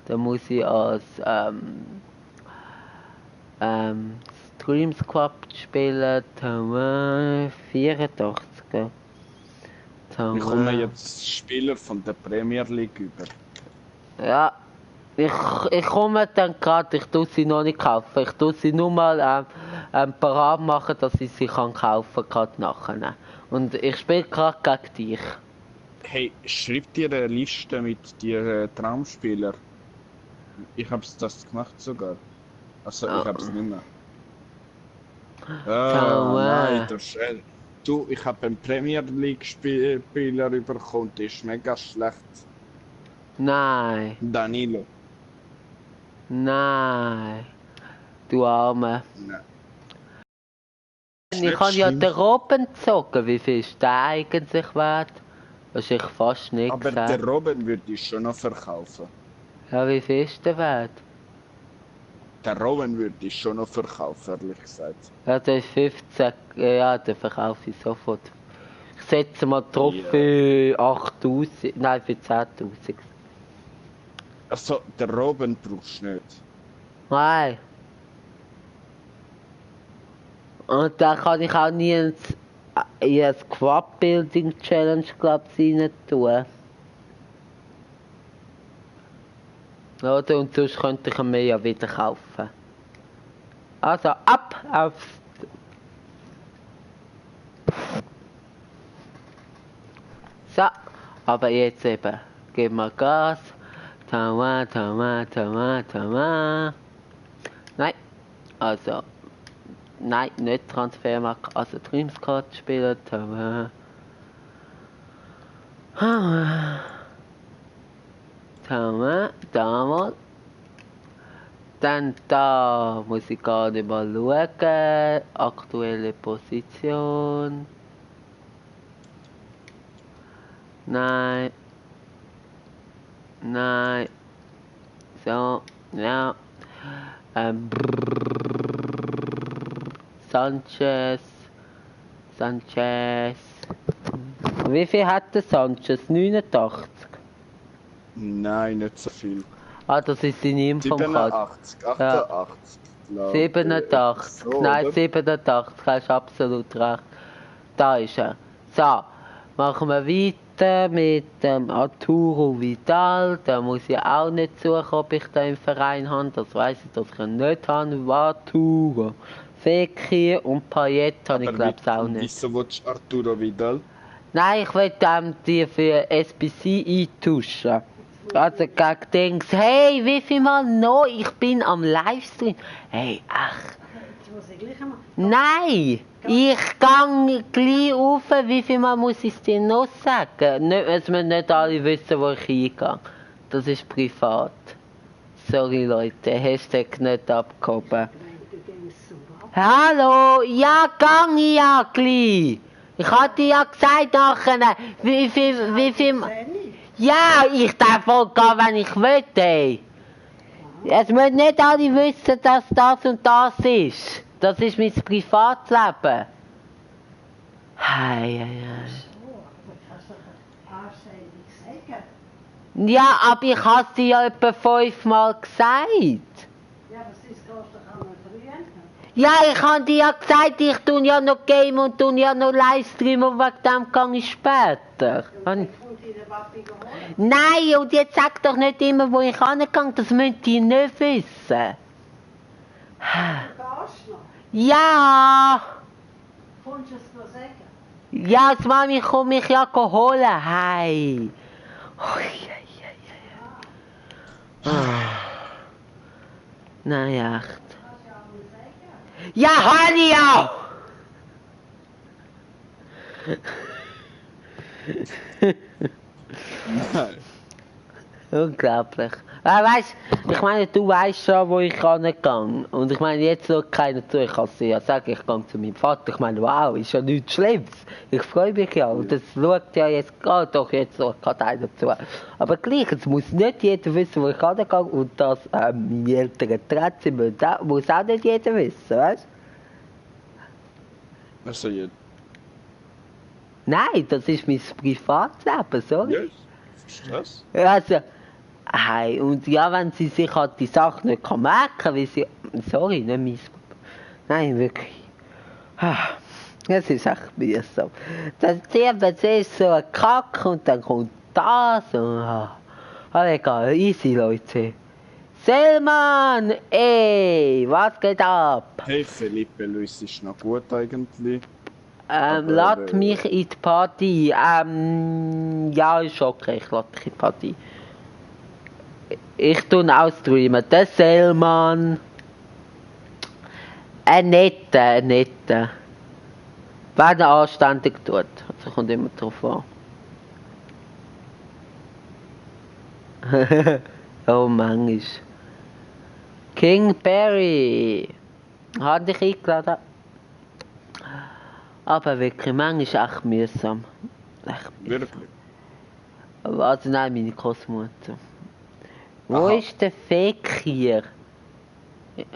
Da muss ich als Stream Squad spielen, Tama 84. Wir kommen jetzt Spieler von der Premier League über. Ja, ich komme dann gerade, ich tue sie noch nicht kaufen. Ich tue sie nur mal parat machen, dass ich sie kann kaufen kann nachher. Und ich spiele gerade gegen dich. Hey, schreib dir eine Liste mit dir Traumspieler. Ich hab's das gemacht sogar. Also ich hab's nicht mehr. Nein, der Schell. Du, ich hab einen Premier League Spieler bekommen, der ist mega schlecht. Nein, Danilo. nein. Du Arme. Nein. Ich habe ja den Robben gezogen. Wie viel ist der eigentlich wert? Das ist ich fast nicht Aber gesagt. der Robben würde ich schon noch verkaufen. Ja, wie viel ist der wert? Der Robben würde ich schon noch verkaufen, ehrlich gesagt. Ja, der ist 15. Ja, den verkaufe ich sofort. Ich setze mal drauf Ja. für 8000. Nein, für 10.000. Also, der Robben brauchst du nicht. Nein. Und da kann ich auch nie in eine Squad Building Challenge, glaube ich, rein tun. Oder? Und sonst könnte ich ihn mir ja wieder kaufen. Also ab aufs. So, aber jetzt eben. Geben wir Gas. Tama. Nein. Also. Nein, nicht Transfermarkt. Also Dreamscard spielen. Tama. Da mal. Dann da muss ich gar nicht mal schauen. Aktuelle Position. Nein. So, ja. Sanchez. Wie viel hat der Sanchez? 89? Nein, nicht so viel. Ah, das ist die Name vom Kader. 87, 88. glaub ich. 87. So, Nein, oder? 87. Hast absolut recht. Da ist er. So, machen wir weiter mit dem Arturo Vidal. Da muss ich auch nicht suchen, ob ich da im Verein habe. Das weiss ich, dass ich ihn nicht habe. Arturo. Fekir und Payet habe ich glaube ich auch nicht. Wieso willst du Arturo Vidal? Nein, ich will die für SBC eintauschen. Also gegen Dings. Hey, wie viel Mal noch? Ich bin am Livestream. Hey, ach. Jetzt muss ich gleich einmal. Nein! Ich gehe gleich rauf. Wie viel Mal muss ich es dir noch sagen? Nicht, dass wir nicht alle wissen, wo ich hingehe. Das ist privat. Sorry Leute, Hashtag nicht abgehoben. Du gehst zum Bad. Hallo, ja, gang ich ja gleich. Ich hatte ja gesagt nachher, wie viel... Zähne. Ja, ich darf wohl gehen, wenn ich will, ey. Es müssen nicht alle wissen, dass das und das ist. Das ist mein Privatleben. Hei, hei, hei. So, aber kannst du doch anständig sagen. Ja, aber ich habe es dir ja etwa 5-mal gesagt. Ja, aber sonst gehst du doch einmal früher. Ja, ich habe dir ja gesagt, ich tue ja noch Game und tue ja noch Livestream und wegen dem gehe ich später. Und dann kommt deine Papi geholt. Nein, und jetzt sag doch nicht immer, wo ich hingehe, das müsst ihr nicht wissen. Du gehst noch. Ja, Kommst du es noch sagen? ja, die Mami kommt mich ja holen. Hey. Ui, ei, ei, ei, ei. Nein, echt. Kannst du ja auch sagen. Ja, Hani ja! Nein. Unglaublich. Weißt ich meine, du weißt schon, wo ich gehe. Und ich meine, jetzt schaut keiner zu. Ich kann es dir ja sagen, ich gehe zu meinem Vater. Ich meine, wow, ist ja nichts Schlimmes. Ich freue mich ja. Und das schaut ja jetzt gerade, doch jetzt schaut gerade einer zu. Aber gleich, es muss nicht jeder wissen, wo ich gehe. Und dass meine Eltern getrennt sind, muss auch nicht jeder wissen, weißt du? Also jetzt. Nein, das ist mein Privatleben, sorry. Ja, was? Also, hey, und ja, wenn sie sich halt die Sache nicht merken kann, wie sie... Sorry, nicht mein... Nein, wirklich. Es ist echt mühsam. Das CBC ist so ein Kack und dann kommt das und... Aber egal, easy, Leute. Selman, ey, was geht ab? Hey Felipe Luis ist noch gut eigentlich. Lass mich in die Party. Ja, ist okay, ich lass dich in die Party. Ich tue auch streamen. Der Selman. Ein netter. Wer den anständig tut. Also kommt immer drauf an. Oh, manchmal. King Perry. Hat dich eingeladen. Aber wirklich, manchmal echt mühsam. Echt mühsam. Wirklich. Also nein, meine Großmutter. Wo Aha. ist der Fake hier? Ich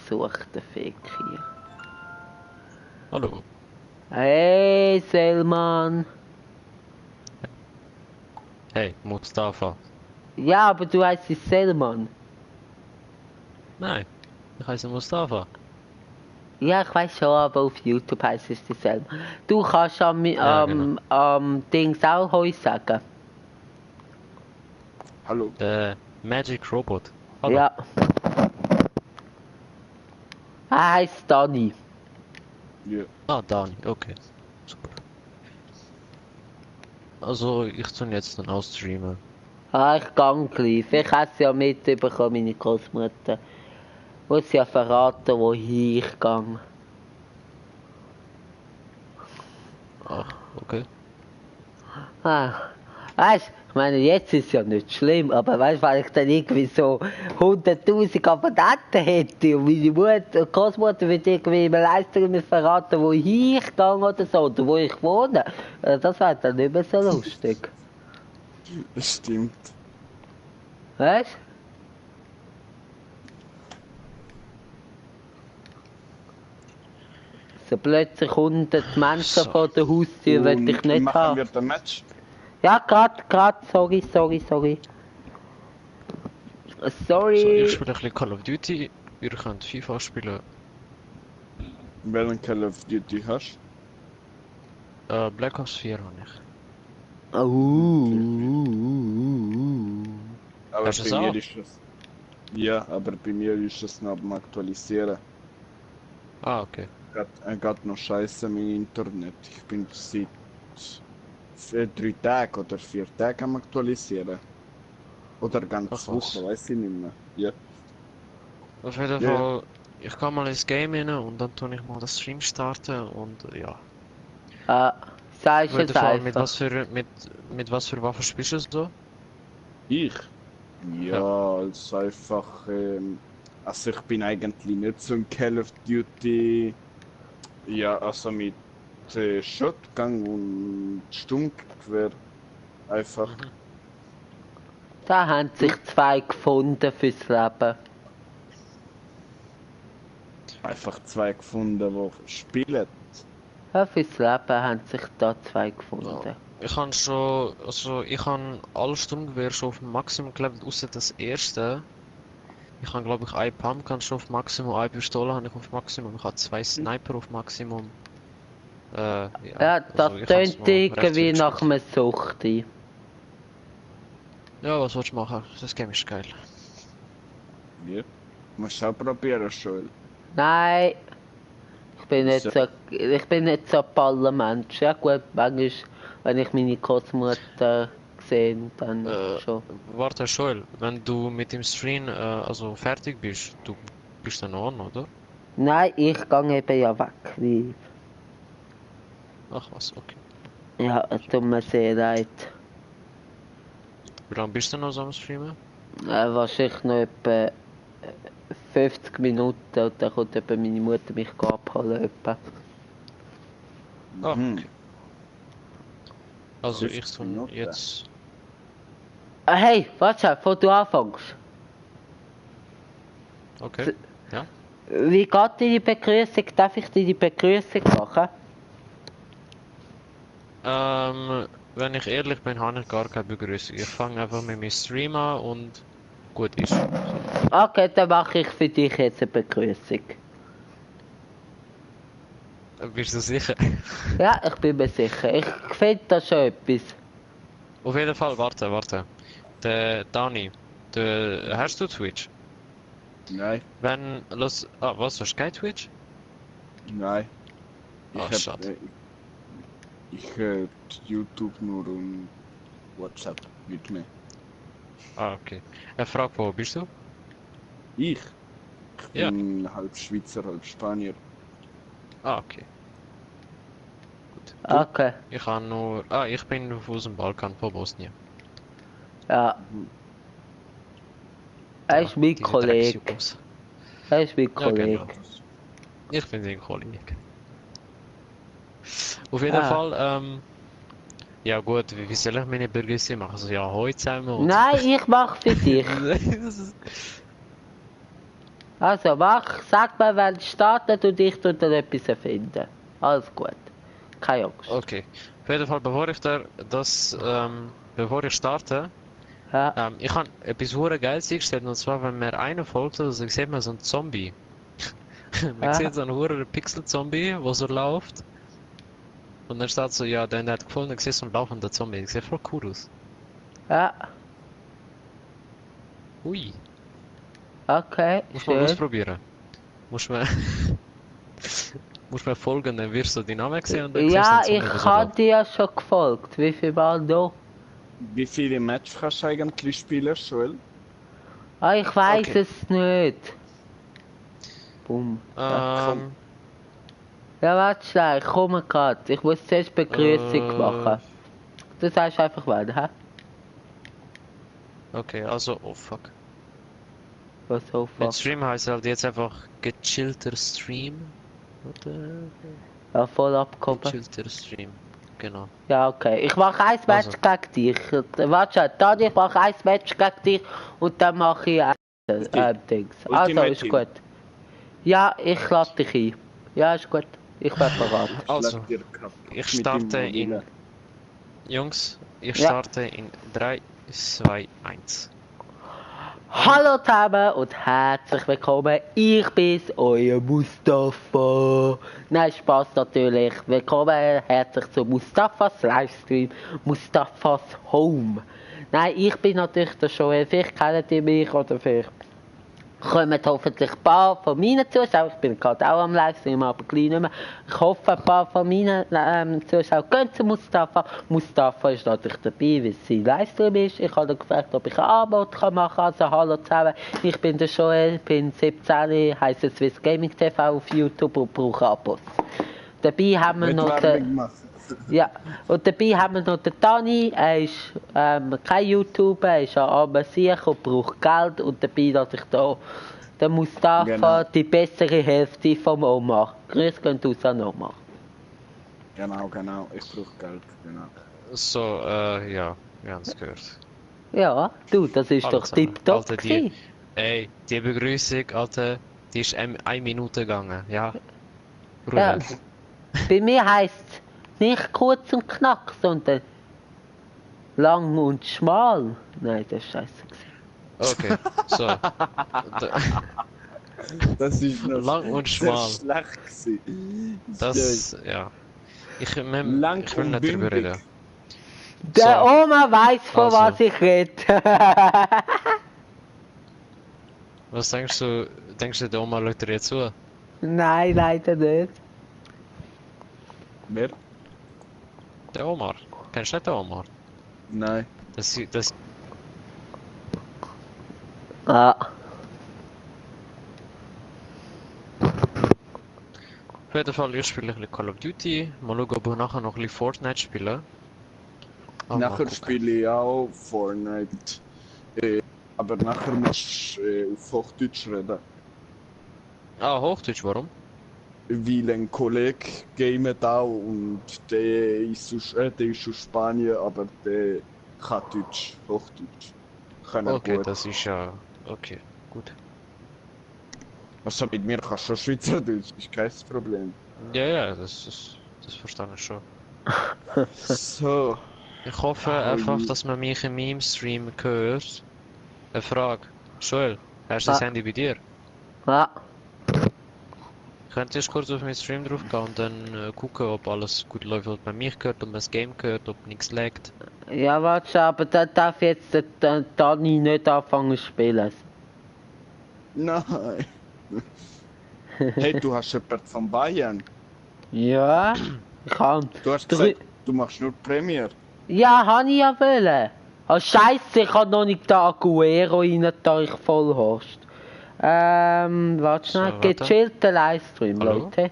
suche den Fake hier. Hallo. Hey, Selman. Hey, Mustafa. Ja, aber du heißt Selman. Nein, ich heiße Mustafa. Ja, ich weiß schon, aber auf YouTube heißt es dieselbe. Du kannst Ja, genau. Dings auch Heu sagen. Hallo. Der Magic Robot. Hallo. Ja. Er heißt Dani. Ja. Ah, Dani, okay. Super. Also, ich tue jetzt dann auch streamen. Ich gang gleich. Ich habe es ja mitbekommen, meine Großmutter. Muss ja verraten, wohin ich gang. Ach, okay. Weißt du, ich meine, jetzt ist ja nicht schlimm, aber weißt du, weil ich dann irgendwie so 100.000 Abonnenten hätte und meine Mutter, Großmutter wird irgendwie im Livestream verraten, wohin ich gehe oder so, oder wo ich wohne. Das wäre dann nicht mehr so lustig. Das stimmt. Weißt Plötzlich kommt die Menschen So. vor der Haustür, will ich nicht machen haben. wir den Match. Ja, grad, sorry. So, ich Sorry. spiele ein bisschen Call of Duty. Ihr könnt FIFA spielen. Welchen Call of Duty hast Black Ops 4 habe ich. Aber Hast du es bei mir auch? ist es. Ja, aber bei mir ist es noch am Aktualisieren. Ah, okay. Geht noch scheiße mein Internet. Ich bin seit 3 Tagen oder 4 Tagen am Aktualisieren. Oder ganz Ach, was. Woche, weiß ich nicht mehr. Ja. Auf jeden Ja. Fall, ich kann mal ins Game rein und dann tue ich mal das Stream starten und ja. Sagst Auf du jeden es Fall, einfach. mit was für Waffen spielst du so? Ich? Ja, also einfach. Also ich bin eigentlich nicht so ein Call of Duty. Ja, also mit Shotgun und Sturmgewehr. Einfach. Da haben sich zwei gefunden fürs Leben. Einfach zwei gefunden, die spielen. Ja, fürs Leben haben sich da zwei gefunden. Ja. Ich habe schon, also ich habe alle Sturmgewehr schon auf dem Maximum gelevelt, außer das erste. Ich habe glaube ich eine Pumpgun schon auf Maximum, eine Pistole habe ich auf Maximum, ich habe 2 Sniper auf Maximum. Ja, das also ich hab's tönt mal recht irgendwie viel nach gespielt. einem Suchti. Ja, was willst du machen? Das Game ist geil. Ja. Musst du auch probieren, Joel. Nein. Ich bin nicht So. so, ich bin nicht so ein Ballermensch. Ja gut, manchmal, wenn ich meine Großmutter sehe, dann schon. Warte, Joel, wenn du mit dem Stream also fertig bist, du bist dann on, oder? Nein, ich gehe eben ja weg. Wie, Ach was, okay. ja, es tut mir sehr leid. Wie lange bist du noch so am Streamen? Wahrscheinlich noch etwa 50 Minuten und dann kommt etwa meine Mutter mich abholen. Etwa. Ah, Mhm. okay. Also 50 ich tue Minuten. jetzt... Hey, warte, bevor du anfängst. Okay. Wie geht deine Begrüßung? Darf ich deine Begrüßung machen? Wenn ich ehrlich bin, habe ich gar keine Begrüßung. Ich fange einfach mit meinem Stream an und gut ist. Okay, dann mache ich für dich jetzt eine Begrüßung. Bist du sicher? Ja, ich bin mir sicher. Ich finde da schon etwas. Auf jeden Fall, warte. Der Dani, hast du Twitch? Nein, Was, hast du kein Twitch? nein. Ah, hab, schade. Ich YouTube nur und WhatsApp mit mir. Ah, okay. Er fragt, wo bist du? Ich? Ich Ja. bin halb Schweizer, halb Spanier. Ah, okay. Okay, Ich habe nur... Ah, ich bin aus dem Balkan, von Bosnien. ja. Er ist mein Die Kollege. Drecksjugos. Er ist mein Ja, Kollege. genau. Ich bin ein Kollege. Auf jeden Ah. Fall, ja gut, wie soll ich meine Begrüßung machen? Also ja, heute zusammen und... Nein, ich mache für dich. Das ist- Also sag mir, wenn es startet und ich tue dann etwas erfinden. Alles gut. Keine Angst. Okay. Auf jeden Fall, bevor ich starte, Ja. ich habe etwas hure Geiles eingestellt, und zwar, wenn mir einer folgt, also sieht man so einen Zombie. Man Ah. sieht so einen hure Pixel-Zombie, der so läuft. Und dann steht so, ja, der hat gefunden, ich sehe so einen laufenden Zombie. Ich sehe voll cool aus. Ja. Ui, Okay, muss man schön. ausprobieren. Muss man... muss man folgen, dann wirst du die Namen sehen und dann Ja, siehst du den ich Zombie, der so habe läuft. dir ja schon gefolgt. Wie viel Mal noch? Wie viele Matches kannst du eigentlich spielen, Joel? Ah, ich weiß Okay. es nicht. Bumm. Ähm, Ja, warte schnell, ich komme gerade. Ich muss zuerst Begrüßung machen. Du sagst einfach weiter, hä? okay, also, oh fuck. Was so Mit fuck. Stream heißt halt jetzt einfach gechillter Stream. Oder? Ja, voll abgehoben. Gechillter Stream, genau. Ja, okay. Ich mache ein Match Also. gegen dich. Warte schon, Dani, ich mache ein Match gegen dich und dann mache ich ein Dings. Also, Ultimate ist Team. gut. Ja, ich lade dich ein. Ja, ist gut. Ich bin bereit. Also, Schlag dir kaputt ich mit starte dem in... Vanille. Jungs, ich Ja. starte in 3, 2, 1. Hallo zusammen und herzlich willkommen. Ich bin's, euer Mustafa. Nein, Spaß natürlich. Willkommen, herzlich zu Mustafas Livestream, Mustafas Home. Nein, ich bin natürlich der Joel. Vielleicht kennt ihr mich oder vielleicht kommen hoffentlich ein paar von meinen Zuschauern. Ich bin gerade auch am Livestream, aber gleich nicht mehr. Ich hoffe, ein paar von meinen Zuschauern gehen zu Mustafa. Mustafa ist natürlich dabei, weil es sein Livestream ist. Ich habe ihn gefragt, ob ich ein Abo machen kann. Also hallo zusammen, ich bin der Joel, bin 17, heisse Swiss Gaming TV auf YouTube und brauche Abos. Dabei haben wir Nicht noch Werbung machen. ja, und dabei haben wir noch den Dani, er ist kein YouTuber, er ist ein armer Sieg und braucht Geld. Und dabei dass ich da den Mustafa, Genau. die bessere Hälfte vom Omar. Grüß gehen aus an Omar. Genau, ich brauche Geld, genau. So, ja, wir haben es gehört. Ja, du, das ist Hallo doch zusammen. tipptopp Alter, gewesen. Ey, die Begrüßung, Alter, die ist 1 Minute gegangen, ja? Ja, Bruder. bei mir heisst es nicht kurz und knack, sondern lang und schmal. Nein, das ist scheiße. Okay, so. Das ist noch Lang und sehr schmal. schlecht gewesen. Das, ja. Ich will Lang nicht drüber bündig. reden. Der So. Oma weiß, von Also. was ich rede. Was denkst du, der Oma läuft dir jetzt zu? Nein, leider nicht. Wer? Der Omar. Kennst du nicht den Omar? Nein. Das Ah. auf jeden Fall, ich spiele ein bisschen Call of Duty. Mal schauen, ob wir nachher noch ein bisschen Fortnite spielen. Ah, mal Nachher gucken. spiele ich auch Fortnite. Aber nachher musst du auf Hochdeutsch reden. Ah, Hochdeutsch, warum? Weil ein Kollege gamet auch und der ist aus Spanien, aber der kann Deutsch, Hochdeutsch. Kann er Okay, gut. das ist ja... Okay, gut. Also mit mir kannst du schon Schweizerdeutsch, ist kein Problem. Ja, das verstehe ich schon. So, Ich hoffe einfach, dass man mich in meinem Stream hört. Eine Frage. Joel, hast du das Ah. Handy bei dir? Ja. Könnt ihr kurz auf meinen Stream drauf gehen und dann gucken, ob alles gut läuft, ob man mich hört, ob man das Game hört, ob nichts laggt? Ja, warte, aber da darf jetzt der Dani nicht anfangen zu spielen. nein. Hey, du hast jemanden von Bayern. Ja, ich kann. Du hast Drü- gesagt, du machst nur Premiere. Ja, habe ich ja wollen. Oh Scheiße, ich habe noch nicht den Aguero rein, da ich voll hast. Warte schnell, So, warte. gechillter Livestream, Hallo? Leute.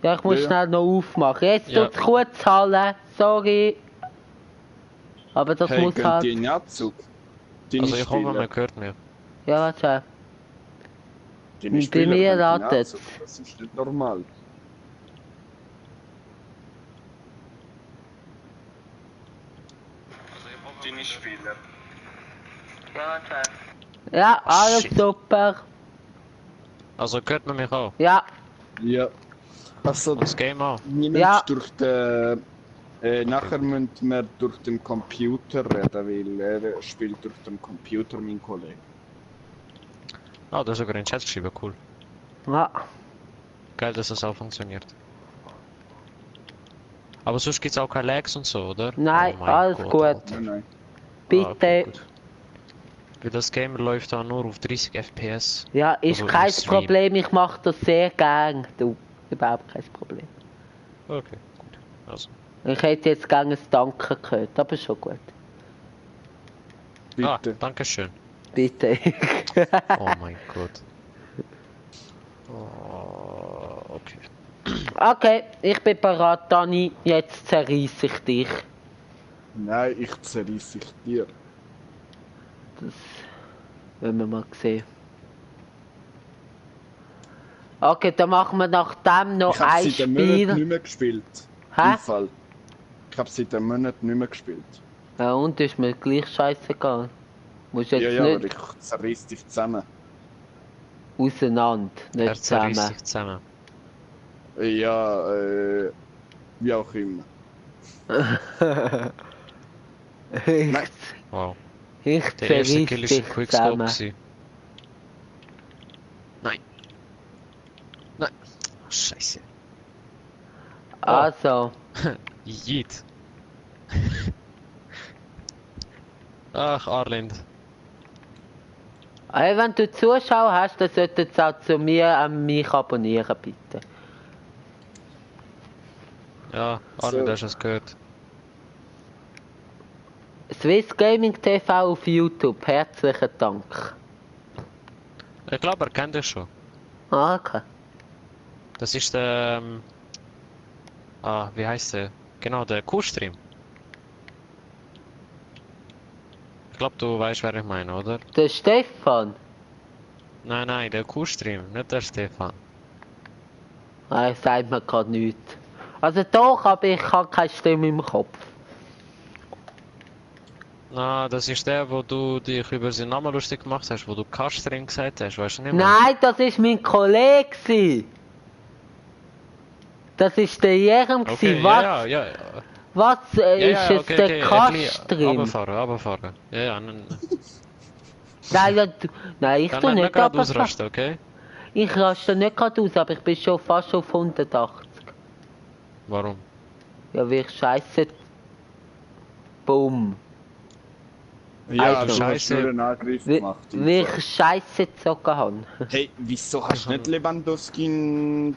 Ja, ich muss Ja, ja. schnell noch aufmachen. Jetzt Ja. tut's kurz hallen, sorry. Aber das Hey, muss gehen halt. die in den Abzug? Deine Also ich hoffe, Spieler. man hört mich. Ja, warte. Deine bei Spieler mir gehen in den ladet. Abzug. Das ist nicht normal. Deine Spieler. Ja, alles Shit. super. Also hört man mich auch? Ja, Ja. Also, Das Game auch? wir müssen Ja. durch den... nachher müssen wir durch den Computer reden, weil er spielt durch den Computer, mein Kollege. Ah, du hast sogar in den Chat geschrieben, cool. ja. Geil, dass das auch funktioniert. Aber sonst gibt's auch keine Lags und so, oder? Nein, Oh mein alles Gott, gut. Alter. Nein. Bitte. Ah, okay, gut. Weil das Game läuft da nur auf 30 FPS. Ja, ist Also im kein Stream. Problem, ich mache das sehr gern. Du, überhaupt kein Problem. Okay, gut. Also. Ich hätte jetzt gerne ein Danke gehört, aber schon gut. Bitte. Ah, danke schön. Bitte. Oh mein Gott. Oh, okay. Okay, ich bin bereit, Dani. Jetzt zerreiß ich dich. Nein, ich zerreiss ich dir. Das wollen wir mal sehen. Okay, dann machen wir nach dem noch Ich habe ein seit einem Monat nicht Spiel. mehr gespielt. Hä? Im Fall. Ich habe seit einem Monat nicht mehr gespielt. Ja, und ist mir gleich scheißegal. Musst jetzt Ja, aber nicht ich zerreiss dich zusammen. auseinander, Er nicht zerreißt zusammen. sich zusammen. Ja, wie auch immer. Ich, Wow. ich Der erste zerriss Kill ist dich ein Quickscope zusammen. gewesen. Nein. Nein. Scheiße. Also, Jeet. Ach, Arlind. ey, wenn du Zuschauer hast, dann solltest du auch zu mir an mich abonnieren, bitte. Ja, Arlind, hast du es gehört? Swiss Gaming TV auf YouTube, herzlichen Dank. Ich glaube, er kennt dich schon. Ah, okay. Das ist der... wie heißt der? Genau, der Q-Stream. Ich glaube, du weißt, wer ich meine, oder? Der Stefan. Nein, nein, der Q-Stream, nicht der Stefan. Er sagt mir gerade nichts. Also doch, aber ich habe keine Stimme im Kopf. Na, das ist der, wo du dich über seinen Namen lustig gemacht hast, wo du K-Stream gesagt hast, weißt du nicht mehr? Nein, das ist mein Kollege. Gsi. Das ist der Jerem. Okay, Was, ja, ja, ja. was Ja, ist ja, jetzt okay, der okay, Kastream? runterfahren. Ja, ja, Nein, ja, nein, ich dann tu nicht nicht gerade runterfahren. ausrasten, okay? Ich raste nicht gerade aus, aber ich bin schon fast auf 180. Warum? Ja, wie ich scheiße. Bumm. Ja, Also, du hast nur einen Angriff gemacht. Wie ich scheiße gezogen habe. Hey, wieso hast du nicht Lewandowski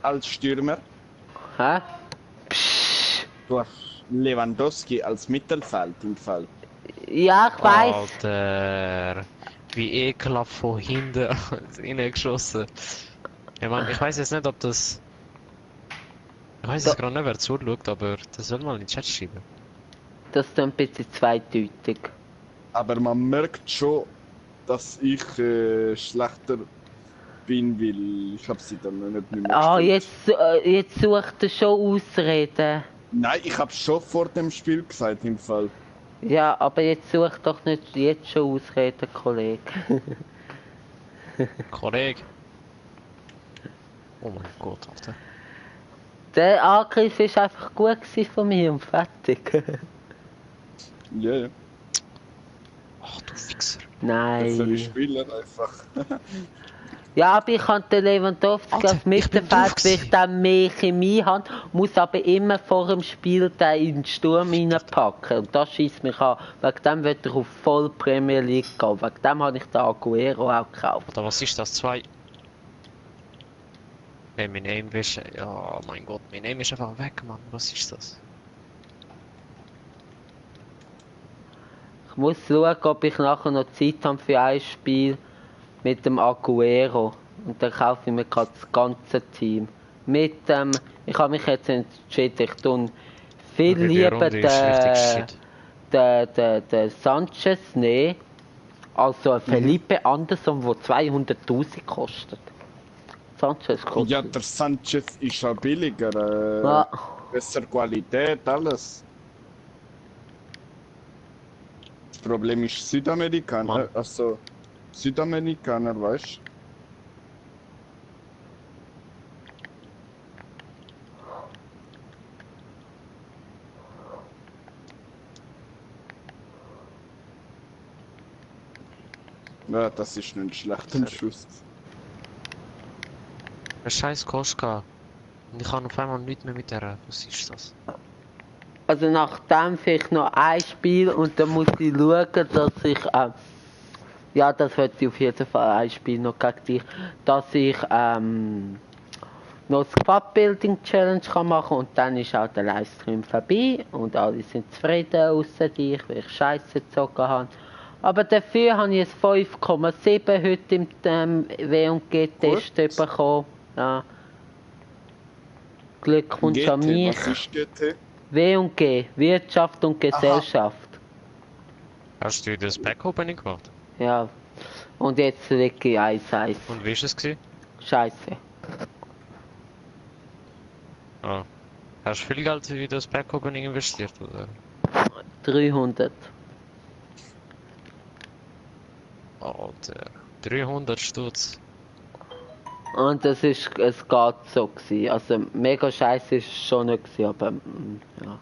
als Stürmer? Hä? Du hast Lewandowski als Mittelfeld im Fall. Ja, ich weiss. Alter, wie ekelhaft von hinten reingeschossen. Ich meine, ich weiß jetzt nicht, ob das... Ich weiß jetzt gerade nicht, wer zuschaut, aber das soll mal in den Chat schreiben. Das ist ein bisschen zweideutig. Aber man merkt schon, dass ich schlechter bin, weil ich habe sie dann nicht mehr Ah, gespielt. jetzt sucht er schon Ausreden. Nein, ich habe schon vor dem Spiel gesagt im Fall. Ja, aber jetzt sucht doch nicht jetzt schon Ausreden, Kollege. Kollege. Oh mein Gott, Alter. Der Angriff ist einfach gut gewesen von mir und fertig. Ja, ja. Ach du Fixer. Jetzt soll ich Nein. spielen einfach. Ja, aber ich kann den Lewandowski Alter, als ich bin Mittelfeld, drauf weil ich gewesen. dann mehr Chemie habe, muss aber immer vor dem Spiel den in den Sturm reinpacken. Und das schießt mich an. Wegen dem wird er auf voll Premier League gehen. Wegen dem habe ich den Aguero auch gekauft. Oder was ist das? 2? Hey, mein Aim ist... Ja, mein Gott, mein Aim ist einfach weg, Mann. Was ist das? Ich muss schauen, ob ich nachher noch Zeit habe für ein Spiel mit dem Aguero. Und dann kaufe ich mir gerade das ganze Team. Mit dem, ich habe mich jetzt entschieden, ich tue viel Okay, die lieber Runde ist richtig shit. den Sanchez nehmen, als so ein Felipe Anderson, der 200'000 kostet. Sanchez kostet. Ja, der Sanchez ist ja billiger. Ja. Bessere Qualität, alles. Das Problem ist Südamerikaner, Mann. also Südamerikaner, weißt du? Ja, das ist ein schlechter Schuss. Ein scheiß Koska. Und ich kann auf einmal nichts mehr mit der. Was ist das? Also nach dem vielleicht noch ein Spiel und dann muss ich schauen, dass ich, ja, das wird auf jeden Fall ein Spiel noch gegen dich, dass ich noch das Squad Building Challenge kann machen und dann ist auch der Livestream vorbei und alle sind zufrieden außer dich, weil ich Scheiße gezogen habe. Aber dafür habe ich ein 5,7 heute im W&G-Test bekommen. Ja. Glückwunsch an GT, mich. was ist GT? W&G, Wirtschaft und Gesellschaft. Hast du das Back-Opening gemacht? Ja. Und jetzt liege ich 1-1. Und wie ist es gewesen? Scheiße. Ah. Hast du viel Geld in das Back-Opening investiert, oder? 300. Alter. 300 Stutz. Und es geht so gewesen. Also mega scheiße ist es schon nicht gewesen, aber ja.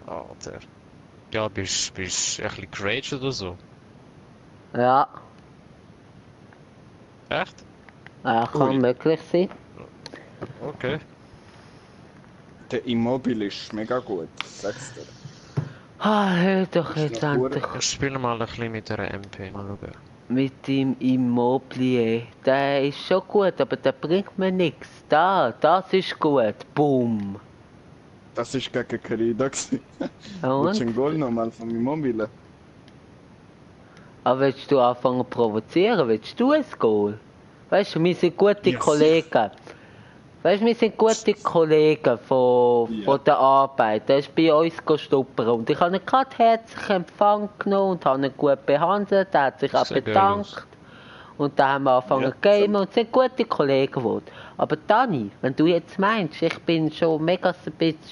Alter. Ja, bist ein bisschen geraged oder so? Ja, Echt? kann Ui. möglich sein. Okay. Der Immobile ist mega gut, sagst du. Hör doch Ist jetzt noch endlich Ich spiele mal ein bisschen mit der MP, mal schauen. mit dem Immobilier. Der ist schon gut, aber der bringt mir nichts. Das ist gut. Boom. Das ist gegen Carida gewesen. Ja, Willst du und? ein Goal nochmal von Immobile? Aber willst du anfangen zu provozieren? Willst du ein Goal? Weißt du, wir sind gute Ja, Kollegen. Weißt du, wir sind gute Kollegen von der Arbeit. Der ist bei uns gestuppert und ich habe ihn gerade herzlich empfangen genommen und habe ihn gut behandelt. Er hat sich auch Sehr geil bedankt. Und dann haben wir angefangen Ja, zu gamen und sind gute Kollegen geworden. Aber Dani, wenn du jetzt meinst, ich bin schon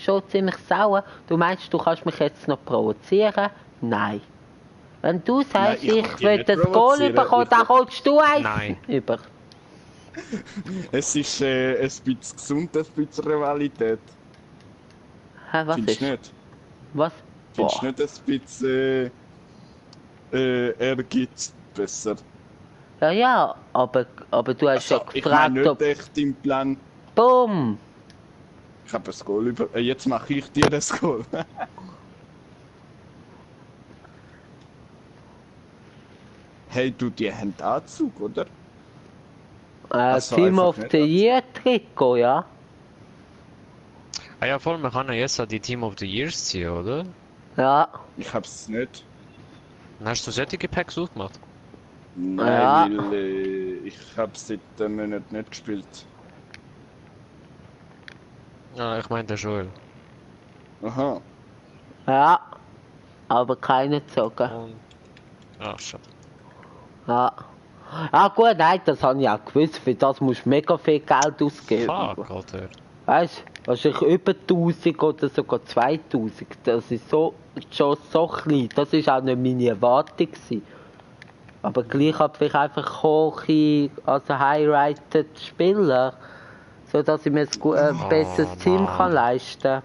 schon ziemlich sauer, du meinst, du kannst mich jetzt noch provozieren? Nein. Wenn du sagst, Nein, ich kann ich dich will nicht das Goal provozieren. bekommen, dann holst du eins Nein. über. Es ist ein bisschen gesund, ein bisschen Rivalität. Hä, was Findest ist? du nicht? Was? Findest Boah. du nicht ein bisschen Ehrgeiz besser? Ja, aber du hast Also, ja ich meine gefragt, nicht ob... echt im Plan. Bumm! Ich habe ein Goal über. Jetzt mache ich dir das Goal. Hey, du, die haben Anzug, oder? Also Team einfach of nicht the das. Year Trikot, ja? Ah ja, voll, wir können ja jetzt auch die Team of the Years ziehen, oder? Ja. Ich hab's nicht. Dann hast du solche Packs ausgemacht? Nein, Ja. weil ich hab seit einem Monat nicht gespielt. Ja, ich meine der Joel. Aha. Ja. Aber keine gezogen. Und... Ah, schade. Ja. Ah gut, nein, das habe ich auch gewusst. Für das musst du mega viel Geld ausgeben. Fuck, Alter. Weißt du, wahrscheinlich über 1000 oder sogar 2000. Das ist schon so klein. Das ist auch nicht meine Erwartung gewesen. Aber gleich habe ich einfach hohe, also high-rated Spieler, so dass ich mir ein besseres Team Mann. kann leisten.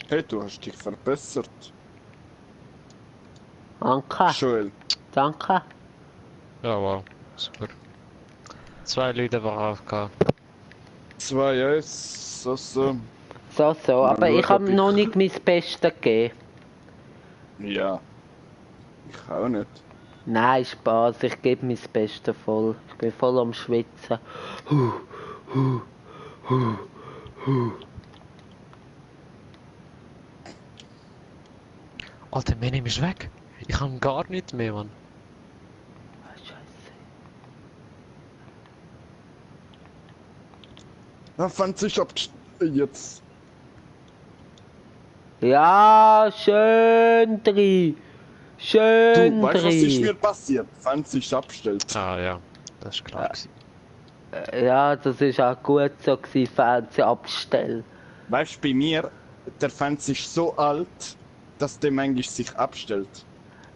Hey, du hast dich verbessert. Danke, Joel. danke. Ja, wow. Super. 2 Leute waren AFK. 2-1, also. So, aber Mal ich schauen, habe ob ich- noch nicht mein Bestes gegeben. Ja. Ich auch nicht. Nein, Spaß, ich gebe mein Bestes voll. Ich bin voll am Schwitzen. Alter, Menim ist weg. Ich kann gar nicht mehr, Mann. Ah, Scheiße. Ah, fand sich ab. Jetzt. Ja, schön drin. Du, Schön weißt du, was ist mir drin. passiert? Fand sich abstellt. Ah ja, das ist klar. gewesen. Ja, das ist auch gut so gewesen, Fernseher abstellen. Weißt du, bei mir, der Fernseher ist so alt, dass der manchmal sich abstellt.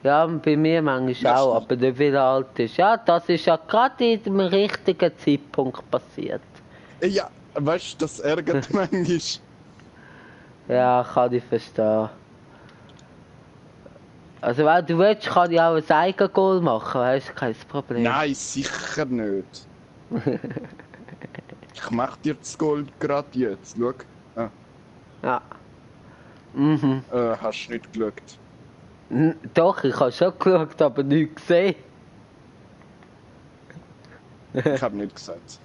Ja, und bei mir manchmal Ja, auch, stimmt. aber der wieder alt ist. Ja, das ist ja gerade in dem richtigen Zeitpunkt passiert. Ja, weißt du, das ärgert manchmal. Ja, kann ich verstehen. Also wenn du willst, kann ich auch ein Eigengoal machen, weißt du, kein Problem. Nein, sicher nicht. Ich mach dir das Gold gerade jetzt. Schau. Ah, Ja. Mhm. hast du nicht geschaut. Doch, ich habe schon geschaut, aber nichts gesehen. Ich hab nicht gesagt.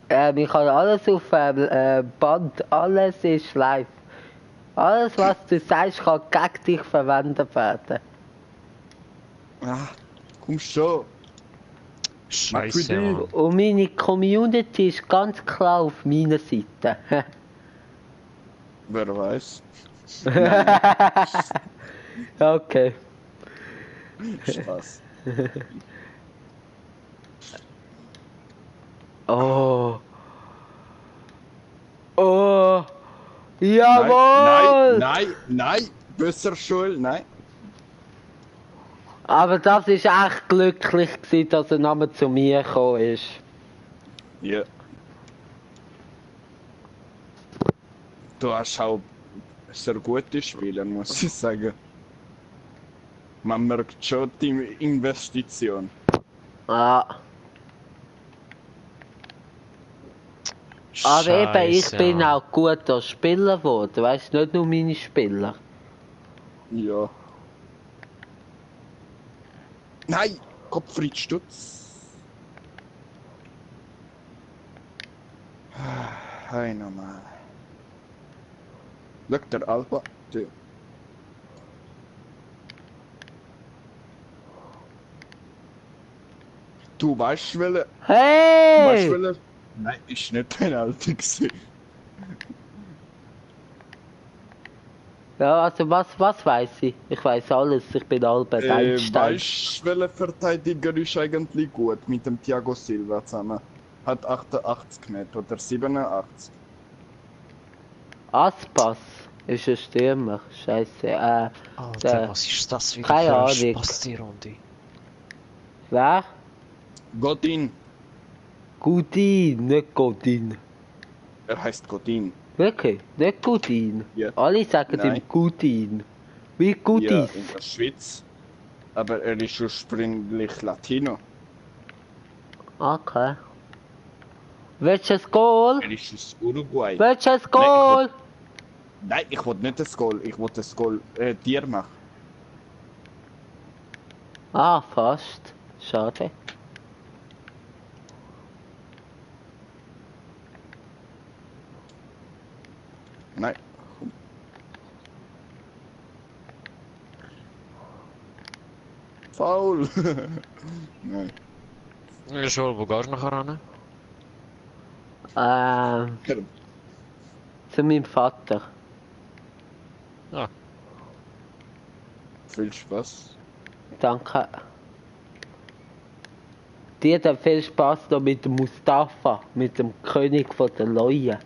Ich habe alles auf Band, alles ist live. Alles, was du sagst, kann gegen dich verwendet werden. Ah, komm schon. Scheiße, Idee. Mann. Und meine Community ist ganz klar auf meiner Seite. Wer weiß. Okay. Spaß. Oh. Oh. Jawohl! Nein! Besser Schule, nein. Aber das ist echt glücklich gewesen, dass er nochmal zu mir gekommen ist. Ja. Du hast auch sehr gute Spieler, muss ich sagen. Man merkt schon die Investition. Ah. Aber eben, ich Scheiße, bin ja. auch guter Spieler geworden, weißt du, nicht nur meine Spieler. Ja. Nein! Gottfried Stutz. Hey, nochmal. Schau, der Alba. Der. Du weißt, welche. Hey! welche. Nein, ist nicht Penalty gewesen. Ja, also was weiß ich? Ich weiß alles, ich bin Albert Einstein. Weißt du, welcher Verteidiger ist eigentlich gut mit dem Thiago Silva zusammen? Hat 88 Meter oder 87. Aspas ist ein Stürmer, scheiße. Alter, was ist das wieder keine für eine Ahnung. Spasti-Runde? Wer? Godin. Godin, nicht Godin. Er heißt Godin. Wirklich, nicht Godin. Ja. Alle sagen Nein. ihm Godin. Wie Ja, Goodies. in der Schweiz. Aber er ist ursprünglich Latino. Okay. Willst du ein Goal? Er ist aus Uruguay. Willst du ein Goal? Nein, ich will nicht das Goal. Ich will das Goal dir machen. Ah, fast. Schade. Nein. Komm. Faul. Nein. Ja, schon, wo gehst du nachher ran? Zu meinem Vater. Ja, Viel Spaß. Danke. Dir hat viel Spaß noch mit dem Mustafa, mit dem König von der Leuen.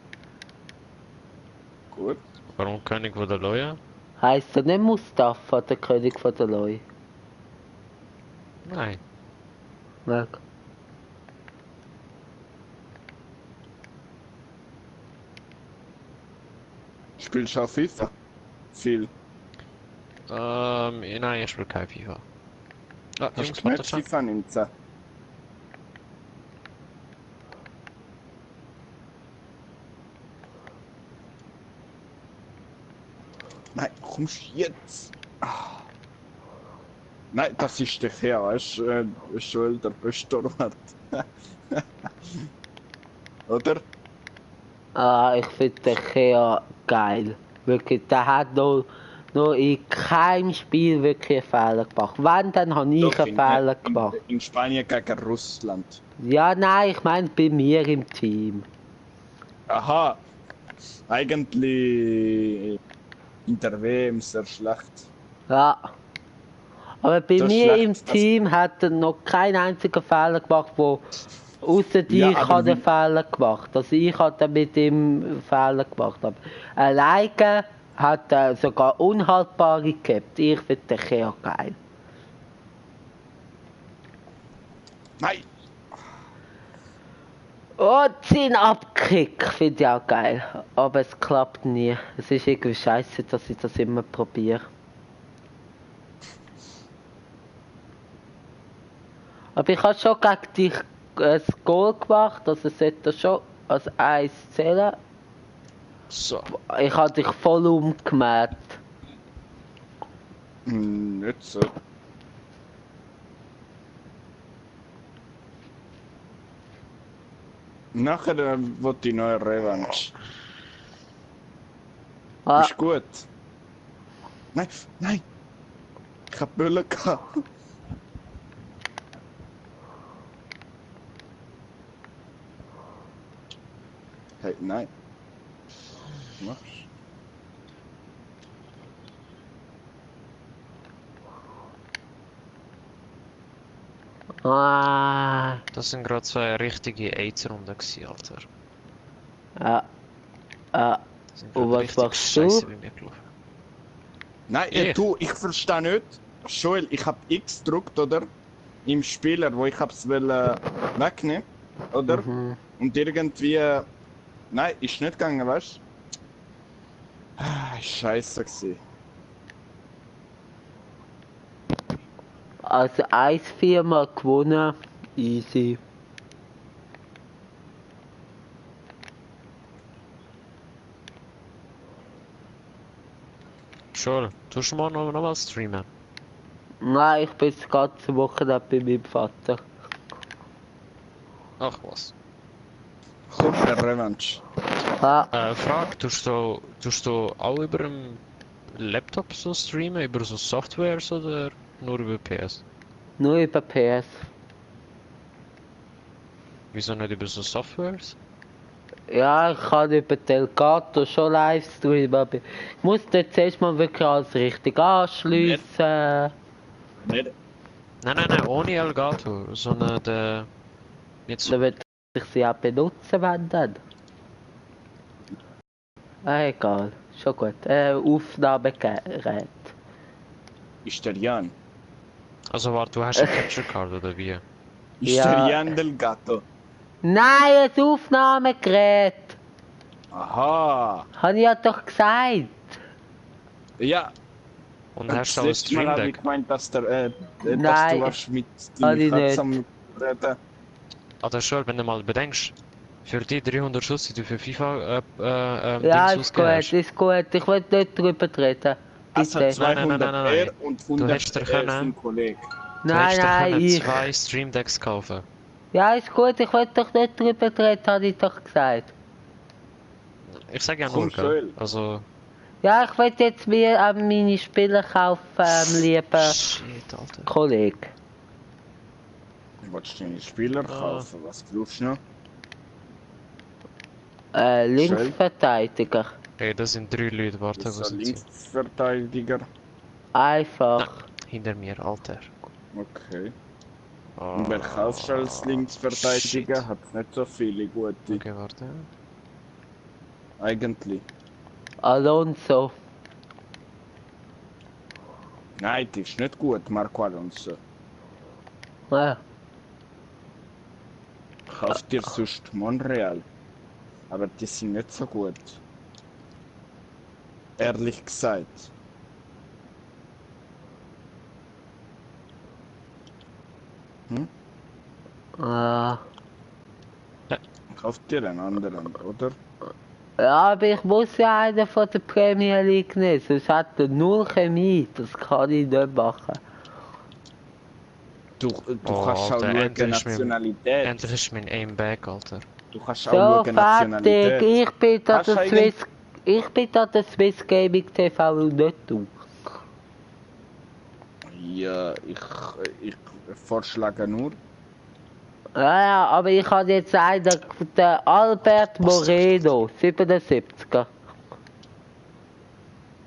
Gut. warum König von der Leuen? Heißt er nicht Mustafa, der König von der Leuen? Nein. Weg. Spielst du auch FIFA? Viel. Nein, ich spiele kein FIFA. Ah, Hast Jungs, du warte gemerkt, schon. FIFA 19? Nein, kommst du jetzt? Ah. Nein, das ist der Herr, weißt du? Joel, der beste Torwart. Oder? Ah, ich finde den Kea geil. Wirklich, der hat noch in keinem Spiel wirklich einen Fehler gemacht. Wenn, dann habe ich Doch, einen Fehler gemacht. in Spanien gegen Russland. Ja, nein, ich meine bei mir im Team. Aha. Eigentlich in der WM sehr schlecht. Ja. Aber bei Das ist mir schlecht, im das- Team hat er noch keinen einzigen Fehler gemacht, wo außer Ja, ich aber habe den wie- Fehler gemacht. Also ich habe mit ihm Fehler gemacht. Aber alleine hat er sogar unhaltbare gehabt. Ich finde den Kea geil. Nein! Und sein Abkick finde ich auch geil. Aber es klappt nie. Es ist irgendwie scheiße, dass ich das immer probiere. Aber ich habe schon gegen dich ein Goal gemacht, also es sollte schon als 1 zählen. So. Ich habe dich voll umgemäht. Nicht so. Nachher wollte ich noch eine Revanche. Ah, Ist gut. Nein, nein! Ich hab Böllen gehabt. Hey, nein. Was machst du? Das sind gerade zwei richtige AIDS-Runden gewesen, Alter. ja. Die sind Und gerade was richtig machst scheiße du? bei mir gelaufen. Nein, Ich? ich verstehe nicht. Joel, ich hab X gedrückt, oder? Im Spieler, wo ich hab's wegnehmen, oder? Mhm. Und irgendwie... Nein, ist nicht gegangen, weißt du? Ah, scheiße gewesen. Also 1-4 mal gewonnen. Easy. Joel, tust du morgen noch mal streamen? Nein, ich bin die ganze Woche nicht bei meinem Vater. Ach was. Kommt der Revanche. Ah, Frage, tust du auch über einen Laptop so streamen, über so Softwares oder nur über PS? nur über PS. Wieso nicht über so Softwares? Ja, ich kann über Elgato schon live streamen, aber ich muss dort zuerst mal wirklich alles richtig anschliessen. Nicht? Nein, ohne Elgato, sondern der... Nicht so... Dann würde ich sie auch benutzen, wenn dann. Ah, egal, schon gut. Aufnahmegerät. Ist der Jan? Also warte, du hast eine Capture Card oder wie? Ist Ja. der Jan del Gatto? Nein, ein Aufnahmegerät! Aha! Hab ich ja doch gesagt! Ja, Und hast du das auch ein letzte Mal Stream habe ich Deck? gemeint, dass dass Nein. du was mit Habe ich deiner nicht. Katze am Reden. Also schon, wenn du mal bedenkst, für die 300 Schuss, die du für FIFA Ja, Dings ist gut, ausgegeben hast, ist gut. Ich will nicht drüber reden. Also Bitte. 200 Nein. er und 100 hättest dir können- sein Kollege. du Nein, hättest dir nein, können ich. 2 Stream Decks kaufen. Ja, ist gut, ich will doch nicht drüber reden, habe ich doch gesagt. Ich sag ja Komm, nur, gell? Joel. Also... Ja, ich will jetzt mir meine Spiele kaufen, lieber Shit, Alter. Kollege. Du willst deine Spieler kaufen, was brauchst du noch? Linksverteidiger. Hey, das sind 3 Leute, warte, wo Das ist ein sind sie? Linksverteidiger. Einfach. Hinter mir, Alter. Okay. Oh, Und wer kaufst du als Linksverteidiger? shit. Hat nicht so viele gute. Okay, warte. Eigentlich. Alonso. Nein, das ist nicht gut, Marco Alonso. Ja. Kauf dir sonst Monreal. Aber die sind nicht so gut. Ehrlich gesagt. Ah. Kauf dir einen anderen, oder? Ja, aber ich muss ja einen von der Premier League nehmen, sonst hat er null Chemie. Das kann ich nicht machen. Du Oh, kannst auch Alter, schauen endlich ist mein- Nationalität. Endlich ist mein Aim back, Alter. Du kannst auch So, schauen fertig. Nationalität. Ich bin da der Swiss Gaming TV und nicht du. Ja, ich vorschlage nur. Ja, aber ich habe jetzt einen, der Albert Moreno, 77er.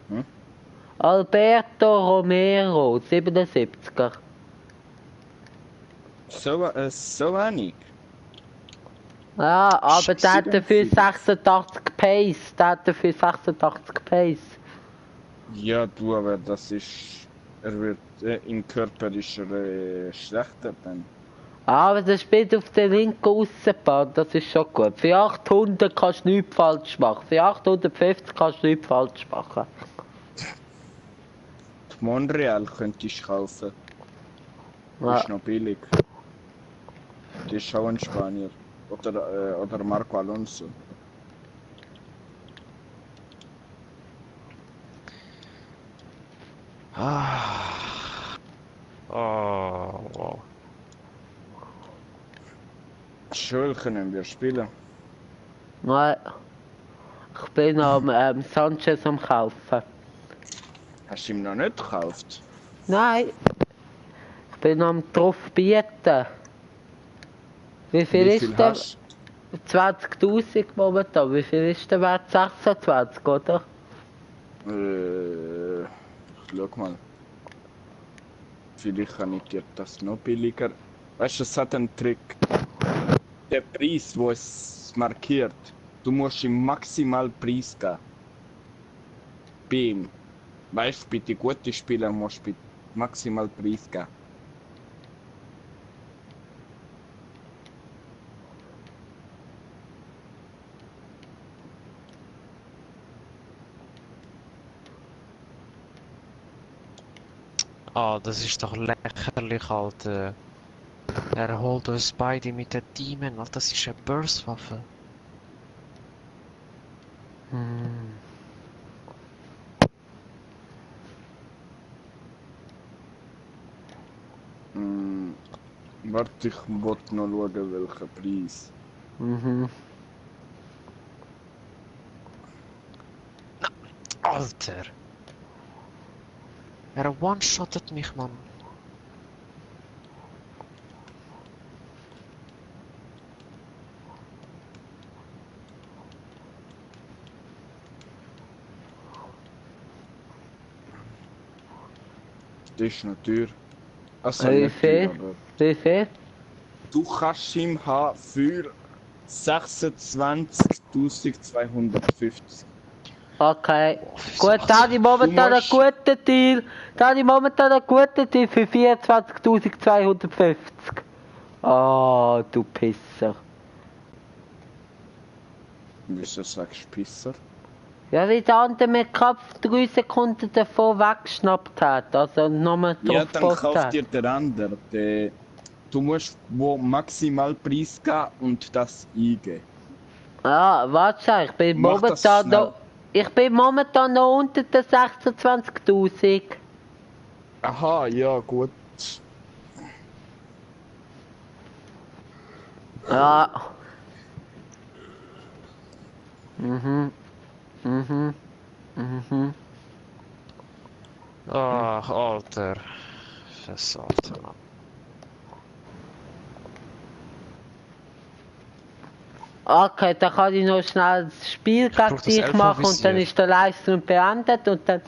Hm? Alberto Romero, 77er. So wenig. Ja, aber der hat dafür 77. 86 Pace. Der hat dafür 86 Pace. Ja, du, aber das ist. Er wird im Körper ist er schlechter dann. Aber der spielt auf der linken Aussenbahn, das ist schon gut. Für 800 kannst du nichts falsch machen. Für 850 kannst du nichts falsch machen. Die Monreal könntest du kaufen. Die Ja. ist noch billig. Die ist auch ein Spanier. Oder Marco Alonso. Oh, wow. Schön können wir spielen. Nein. Ich bin am Sanchez am Kaufen. Hast du ihn noch nicht gekauft? Nein. Ich bin am drauf bieten. Wie viel ist der? hast 20.000 momentan. Wie viel ist der Wert? 26, oder? ich schau mal. Vielleicht kann ich dir das noch billiger. Weißt du, es hat einen Trick. Der Preis, wo es markiert, du musst ihm maximal Preis geben. beim, weißt du, bei den guten Spielern musst du maximal Preis geben. Ah, das ist doch lächerlich, Alter. Er holt uns beide mit der Demon, Alter, das ist eine Burstwaffe. Warte, ich wollte noch schauen, welchen Preis. Mhm. Alter! Er one-shottet mich, Mann. Das ist eine Tür. Also Wie nicht Tür, viel? aber Wie viel? du kannst ihn haben für 26.250. Okay. Oh, Gut, da habe ich momentan einen musst- guten Deal. Da habe ich momentan einen guten Deal für 24.250. Ah, du Pisser. Wieso sagst du Pisser? Ja, wie der andere mir gerade 3 Sekunden davor weggeschnappt hat. Also nochmal Ja, drauf dann gepasst kauf hat. dir der andere. Du musst wo maximal Preis geben und das eingeben. Ah, warte, ich bin Mach das momentan schnell. noch... Ich bin momentan noch unter den 26.000. Aha, ja, gut. Ja. Mhm. Mhm. Mhm. Ach, Alter. Versalter, Mann. Okay, dann kann ich noch schnell das Spiel gegen brauch das dich machen und dann Elfer-Visier. ist der Livestream beendet und dann...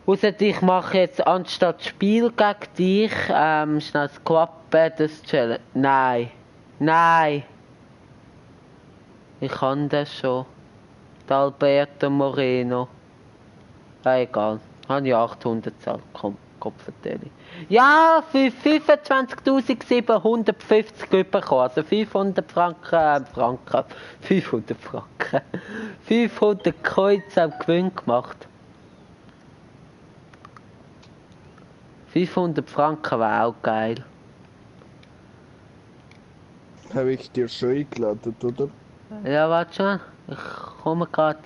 Außer ich mache jetzt anstatt Spiel gegen dich, schnell Squad Battles Challenge. Nein. Nein. Ich kann das schon. Der Alberto Moreno. Egal. Habe ich 800 Zahl. Komm, Kopfverteilung. Ja, für 25.750 bekommen. Also 500 Franken, 500 Franken. 500 Kreuz am Gewinn gemacht. 500 Franken wäre auch geil. Habe ich dir schon eingeladen, oder? Ja, warte schon. Ich komme gerade.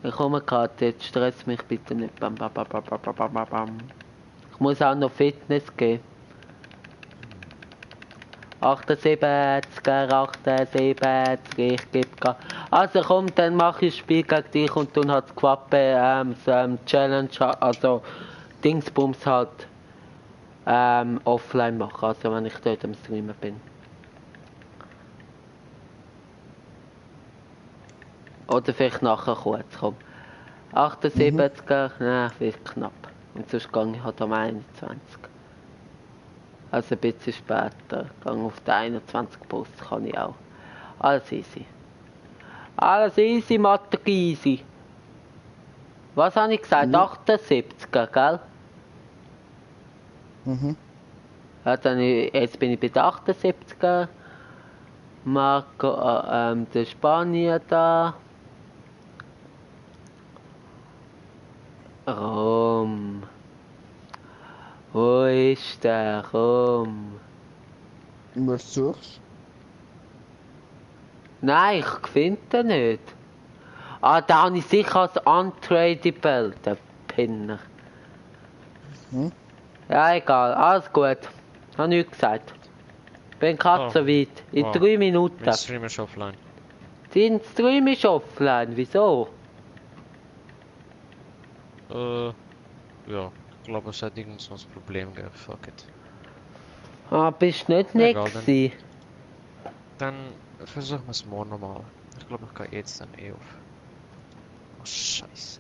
Ich komme gerade, jetzt stress mich bitte nicht. Bam, bam, bam, bam, bam, bam, bam, bam. Ich muss auch noch Fitness geben. 78, 78, ich gebe gerade. Also komm, dann mache ich das Spiel gegen dich und dann hat Quappe so Challenge, also Dingsbums halt offline machen, also wenn ich dort am Streamen bin. Oder vielleicht nachher kurz, komm. 78, nein, wird knapp. Und sonst gehe ich halt am 21. Also ein bisschen später. Gehe auf den 21 Bus, kann ich auch. Alles easy. Alles easy, Mathe easy. Was habe ich gesagt? 78, gell? Mhm. Ja, dann, jetzt bin ich bei den 78er. Marco, der Spanier da. Rom. Wo ist der Rom? Was suchst Nein, ich finde den nicht. Ah, da habe ich sicher als untradable, der Pinner. Hm? Ja, egal, alles gut. Hab nichts gesagt. Bin gerade Oh, so weit. In wow. 3 Minuten. Mein Stream ist offline. Dein Stream ist offline, wieso? Ja, ich glaube, es hat irgend so ein Problem gegeben. Fuck it. Ah, bist nicht Egal, nix dann. gewesen. Dann versuchen wir es morgen nochmal. Ich glaube, ich gehe jetzt dann eh auf. Oh, Scheiße.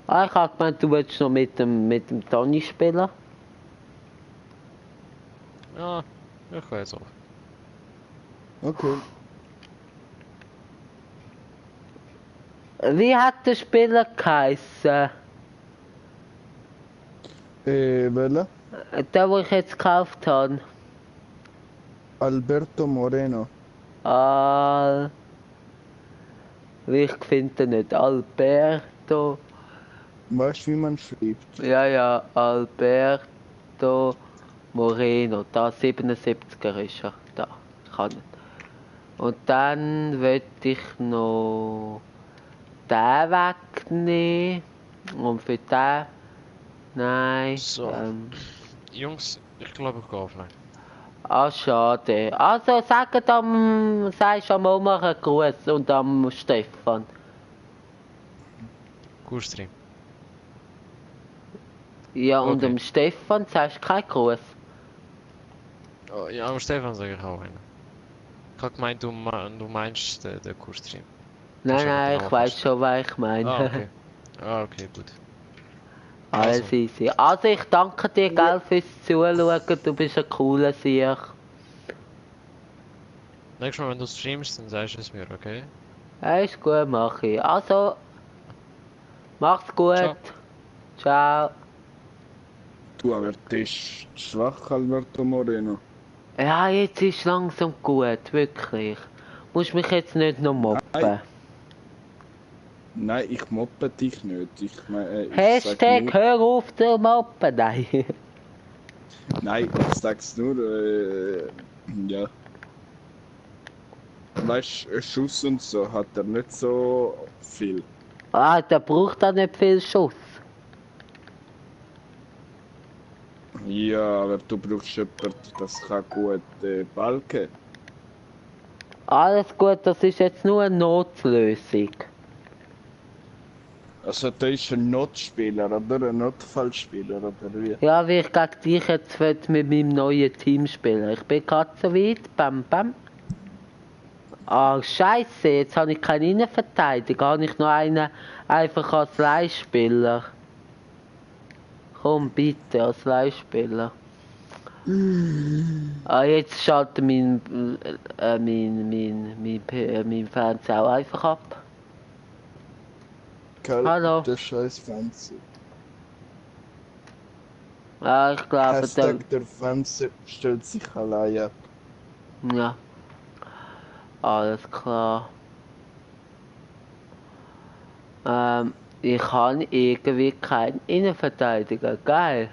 Ah, ich hab gemeint, du willst noch mit dem Toni spielen. Ja, Ich gehe jetzt auf. Okay. Wie hat der Spieler geheißen? Welcher? Der, wo ich jetzt gekauft habe. Alberto Moreno. Ich finde ihn nicht. Alberto. Weißt du, wie man schreibt? Ja, Alberto Moreno. Da 77er ist er. Da. Ich kann nicht. Und dann will ich noch den wegnehmen. Und für den. Nein. So. Jungs, ich glaube, ich gehe offline. Schade. Also sagst am Omar einen Gruß und am Stefan. Kurstream. Ja, und Okay. am Stefan sagst du keinen Gruß. Oh, ja, aber Stefan sage ich auch einen. Ich habe gemeint, du meinst den Kurstream. Nein, ich weiß schon, was ich meine. Ah, okay. Ah, okay, gut. Alles Also. easy. Also ich danke dir, gell, fürs Zuschauen. Du bist ein cooler Sieg. Nächstes Mal, wenn du streamst, dann sagst du es mir, okay? Ja, ist gut, mach ich. Also, mach's gut. Ciao. Ciao. Du, aber der ist schwach, Alberto Moreno. Ja, jetzt ist langsam gut, wirklich. Musst mich jetzt nicht noch mobben. Nein. Nein, ich mobbe dich nicht. Ich sag Hashtag nur, hör auf zu mobben, nein. nein, ich sag's nur, ja. Weißt du, Schuss und so hat er nicht so viel. Der braucht auch nicht viel Schuss. Ja, aber du brauchst jemanden, das kann gut balken. Alles gut, das ist jetzt nur eine Notlösung. Also der ist ein Notspieler, oder? Ein Notfallspieler, oder wie? Ja, wie ich gegen dich jetzt mit meinem neuen Team spielen. Ich bin gerade so weit. Bam, bam. Scheiße, jetzt habe ich keinen Innenverteidiger. Habe ich noch einen einfach als Leihspieler. Komm, bitte, als Leihspieler. Jetzt schaltet mein Fernseher auch einfach ab. Hallo. Der scheiß Fernseher. Ich glaube, Der Fernseher stellt sich allein ab. ja. Alles klar. Ich habe irgendwie keinen Innenverteidiger. Geil.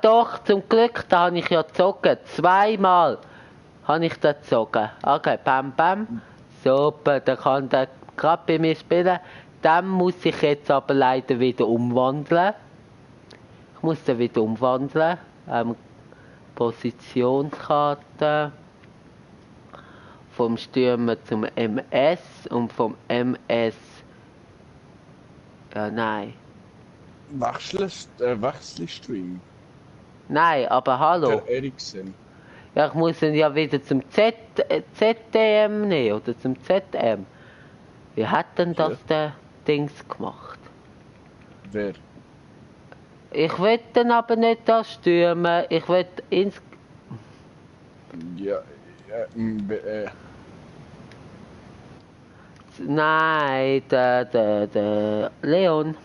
Doch, zum Glück, da habe ich ja gezogen. Zweimal habe ich da gezogen. Okay, bam, bam. Super, dann kann der gerade bei mir spielen. Dann muss ich jetzt aber leider wieder umwandeln. Ich muss den wieder umwandeln. Positionskarte. Vom Stürmer zum MS und vom MS. Ja, nein. Wechselstream. Nein, aber hallo. Der Eriksen. Ja, ich muss ihn ja wieder zum ZDM nehmen oder zum ZM. Wie hat denn das der Dings gemacht? Wer? Ich will den aber nicht da stürmen. Ich will Ja, Nein, der Leon.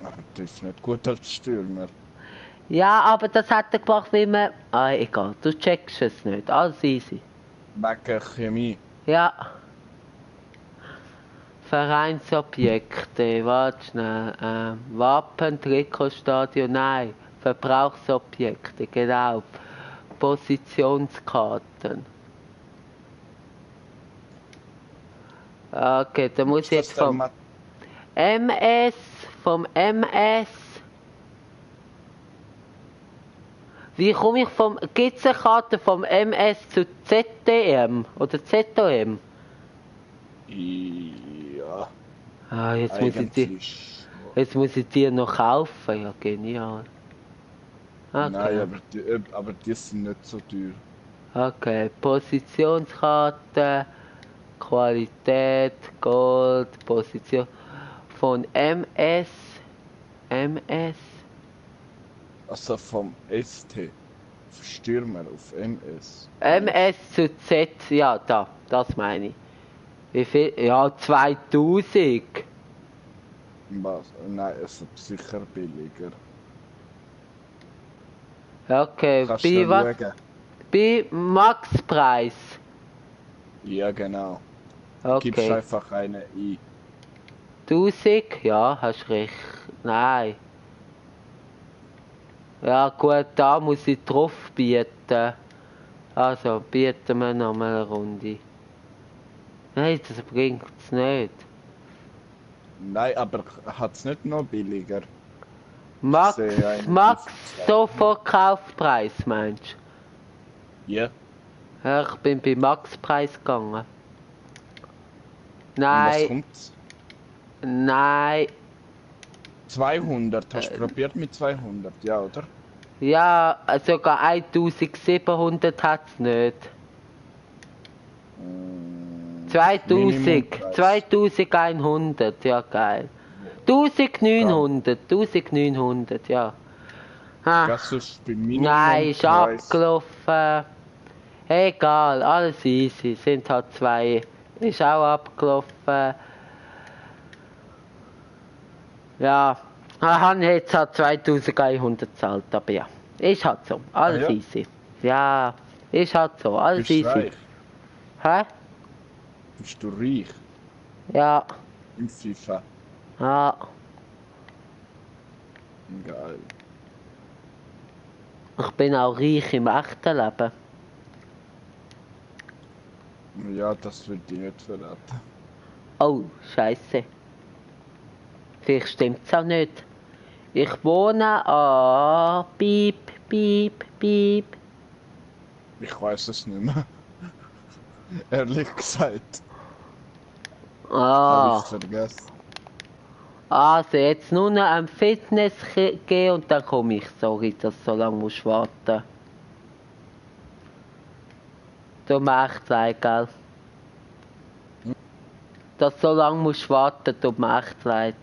aber der ist nicht gut als Stürmer. Ja, aber das hat er gemacht, wie man... egal, du checkst es nicht. Alles easy. Wegen Chemie. Ja. Vereinsobjekte, warte schnell. Wappen, Trikotstadion, nein. Verbrauchsobjekte, genau. Positionskarten. Okay, da muss ich jetzt vom MS, Wie komme ich gibt es eine Karte vom MS zu ZDM oder ZOM? Ja. Jetzt muss ich die noch kaufen, ja genial. Okay. Nein, aber die sind nicht so teuer. Okay, Positionskarte, Qualität, Gold, Position von MS. Also vom ST. Stürmer auf MS. MS zu Z, ja, da, das meine ich. Wie viel? Ja, 2000. Was? Nein, es ist sicher billiger. Okay, Kannst du bei noch was? schauen? Bei Maxpreis. Ja, genau. Gibst Okay. einfach eine ein. 1000? Ja, hast recht. Nein. Ja gut, da muss ich drauf bieten. Also, bieten wir nochmal eine Runde. Nein, das bringt's nicht. Nein, aber hat es nicht noch billiger? Max, sehe einen Max, Differenz. sofort Kaufpreis, meinst Ja. du? Ja, ich bin bei Maxpreis gegangen. Und was Nein, kommt's? nein. 200. Hast du probiert mit 200? Ja, oder? Ja, sogar 1700 hat's nicht. 2000, Minimumpreis. 2100, ja geil. 1900, 1900, ja. Ah, Das ist bei nein, ist Minimumpreis. abgelaufen. Egal, alles easy. Sind halt zwei. Ist auch abgelaufen. Ja, ich habe jetzt halt 2100 gezahlt, aber ja. Ist halt so, alles Ah, ja? easy. Ja, ist halt so, alles Bist du easy. reich? Hä? Bist du reich Ja, im FIFA? ja. Geil. Ich bin auch reich im echten Leben. Ja, das würde ich nicht verraten. Oh, scheiße. Vielleicht stimmt's auch nicht. Ich wohne an Piep, Piep, Piep. Ich weiß es nicht mehr. Ehrlich gesagt. Ah, Habe ich vergessen. also jetzt nur noch am Fitness gehen und dann komme ich. Sorry, dass du so lange musst warten. Tut mir echt leid, gell? Dass du so lange musst warten, tut mir echt leid.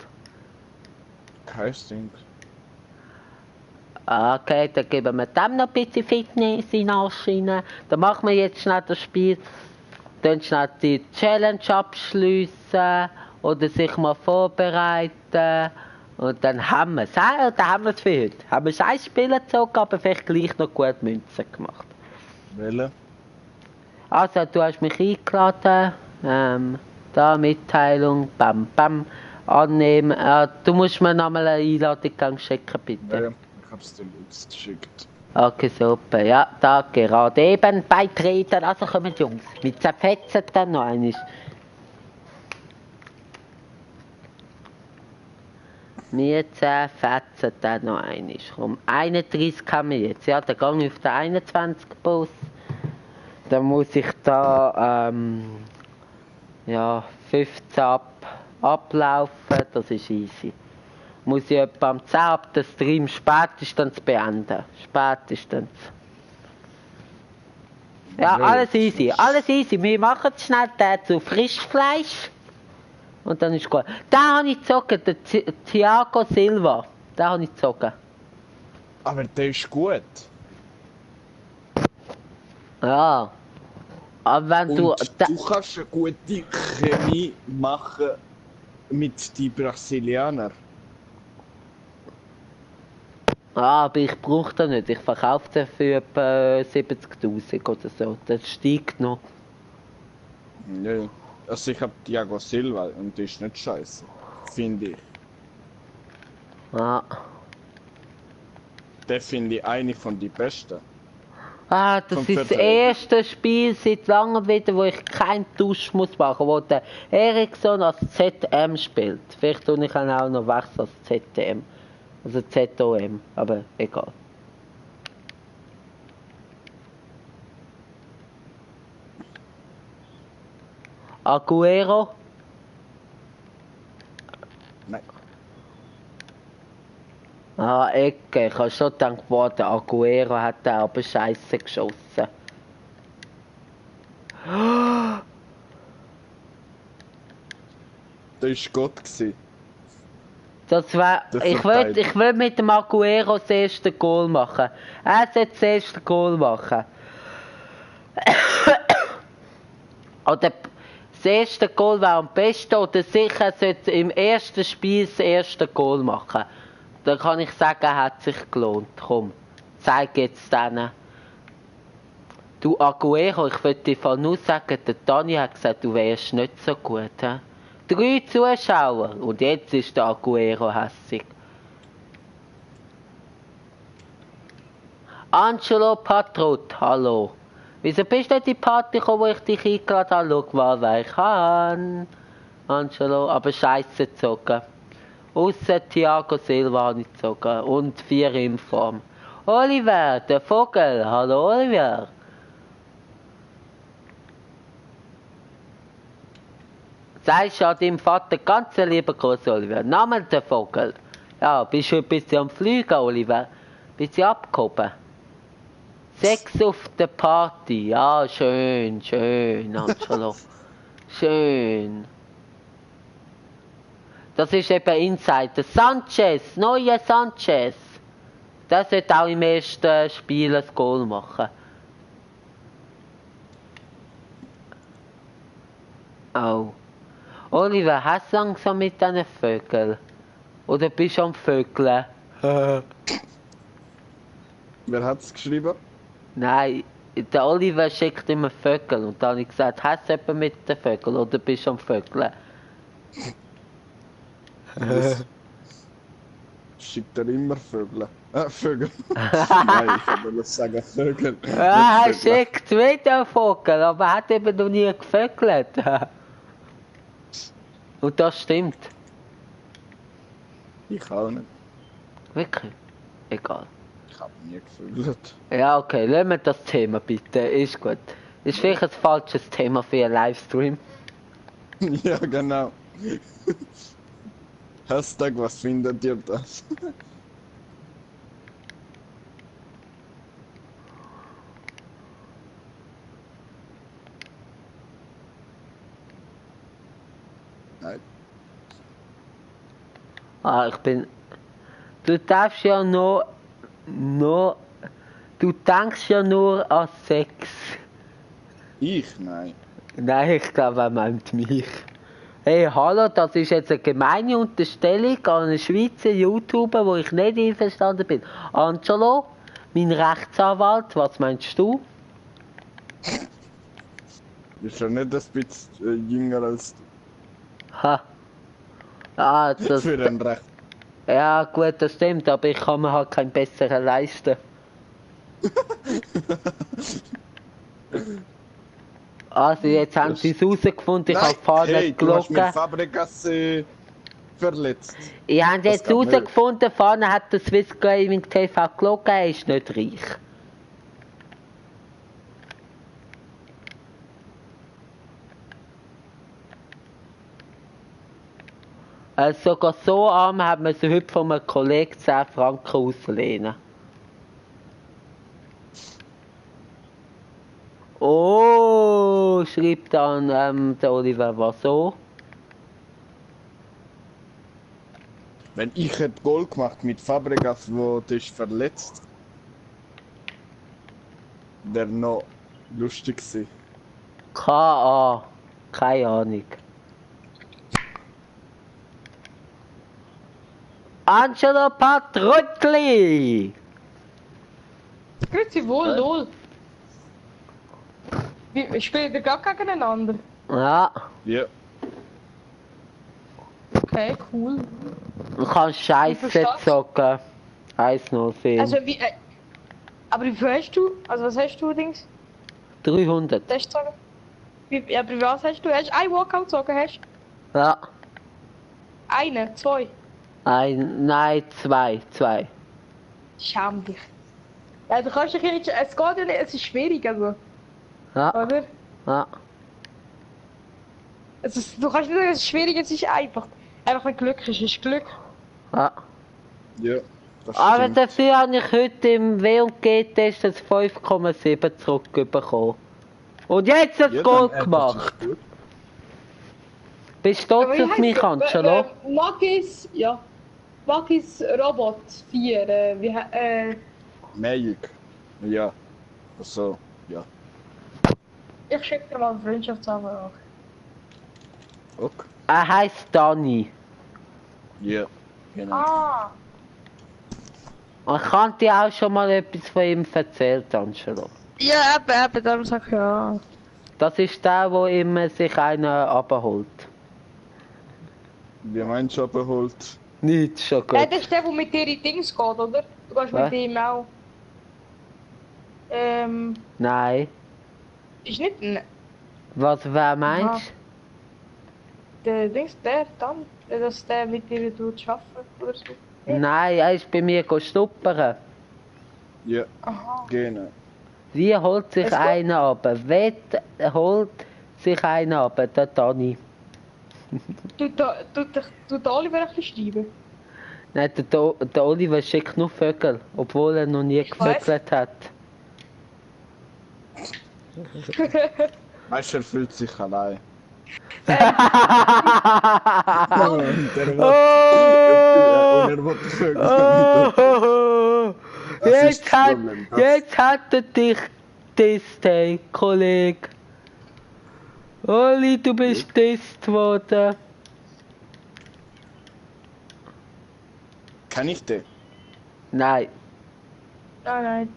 Kein Ding. Okay, dann geben wir dem noch ein bisschen Fitness in den Arsch rein. Dann machen wir jetzt schnell das Spiel. Dann schnell die Challenge abschliessen oder sich mal vorbereiten. Und dann haben wir es. Dann haben wir es für heute. Haben wir ein Spiel gezogen, aber vielleicht gleich noch gut Münzen gemacht. Welche? Also, du hast mich eingeladen. Da Mitteilung, bam, bam. Annehmen. Du musst mir nochmal eine Einladung schicken, bitte. Ja, ich hab's dir jetzt geschickt. Okay, super. Ja, da gerade eben beitreten. Also kommen die Jungs. Wir zerfetzen dann noch einmal. Wir zerfetzen dann noch einmal. Um 31 haben wir jetzt. Ja, dann gehe ich auf den 21 Bus. Dann muss ich da ja, 15 ablaufen. Das ist easy. Muss ich etwa am 10 ab den Stream spätestens beenden. Spätestens. Ja, alles easy, alles easy. Wir machen schnell den zu Frischfleisch. Und dann ist gut. Den habe ich gezogen, den Thiago Silva. Den habe ich gezogen. Aber der ist gut. Ja. Aber wenn Und du... du kannst eine gute Chemie machen mit den Brasilianern. Aber ich brauche den nicht. Ich verkaufe den für etwa 70'000 oder so. Das steigt noch. Ja. Also ich hab Thiago Silva und der ist nicht scheiße. Finde ich. Ja. Der finde ich eine von den besten. Ah, das Vom ist das Verteidigen. erste Spiel seit langem wieder, wo ich keinen Tausch muss machen, wo der Eriksson als ZM spielt. Vielleicht tue ich ihn auch noch wechseln als ZM. Also ZOM, aber egal. Aguero? Nein. Ah, Ecke. Ich habe schon gedacht, boah, der Aguero hat da aber Scheiße geschossen. Der ist Gott gewesen. Das wär, Der ich verteidigt. will mit dem Aguero das erste Goal machen. Er sollte das erste Goal machen. Oder das erste Goal wäre am besten, oder sicher sollte im ersten Spiel das erste Goal machen. Dann kann ich sagen, er hat sich gelohnt. Komm, zeig jetzt denen. Du Aguero, ich würde dir nur sagen, der Dani hat gesagt, du wärst nicht so gut. He? 3 Zuschauer und jetzt ist der Aguero hässig. Angelo Patrot, hallo. Wieso bist du nicht in die Party gekommen, wo ich dich eingeladen habe? Schau mal, wer ich kann. Angelo, aber scheiße gezogen. Ausser Thiago Silva habe ich gezogen. Und 4 in Form. Oliver, der Vogel. Hallo Oliver. Sagst ja deinem Vater ganz lieber Gruß, Oliver. Name der Vogel. Ja, bist du ein bisschen am Fliegen, Oliver? Bist du abgehoben? Sex auf der Party. Ja, schön, schön, Angelo. Schön. Das ist eben Insider. Sanchez, neuer Sanchez. Der sollte auch im ersten Spiel ein Goal machen. Oh. Oliver, hast du langsam mit diesen Vögeln? Oder bist du am Vögeln? Wer hat's geschrieben? Nein, der Oliver schickt immer Vögel. Und dann habe ich gesagt, hast du jemanden mit den Vögeln oder bist du am Vögeln? Das schickt er immer Vögel. Vögel. Nein, ich wollte sagen Vögel. Ja, er nicht Vögel. schickt wieder Vogel, aber er hat eben noch nie gevögelt. Und das stimmt. Ich auch nicht. Wirklich? Egal. Ich habe nie gevögelt. Ja, okay, lassen wir das Thema bitte. Ist gut. Ist vielleicht ein falsches Thema für einen Livestream. Ja, genau. Hashtag, was findet ihr das? Nein. Ah, ich bin... Du darfst ja nur... Du denkst ja nur an Sex. Ich? Nein. Nein, ich glaube, er meint mich. Hey, hallo, das ist jetzt eine gemeine Unterstellung an einen Schweizer YouTuber, wo ich nicht einverstanden bin. Angelo, mein Rechtsanwalt, was meinst du? Ist ja nicht ein bisschen jünger als Ha. Ah, du. das... Für ein Recht. Ja, gut, das stimmt, aber ich kann mir halt keinen besseren leisten. Also, jetzt haben sie es herausgefunden, ich habe vorne hey, du hast mir Glocke. Fabregas verletzt. Ich habe Das jetzt geht nicht. herausgefunden, vorne hat der Swiss Gaming TV Glocke, er ist nicht reich. Sogar so arm hat man sie heute von einem Kollegen 10 Franken auslehnen. Oh, schreibt dann der Oliver, was so? Wenn ich hätte Goal gemacht mit Fabregas, wo du ist verletzt, der noch lustig gewesen. KA, keine Ahnung. Angelo Patrutli! Grüezi wohl, lol. Wir spielen gar gegeneinander. Ja, Ja. Okay, cool. du kannst Scheiße verstehst? zocken. 1-0 Film. Also wie, aber wie viel hast du? Also was hast du, Dings? 300. Darfst du sagen? Ja, aber was hast du? Hast du ein Walkout gezogen? Hast du? Ja. Eine, zwei? Nein, zwei. Schäm dich. Ja, du kannst dich ja nicht, es geht ja nicht, es ist schwierig, also, Ja, oder? ja. Du kannst nicht sagen, es ist schwierig, es ist einfach. Einfach wenn Glück ist, ist Glück. Ja. Ja. Das Aber stimmt. dafür habe ich heute im W&G-Test das 5,7 zurückbekommen. Und jetzt das Ja, Goal dann, gemacht. das ist gut. Bist du stolz auf mich, Angelo? Nuggies, ja. Wakis Robot 4, Magic. Ja. Also, ja. ich schicke dir mal eine Freundschaftsanfrage. Okay. Er heißt Dani. Ja. Genau. Ah, Ich kann dir auch schon mal etwas von ihm erzählt, Angelo. ja, eben, darum sag ich ja. Das ist der, wo immer sich einer abholt. Wie meinst du abgeholt? Nicht schon gut. Das ist der, der mit dir in Dings geht, oder? Du gehst Was? mit ihm auch. Nein. Ist nicht Wer meinst der Dings, dann, dass der mit dir arbeiten oder so. du? Nein, er ist bei mir schnuppern. Ja, Aha. genau. Wie holt sich Es geht- einer ab? Wett holt sich einer ab, der Dani. Tut der Oliver ein bisschen schreiben? Nein, der Oliver schickt nur Vögel, obwohl er noch nie Ich weiß. gevögelt hat. Weißt du, er fühlt sich allein. Oh! Und er will Vögel. Oh! Das ist Jetzt das hat, Problem, jetzt hat er dich disst, hey, Kollege. Oli, du bist disst worden. Kann ich den? Nein, Nein.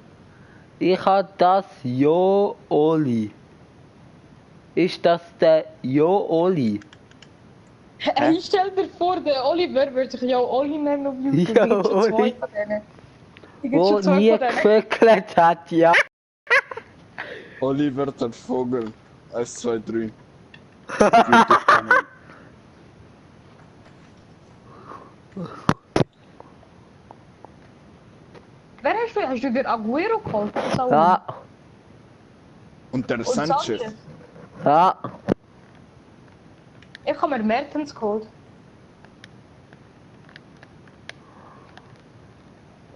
ich hab das Jo Oli. Ist das der Jo Oli? Hey, stell dir vor, der Oliver würde sich ja Oli nennen auf YouTube. Ja, Da gibt's schon zwei Oli. von denen. Da gibt's Wo schon zwei nie von denen. gevögelt hat, ja. Oliver der Vogel. 1, 2, 3. Wer hast du? Hast du den Aguero geholt? oder so? Ja, Und der Und Sanchez. ja. Ich habe mir Mertens geholt.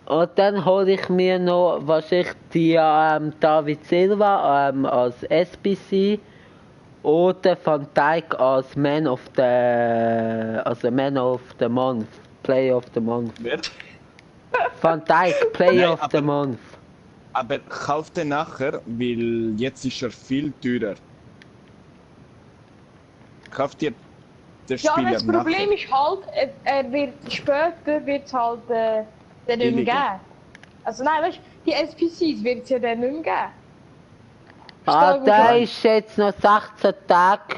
Und dann hole ich mir noch wahrscheinlich die David Silva als SBC oder Van Dijk als Man of the Month, Player of the Month. Wer? Van Dijk, Player Nein, of the aber- Month. Aber kauf den nachher, weil jetzt ist er viel teurer. Kauf dir den Ja, aber Spieler das Problem ist halt, er wird später wird's halt den nicht mehr Billiger. geben. Also nein, weißt du, die SPCs wird es ja dann nicht mehr geben. Ah, Verstehst du, der was ich ist jetzt noch 16 Tage.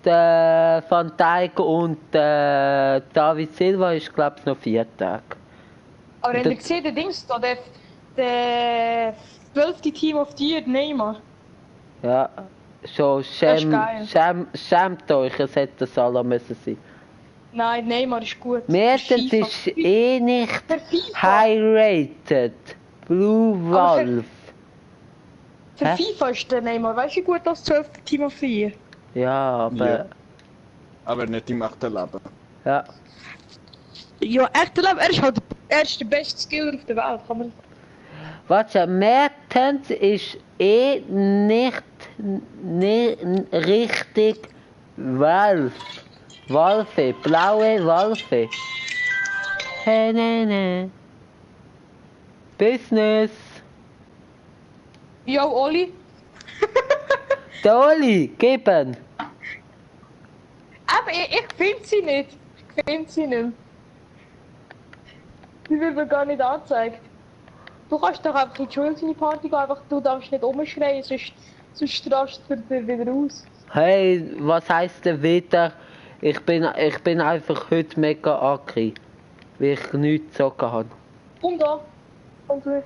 Der Van Dijk und der David Silva ist glaube ich noch 4 Tage. Aber wenn das- ihr seht, der Dings da, der 12. Team of the Year, Neymar. Ja, schon Das ist geil. schämt euch, es hätte Salah müssen sein. Nein, Neymar ist gut. Mertens Für FIFA. ist eh nicht Für FIFA. high rated. Blue Aber für- Wolf. Für Hä? FIFA ist der Neymar, weißt du, wie gut das 12. Team of the Year? Ja, aber. Ja. Aber nicht im echten Leben. Ja. Ja, echt, er ist der beste Skiller auf der Welt, kann man. Warte, Mertens ist eh nicht richtig Wolf. Wolfe, blaue Wolfe. Hey, ne. Business. Jo, Oli. Der Oli, geben. Aber ich finde sie nicht. Ich finde sie nicht. Die wird mir gar nicht angezeigt. Du kannst doch einfach in die Schule seine Party gehen, einfach du darfst nicht rumschreien, sonst rast du dir wieder aus. Hey, was heisst denn wieder? Ich bin einfach heute mega angry, weil ich nichts gezogen habe. Komm da. Komm du.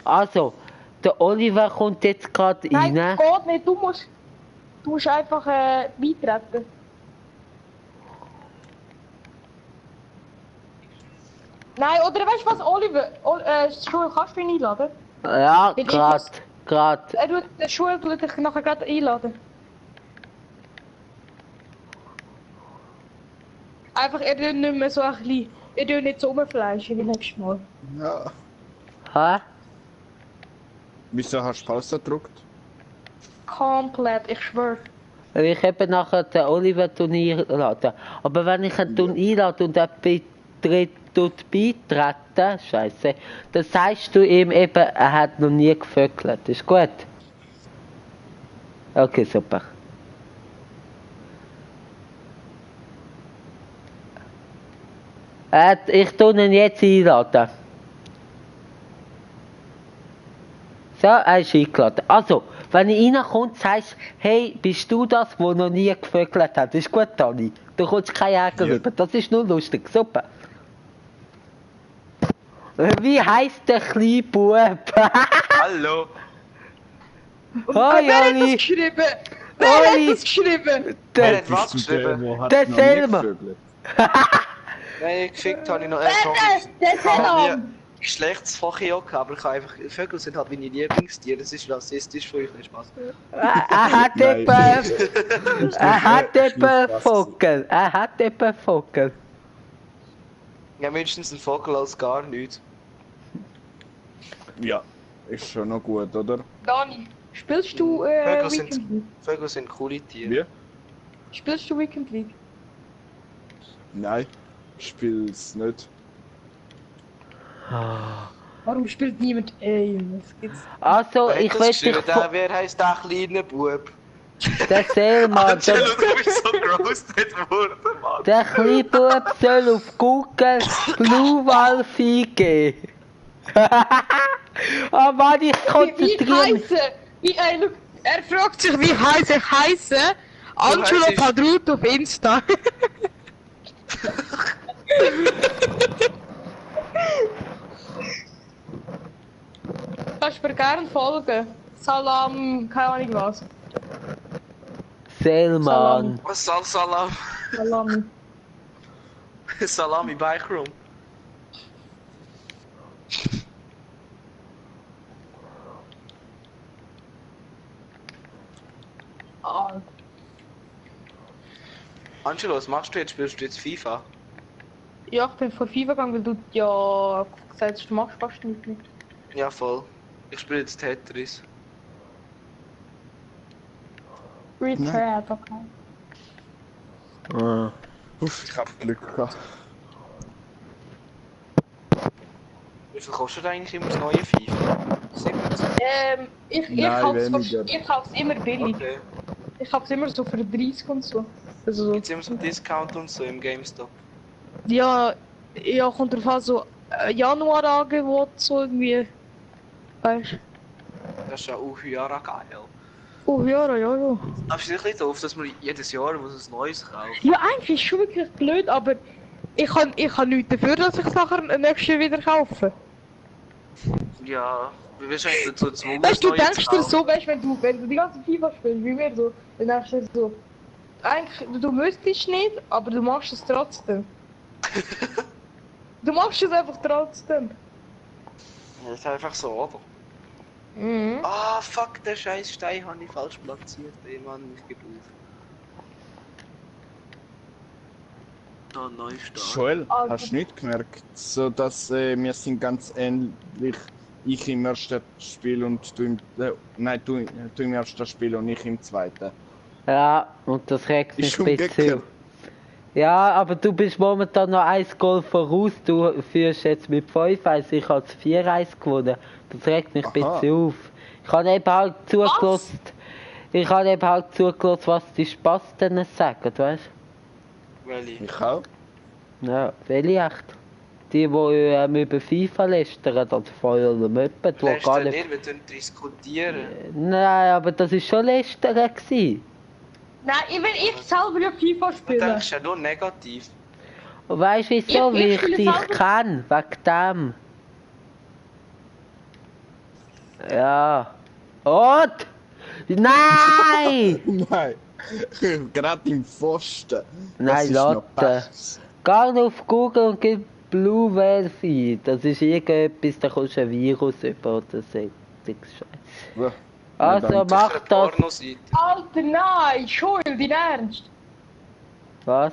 Also, der Oliver kommt jetzt gerade Nein, rein. geht nicht. Du musst einfach beitreten. Nein, oder weißt du was, Oliver? Schul, kannst du ihn einladen? Ja, Bin ich grad. Der Schul tut dich nachher gerade einladen. Einfach, er tut nicht mehr so ein bisschen. Er tut nicht so rumfleischen wie nächstes Mal. Ja. Hä? Wieso hast du Pause gedrückt? Komplett, ich schwör. Ich habe nachher den Oliver einladen. Aber wenn ich ihn einlade und er beitreten, Scheiße, dann sagst du ihm eben, er hat noch nie gevögelt. Ist gut? Okay, super. Ich tue ihn jetzt einladen. So, er ist eingeladen. Also, wenn er reinkommt, sagst du, hey, bist du das, der noch nie gevögelt hat? Ist gut, Dani. Du kommst keinen Ärger über. Das ist nur lustig. Super. Wie heisst der kleine Bub? Hallo! Hoi, Wer hat das Oli. geschrieben? Wer hat Oli. das geschrieben? Wer hat was geschrieben? Der Selma. Nein, geschickt habe ich noch Der Selam! Geschlechtsfach gehabt, aber ich habe einfach. Vögel sind halt meine Lieblingstiere, das ist rassistisch von euch, nicht Spaß. Er hat Nein. eben... Er hat eben Vogel. Er hat eben Vogel. Ja, mindestens ein Vogel als gar nichts. Ja, ist schon noch gut, oder? Dani, spielst du Vögel Weekend sind, League? Vögel sind coole Tiere. Wie? Spielst du Weekend League? Nein, ich spiel's nicht. Warum spielt niemand? Ey, was gibt's? Also, Wer hat ich das will geschrieben? dich... Wer heisst der kleine Bub? Der Selma... Angelo, du bist so großartig worden, Mann. Der kleine Bub soll auf Google Blue Wolf eingeben. Oh Mann, ich Wie konzentriere mich. heiße? Look, er fragt sich, wie heiße ich heiße? Angelo heisst- Padrut auf Insta. Kannst mir gerne folgen. Salam, keine Ahnung was. Selman. Was soll Salam? Salami. Salami Bike Room. Ah, Angelo, was machst du jetzt? Spielst du jetzt FIFA? ja, ich bin vor FIFA gegangen, weil du ja gesagt hast, du machst fast nichts mehr. Ja, voll. Ich spiele jetzt Tetris. Retrap, okay. Ah. Ich hab Glück gehabt. Wie viel kostet eigentlich immer das neue FIFA? 17? Ich Nein, kauf's kauf's immer billig. Okay. Ich kauf's immer so für 30 und so. Also, Gibt's immer so einen Discount und so im GameStop? ja, kommt drauf an, so Januar-Angebot, so irgendwie. Weißt du? Das ist ja auch Jahre geil. Oh ja. Aber es ist ein bisschen doof, dass man jedes Jahr was Neues kauft. Ja, eigentlich ist es schon wirklich blöd, aber ich kann nichts dafür, dass ich es nachher nächstes Jahr wieder kaufe. Ja, wie wirst du eigentlich dazu gezwungen, Weißt du, du Neues denkst zu dir kaufen? so, weißt, wenn du die ganze FIFA spielst, wie wir so, dann denkst du dir so, eigentlich, du müsstest nicht, aber du machst es trotzdem. Du machst es einfach trotzdem. Ja, das ist einfach so, oder? Mhm. Ah, fuck, den scheiß Stein habe ich falsch platziert. Ey, Mann, ich gebe auf. Da, Neustart. Joel, Also- hast du nicht gemerkt, so dass wir sind ganz ähnlich. Ich im ersten Spiel und du im nein, du im ersten Spiel und ich im zweiten. Ja, und das regt Ist mich ein bisschen. umgekehrt. Ja, aber du bist momentan noch 1 Goal voraus. Du führst jetzt mit 5-1, ich habe 4-1 gewonnen. Das regt mich ein Aha. bisschen auf. Ich habe eben halt zugelassen. Ich habe eben halt zugelassen, was die Spasten sagen, weißt Welche? Ich auch. du? Ja, welche echt? Die über FIFA lästern, also Feuer oder Möppen, die gar Lästern nicht... nicht, wir tun diskutieren. Nein, aber das war schon lästern gewesen. Nein, wenn ich selber ja FIFA Du spiele. denkst ja nur negativ. Und weißt du wieso? Ich Weil ich spiele dich selber- kenne, wegen dem. Ja. Und? Nein! Nein! Gerade im Pfosten. Nein, ist noch Lotte. Pech. Geh auf Google und gib Blue Whale ein. Das ist irgendetwas, da kommst du ein Virus über oder so. Ja. Also dann- mach Eine das. Pornoseite. Alter, nein, Joel, dein Ernst? Was?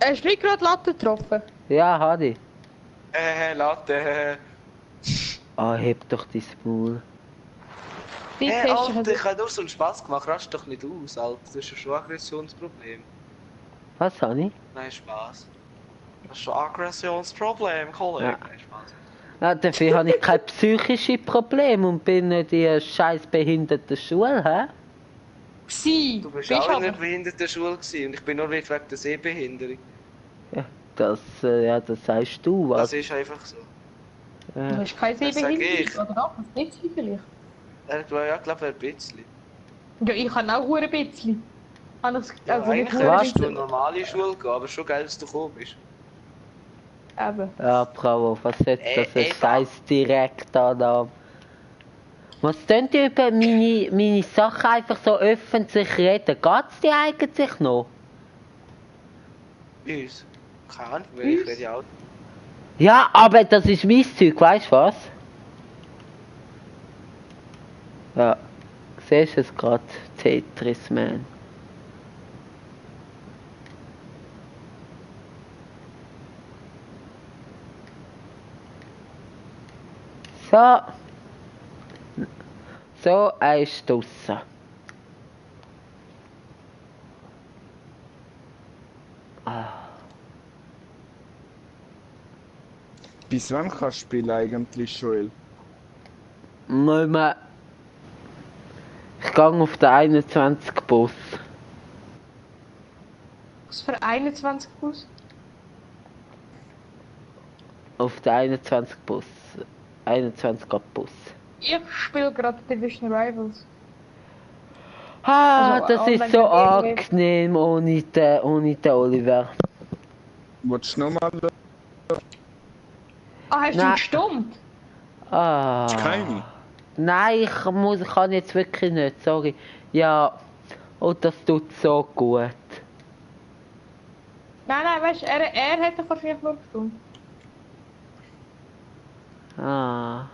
Hast du nicht gerade Latte getroffen? Ja, Hadi. Latte. Ah, heb doch dein Maul. Die Hey, hast Alter, ich du habe nur so einen Spaß gemacht. Rast doch nicht aus, Alter. Das ist ja schon ein Aggressionsproblem. Was, Hani? Nein, Spaß. Das ist schon ein Aggressionsproblem, Kollege. Ja. Nein, Spaß. Ja, dafür habe ich kein psychisches Problem und bin nicht in einer scheiß behinderten Schule, hä? Du bist auch in aber... einer Behindertenschule gewesen und ich bin nur nicht wegen der Sehbehinderung. Ja, das sagst du, Das was? ist einfach so. Du Ja. hast keine Das sag ich. Sehbehinderung, oder auch? Ein bisschen vielleicht. Ja, ich glaube ein bisschen. Ja, ich kann auch ein bisschen. Anders, Ja, also nicht eigentlich Was? könntest du in eine normale Schule gehen, aber schon geil, dass du gekommen bist. Eben. Ja, bravo, was ist das für ein Eva. scheiß Direktor? Was könnt ihr über meine Sachen einfach so öffentlich reden? Geht's dir eigentlich noch? Bei uns. Keine Ahnung, weil ich rede ja auch. Ja, aber das ist mein Zeug, weißt du was? Ja, siehst du es gerade? Tetris Man. So. So, er ist draussen. Bis wann kannst du spielen eigentlich, Joel? Nicht mehr. Ich gehe auf den 21 Bus. Was für 21 Bus? Auf den 21 Bus. 21 Bus. Ich spiele gerade Division Rivals. Ah, Also, das ist online so Game. angenehm ohne den Oliver. Willst du nochmal? Ah, hast du Nein. ihn gestummt? Ah. Keine? Nein, ich kann jetzt wirklich nicht, sorry. Ja, und das tut so gut. Nein, weißt du, er hat dich wahrscheinlich nur gestummt. Ah.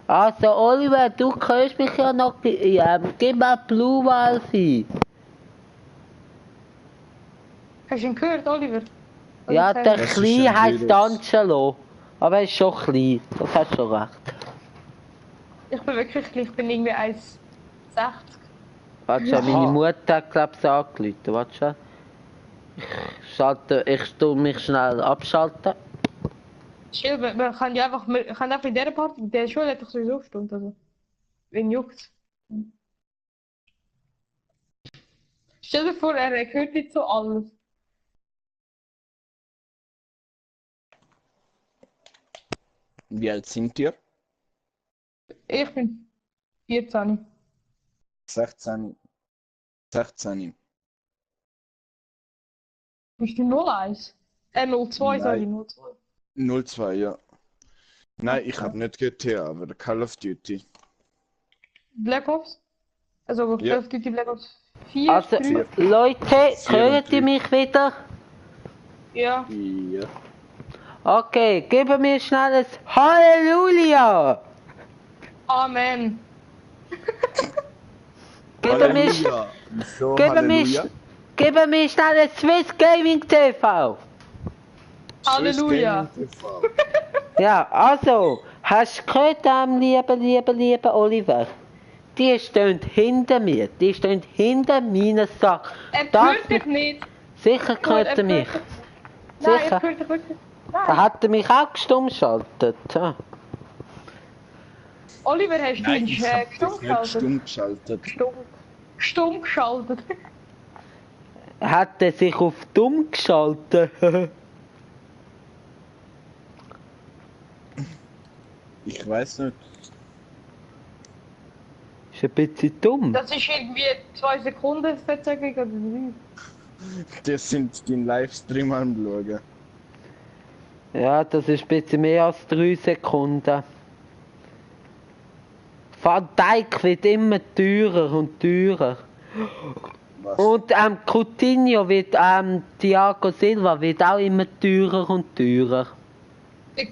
Also Oliver, du hörst mich ja noch. Ja, gib mal Blue Walfi. Hast du ihn gehört, Oliver? Oder Ja, sagst der du- Das ist Kleine ein heisst Virus. Angelo. Aber er ist schon klein, das hast du schon recht. Ich bin wirklich klein, ich bin irgendwie 1,60. Warte schon, meine Aha. Mutter hat glaub ich angerufen. Warte schon. Ich tu mich schnell abschalten. Chill, man kann ja einfach, man kann einfach in dieser Party, der Schule hat doch sowieso gestimmt, also. Wen juckt's? Stell dir vor, er hört nicht so alles. Wie alt sind ihr? Ich bin 14. 16. 16. Bist du 01? 02, sorry, Nein. 02. 02, ja. Nein, ich habe nicht GTA, aber Call of Duty. Black Ops? Also Ja. Call of Duty Black Ops 4, Also, 3? Leute, hört ihr mich wieder? Ja. Ja. Okay, gib mir schnell ein Halleluja! Amen. Gib mir, Halleluja. Wieso gib mir, Halleluja? gib mir schnell ein Swiss Gaming TV! Halleluja. Swiss Gaming TV. Ja, also, hast du gehört, lieber Oliver? Die stehen hinter mir, die stehen hinter meiner Sache. Er Das hört dich nicht. sicher Gut, hört er mich. dich- Nein, er Sicher. hört dich wirklich. Da Nein. hat er mich auch stumm geschaltet. Ja. Oliver, hast du Nein, ihn ich habe dich stumm nicht geschaltet? stumm geschaltet. Stumm geschaltet. Hat er sich auf dumm geschaltet? Ich weiß nicht. Ist ein bisschen dumm. Das ist irgendwie 2 Sekunden Verzögerung oder 3. Das sind den Livestream anschauen. Ja, das ist ein bisschen mehr als 3 Sekunden. Van Dijk wird immer teurer und teurer. Was? Und Coutinho wird, Thiago Silva wird auch immer teurer und teurer.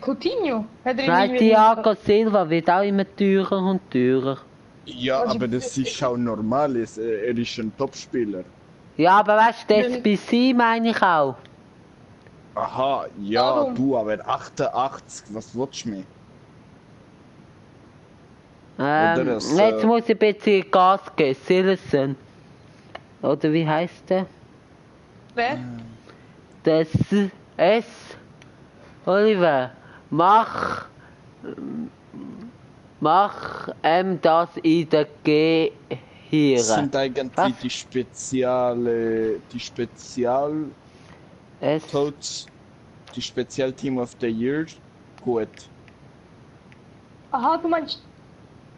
Coutinho? Hat er Nein, irgendwie- Thiago Silva wird auch immer teurer und teurer. Ja, Also, aber das ist auch normal. Er ist ein Topspieler. Ja, aber weißt du, das SBC meine ich auch. Aha, ja, Warum? du, aber 88, was willst du mehr? Oder das, Jetzt muss ich ein bisschen Gas geben, Silesen. Oder wie heißt der? Wer? Das S. Oliver, mach das in der G hier. Das sind eigentlich Was? die S. Spezial-Toads, die Spezial-Team of the Year. Gut. Aha, du meinst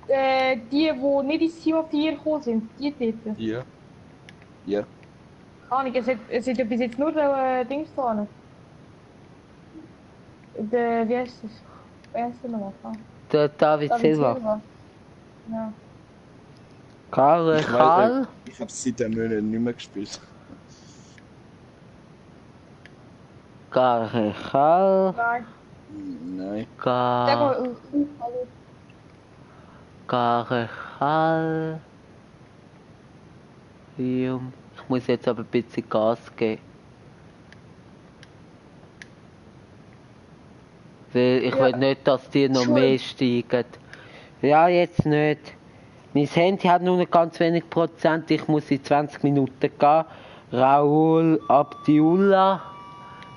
die nicht ins Team of the Year gekommen sind, die dort? Ja. Ja. Keine Ahnung, es hat ja bis jetzt nur Dings da. Wie heißt das? Wer heißt der nochmal? Der David Silva. Ja. Karl. Ich habe seit einem Monat nicht mehr gespielt. Karl. Nein. Nein. Sag mal, Karl. Ich muss jetzt aber ein bisschen Gas geben. Weil ich will nicht, dass die noch mehr steigen. Ja, jetzt nicht. Mein Handy hat nur noch ganz wenig Prozent. Ich muss in 20 Minuten gehen. Raoul Abdiullah.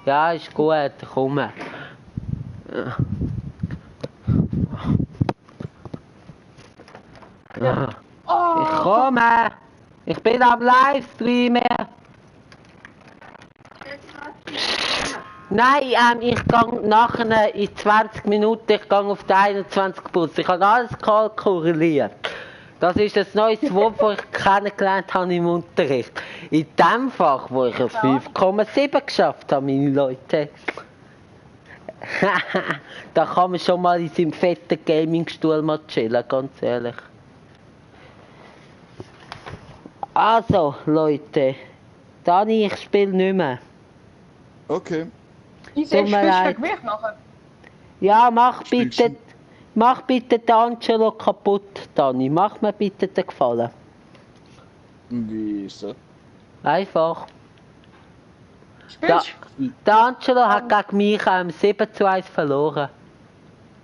Ja, ist gut. Komm. Ich komme. Ich bin am Livestreamen. Nein, ich gehe nachher in 20 Minuten, ich gehe auf den 21 Bus. Ich habe alles kalkuliert. Das ist das neues Wort, das ich kennengelernt habe im Unterricht. In dem Fach, wo ich ein 5,7 geschafft habe, meine Leute. Da kann man schon mal in seinem fetten Gaming-Stuhl mal chillen, ganz ehrlich. Also, Leute. Dani, ich spiele nicht mehr. Okay. ich sehe Tut mir leid. Gewicht nachher. Ja, mach Spielst bitte den Angelo kaputt, Dani. Mach mir bitte den Gefallen. Wieso? Einfach. Spielst Der Angelo hat gegen mich 7:1 verloren.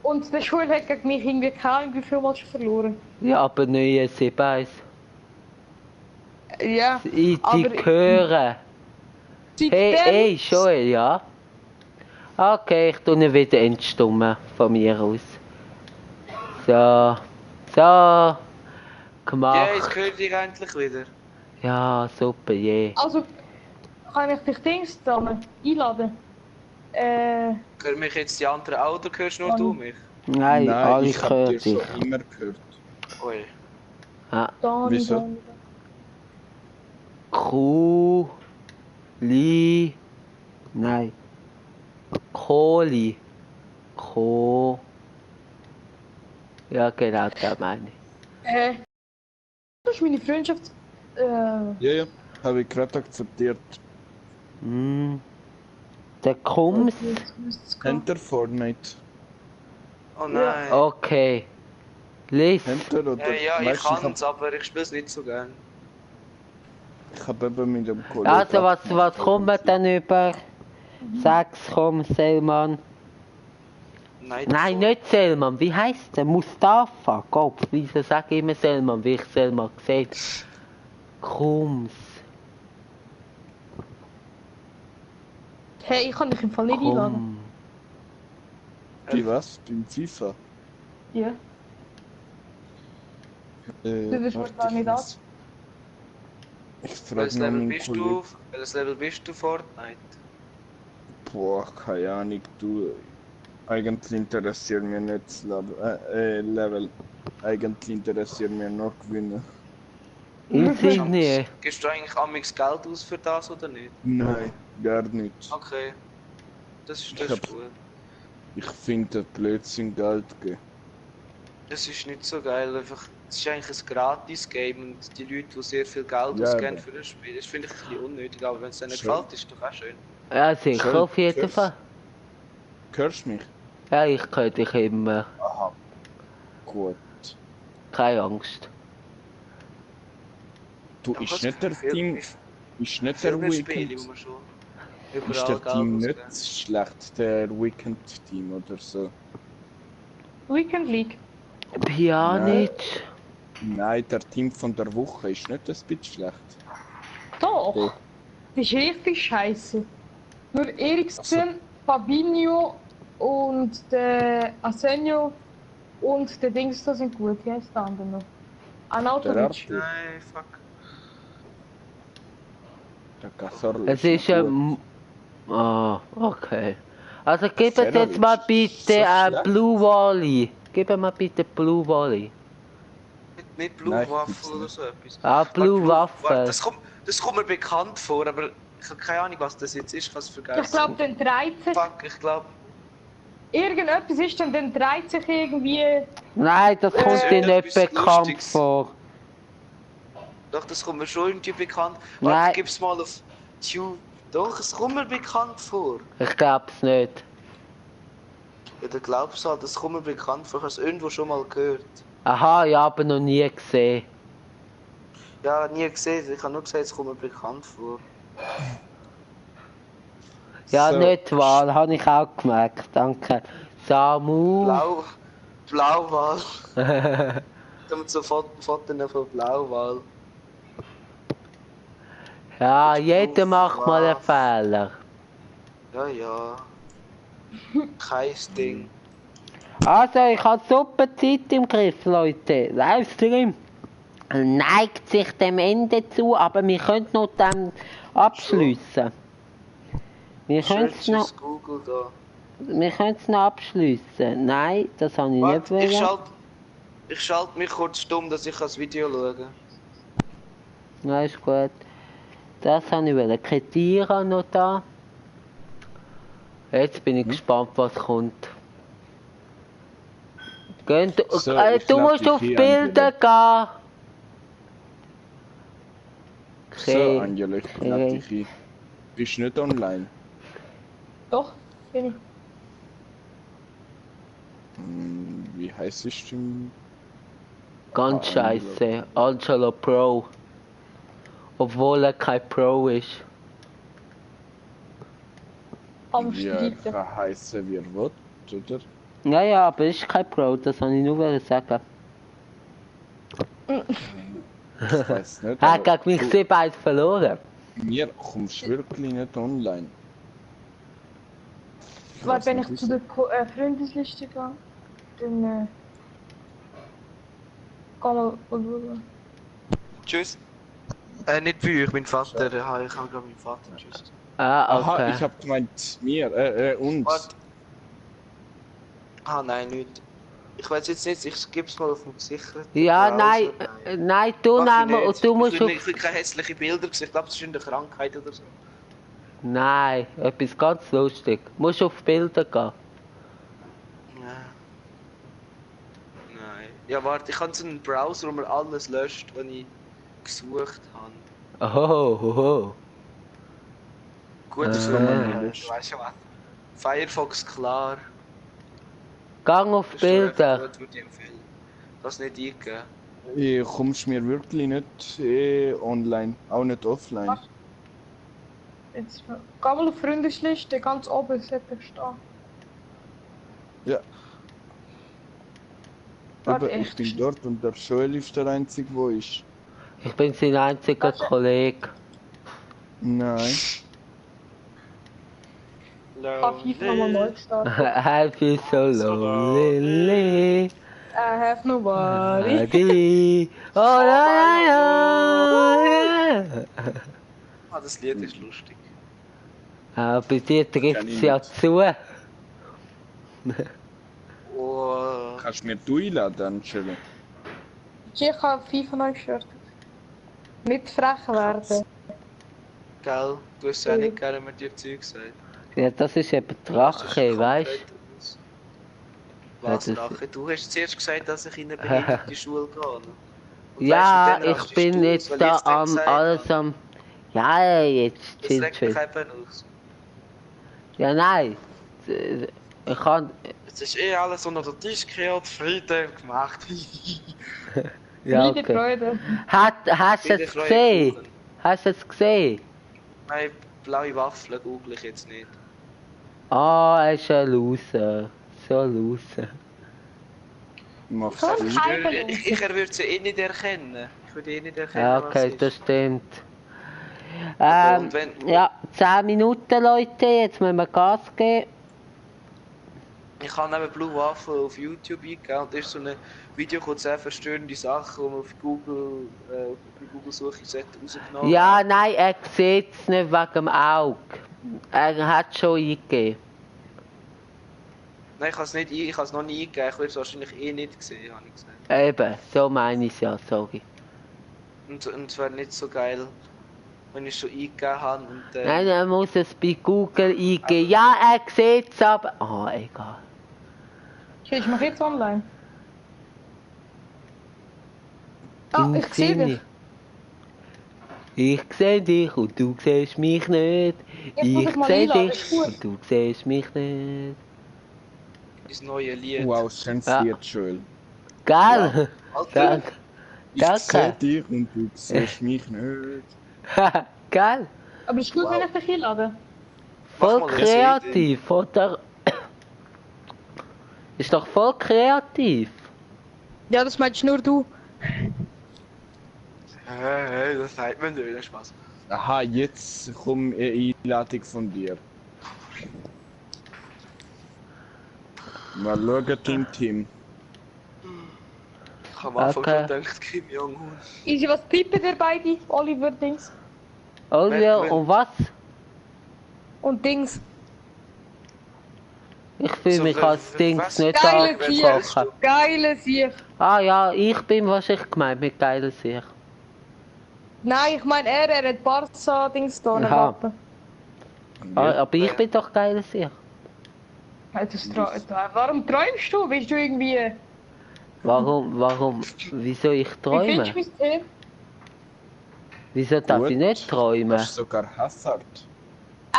Und der Schul hat gegen mich irgendwie wie viel Mal schon verloren. Ja, aber nicht 7:1. Ja, Ich aber die hören. Hey, Joel, ja? Okay, ich tue ihn wieder entstummen von mir aus. So. Gemacht. Ja, jetzt gehört dich endlich wieder. Ja, super, je. Also, kann ich dich Dings dann einladen? Hören mich jetzt die anderen auch oder hörst nur du mich? Nein, alle ich habe hören dir dich. schon immer gehört. Ui. Wieso? Nein. Kohli. Ja, genau, das meine ich. Das ist meine Freundschaft. Ja, habe ich gerade akzeptiert. Der Kums. Enter Fortnite. Oh nein. Okay. Lies. Enter oder? Ja, ich Weißt du, kann's, aber ich spiel's nicht so gern. Ich habe eben mit dem Kollegen. Also, was kommt man denn über? 6, komm, Selman. Nein, nicht Selman. Wie heißt der? Mustafa. Gott, wieso sage ich immer Selman, wie ich Selman gesagt habe? Kums. Hey, ich kann dich im Fall nicht einladen. Wie was? Beim FIFA? Ja. Du wirst mir gar nicht an. Ich frage Welches noch Level meinen bist Kollegen. du? Welches Level bist du Fortnite? Boah, keine Ahnung, du. Eigentlich interessiert mich nicht das Level. Eigentlich interessiert mich noch Gewinnen. Ich nie. Gibst du eigentlich amigs Geld aus für das oder nicht? Nein, gar nicht. Okay. Das ist Ich hab- gut. Ich finde Blödsinn Geld geben. Das ist nicht so geil, einfach. Es ist eigentlich ein Gratis-Game und die Leute, die sehr viel Geld Ja, ausgeben aber- für das Spiel, das finde ich ein bisschen unnötig, aber wenn es denen Schön. gefällt, ist doch auch schön. Ja, sicher, Schön, auf jeden tschüss. Fall. Hörst du mich? Ja, ich höre dich immer. Aha. Gut. Keine Angst. Du, Ja, ist was nicht der für Team. Ist nicht der Viele Spiele, wo Weekend. man schon Ist überall der Geld Team ausgeben. nicht schlecht, der Weekend-Team oder so? Weekend League. Pjanic. Nein, der Team von der Woche ist nicht ein bisschen schlecht. Doch. Das ist richtig scheiße. Nur Eriksen, Fabinho und der Asenio und der Dings da sind gut. Wie heißt der andere noch? Arnautovic. Der Nein, fuck. Der Cazorla. Es ist ein... Ah, okay. Also gib es jetzt Serovic. mal bitte So schlecht? Blue Wally. Gib mir mal bitte Blue Wally. Nicht Blue Nein, Waffle gibt's oder nicht. so etwas. Ah, Blue Warte, Waffle. das kommt mir bekannt vor, aber ich habe keine Ahnung, was das jetzt ist. Ich habe es Ich vergessen. glaube, dann dreht sich. Fuck, ich glaube. Irgendetwas ist dann dreht sich irgendwie. Nein, das kommt dir nicht etwas bekannt Lustiges. vor. Doch, das kommt mir schon irgendwie bekannt. Nein. Warte, gib's mal auf Tube. Doch, es kommt mir bekannt vor. Ich glaub's nicht. Ja, du glaubst halt, das kommt mir bekannt vor. Ich habe es irgendwo schon mal gehört. Aha, ja, aber noch nie gesehen. Ja, nie gesehen. Ich habe nur gesagt, es kommt mir bekannt vor. Ja, So. nicht wahr, habe ich auch gemerkt, danke. Samu. Blauwal. Da haben wir so Fotos von Blauwal. Ja, jeder macht mal einen Fehler. Ja, ja. Kein Ding. Also, ich habe super Zeit im Griff, Leute. Livestream neigt sich dem Ende zu, aber wir können noch dann abschliessen. Wir können es noch, Schönes Google da. wir können es noch abschliessen. Nein, das habe ich nicht Warte, wollen. ich schalte mich kurz stumm, dass ich das Video schaue. Nein, ist gut. Das habe ich wollen. Ketira noch da. Jetzt bin ich gespannt, was kommt. Gehen, So, ich du lade musst dich auf hier, Bilder gehen. So, Okay. Angela, ich lade dich ein. Bist du nicht online? Doch, bin ich. Wie heißt es im... Ganz Ah, Angelo. scheiße. Angelo Pro. Obwohl er kein Pro ist. Am Wie er Streiten. kann heissen, wie er will, oder? Ja, ja, aber er ist kein Pro, das wollte ich nur sagen. Ich weiß nicht. Er aber hat gegen mich du, 7-1 verloren. mir kommst du wirklich nicht online. Weil weiß wenn nicht, ich zu der Freundesliste gehe, dann gehen wir schauen. Tschüss. Nicht bei euch, mein Vater. Ich habe gerade meinen Vater. Tschüss. Ah, Aha, okay. ich hab gemeint, uns. Warte. Ah, nein, nicht. Ich weiß jetzt nicht, ich gebe es mal auf dem gesicherten Ja, Browser. nein, du Mach ich nehmen nicht. und du musst ich will auf... keine hässlichen Bilder gesehen. Ich glaube, das ist eine Krankheit oder so. Nein, etwas ganz lustig. Du musst auf Bilder gehen. Ja. Nein. Ja, warte, ich habe so einen Browser, wo man alles löscht, was ich gesucht habe. Oh. Gut, das ist weißt du was? Firefox klar. Gang auf Das ist schon echt Bilder. gut, würde ich empfehlen. Das nicht eingeben. Kommst mir wirklich nicht online, auch nicht offline. Was? Jetzt geh mal auf Freundesliste, ganz oben sollte er stehen. Ja. Warte, Aber ich echt? bin dort und der Joel ist der Einzige, wo ist. Ich bin sein einziger Kollege. Nein. Kann FIFA nochmal neu starten. I feel so lonely. I have nobody. Adi. Oh, ja. Ah, das Lied ist lustig. Ah, bei dir trifft Kann es ich ja nicht. zu. Oh, Kannst du mir du einladen, Angelo? Ich habe FIFA neu gestartet. Nicht frech werden. gell? Du hast ja nicht gerne mit dir Zeug gesagt. Ja, das ist eben Drache, weißt du? Was, Ja, das- Drache? Du hast zuerst gesagt, dass ich in eine behinderte Schule gehe. Und Ja, weißt du, dann ich rastest bin du jetzt aus, weil da ich es dann am gesagt alles habe. am. Ja, jetzt Das chill, regt mich chill. eben aus. Ja, nein. Ich kann. Es ist eh alles unter den Tisch gekehrt, Frieden gemacht. Ja, Friede, okay. Freude. Hast du Friede, es Freude, gesehen? Kuchen. Hast du es gesehen? Nein, blaue Waffeln google ich jetzt nicht. Ah, er ist ein Loser. So ein Loser. Mach's Komm, du. kein Ich würde sie eh nicht erkennen. Ich würde eh nicht erkennen, Ja, was okay, es das ist. stimmt. Und wenn... Ja, 10 Minuten, Leute, jetzt müssen wir Gas geben. Ich habe neben Blue Waffle auf YouTube eingegeben und da ist so ein Video kurz sehr verstörende Sachen, die man auf Google, bei Google-Suche rausgenommen Ja, nein, er sieht es nicht wegen dem Auge. Er hat schon eingegeben. Nein, ich habe es noch nie eingegeben, ich würde es wahrscheinlich eh nicht sehen, habe ich gesagt. Eben, so meine ich es ja, sorry. Und es wäre nicht so geil, wenn ich es schon eingegeben habe und Nein, er muss es bei Google eingeben. Ja, er sieht es aber... Ah, egal. Ich mache jetzt online. Ah, ich sehe dich. Ich sehe dich und du siehst mich nicht. Jetzt muss ich mal sehe einladen, dich ist gut. und du siehst mich nicht. das neue Lied. Wow, schönes Ja. Lied, Joel. Gell? Alter, Danke. Ich sehe Danke. dich und du siehst mich nicht. Gell? Aber es ist gut, wenn ich dich einlade. Voll Mach mal ein kreativ, oder? Ist doch voll kreativ. Ja, das meinst nur du. das sagt man nicht, Spaß. Aha, jetzt kommt eine Einladung von dir. Mal schauen, Team. Ich habe am Anfang Okay. schon gedacht, Kim Jong-un. Easy, was piepen ihr beide? Oliver, Dings. Oliver, Wenn- und was? Und Dings. Ich fühle So, mich was- als Dings was- nicht Geile angesprochen. Geile Sieg. Ah ja, ich bin wahrscheinlich gemeint mit geiler Sicht. Nein, ich meine er hat Barca-Dings da, eine Aha. Wappen. Ah, aber ich bin doch geiler Sicht. Warum träumst du? Willst du irgendwie... Wieso ich Wie findest träume? du mein Team? Wieso darf Gut. ich nicht träumen? Das ist sogar Hazard.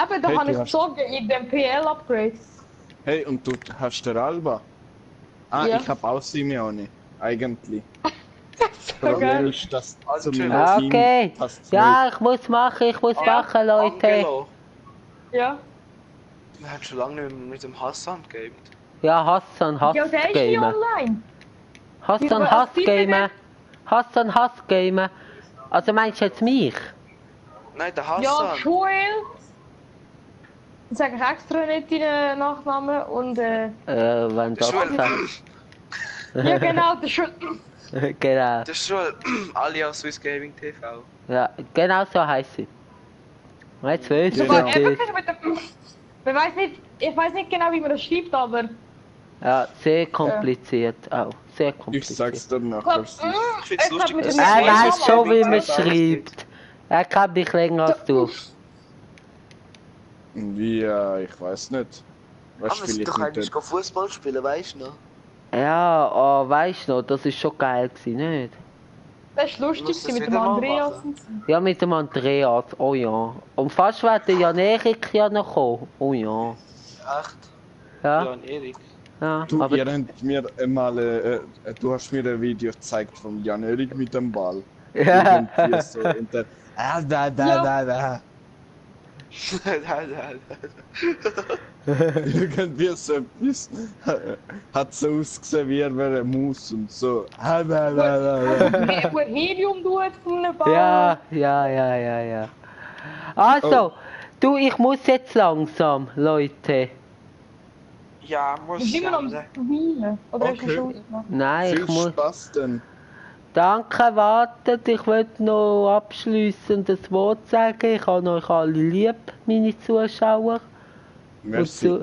Eben, da Hey, habe du ich hast- gezogen in dem PL-Upgrade. Hey, und du hast der Alba? Ah, Ja. ich hab auch Simeone. Eigentlich. So Aber geil. ist das Also, zu meinem Ah, Team okay. passt Ja, ich muss machen, Leute. Angelo. Ja. Wir haben schon lange nicht mehr mit dem Hassan gegamed. Ja, Hassan, Ja, der ist nicht Hassgamen. online. Hassan, Was Hassgamen. Hassan, Hassgamen. Also meinst du jetzt mich? Nein, der Ja, Hassan. Joel. Ich sage ich extra nicht deinen Nachnamen und Wenn das Joel. sagst. ja genau, der Joel. Genau. Das ist schon alias Swiss Gaming TV. Ja, genau so heisst sie. Jetzt weißt Sogar du er das. wirklich mit dem... Ich weiß nicht genau, wie man das schreibt, aber... Ja, sehr kompliziert auch. Sehr Ich kompliziert. sag's dir Ich nachher. glaub, Ich find's lustig, mit dass dem es Er Swiss weiß Namen- schon, wie man Gaming es TV schreibt. Er kann mich länger als du. Wie, ich weiß nicht. Was Aber wir spiele sind ich doch mit eigentlich dem? Fußball spielen, weißt du noch? Ja, oh, weißt du noch, das ist schon geil gewesen, nicht? Das war lustig Muss das mit dem wieder mal Andreas machen? und so. Ja, mit dem Andreas, oh ja. Und fast wäre der Jan Erik ja noch gekommen. Oh ja. Echt? Ja, Jan Erik. ja. Du, Aber ihr habt mir mal, du hast mir ein Video gezeigt von Jan Erik mit dem Ball. ja. Irgendwie so in der... Da. Irgendwie so etwas. Hat so ausgesehen, wie er wäre eine Maus und so. Wo Helium tut von einem Ball. Ja. Also, du, ich muss jetzt langsam, Leute. Ja, Du muss bist immer noch am sein. Weinen. Oder hast du Okay. schon ausgemacht? Nein, ich Viel muss... Spaß denn. Danke, wartet. Ich möchte noch abschliessend ein Wort sagen. Ich habe euch alle lieb, meine Zuschauer. Merci.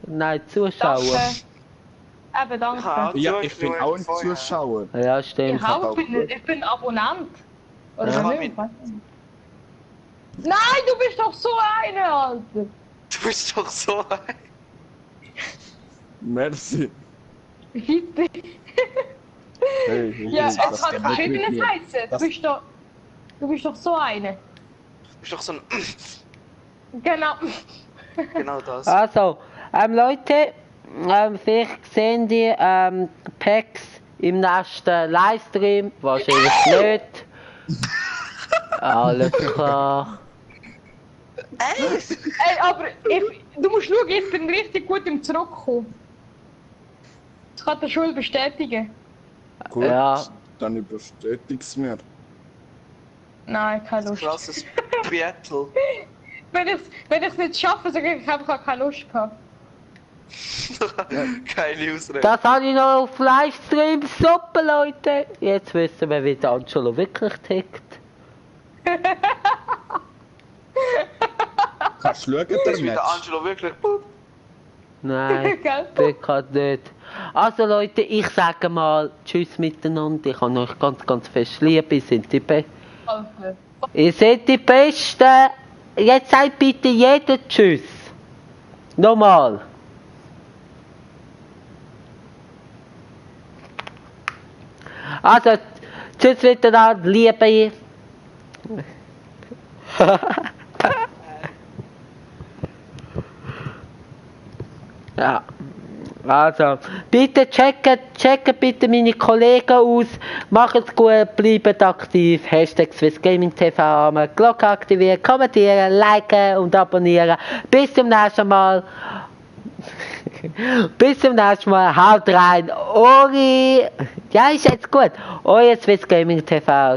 Nein, Zuschauer. Danke. Eben, danke. Ja, ich bin auch ein Zuschauer. Ja, stimmt. Ich auch, ich bin Abonnent. Oder Ja. nicht? Ich weiß nicht. Nein, du bist doch so eine, Alter. Du bist doch so ein. Merci. Bitte. Hey, Ja, das es kann geht nicht mit verschiedenes mir. heißen. Das- Du bist doch so eine. Du bist doch so ein. Genau. Genau das. Also, Leute, vielleicht sehen die Packs im nächsten Livestream. Wahrscheinlich nicht. Alles klar. Ey, aber du musst schauen, ich bin richtig gut im Zurückkommen. Das kann der Schule bestätigen. Gut, Ja. dann überbestätig's mir. Nein, keine Lust. Krasses Battle. Wenn ich's nicht schaffe, sage ich einfach keine Lust gehabt. Keine Ausrede. Das habe ich noch auf Livestream stoppen, Leute. Jetzt wissen wir, wie der Angelo wirklich tickt. Kannst du schauen, der Ist wie der Match? Angelo wirklich. Nein, Gell? wirklich nicht. Also Leute, ich sage mal Tschüss miteinander. Ich habe euch ganz, ganz fest lieb. Ihr seid die Besten. Also. Ihr seid die Besten. Jetzt sagt bitte jeder Tschüss. Nochmal. Also, tschüss miteinander, liebe. Ja. Also, bitte checken bitte meine Kollegen aus. Macht's gut, bleibt aktiv. Hashtag SwissGamingTV, Glocke aktivieren, kommentieren, liken und abonnieren. Bis zum nächsten Mal. Bis zum nächsten Mal. Haut rein. Ori. Ja, ist jetzt gut. Euer SwissGamingTV.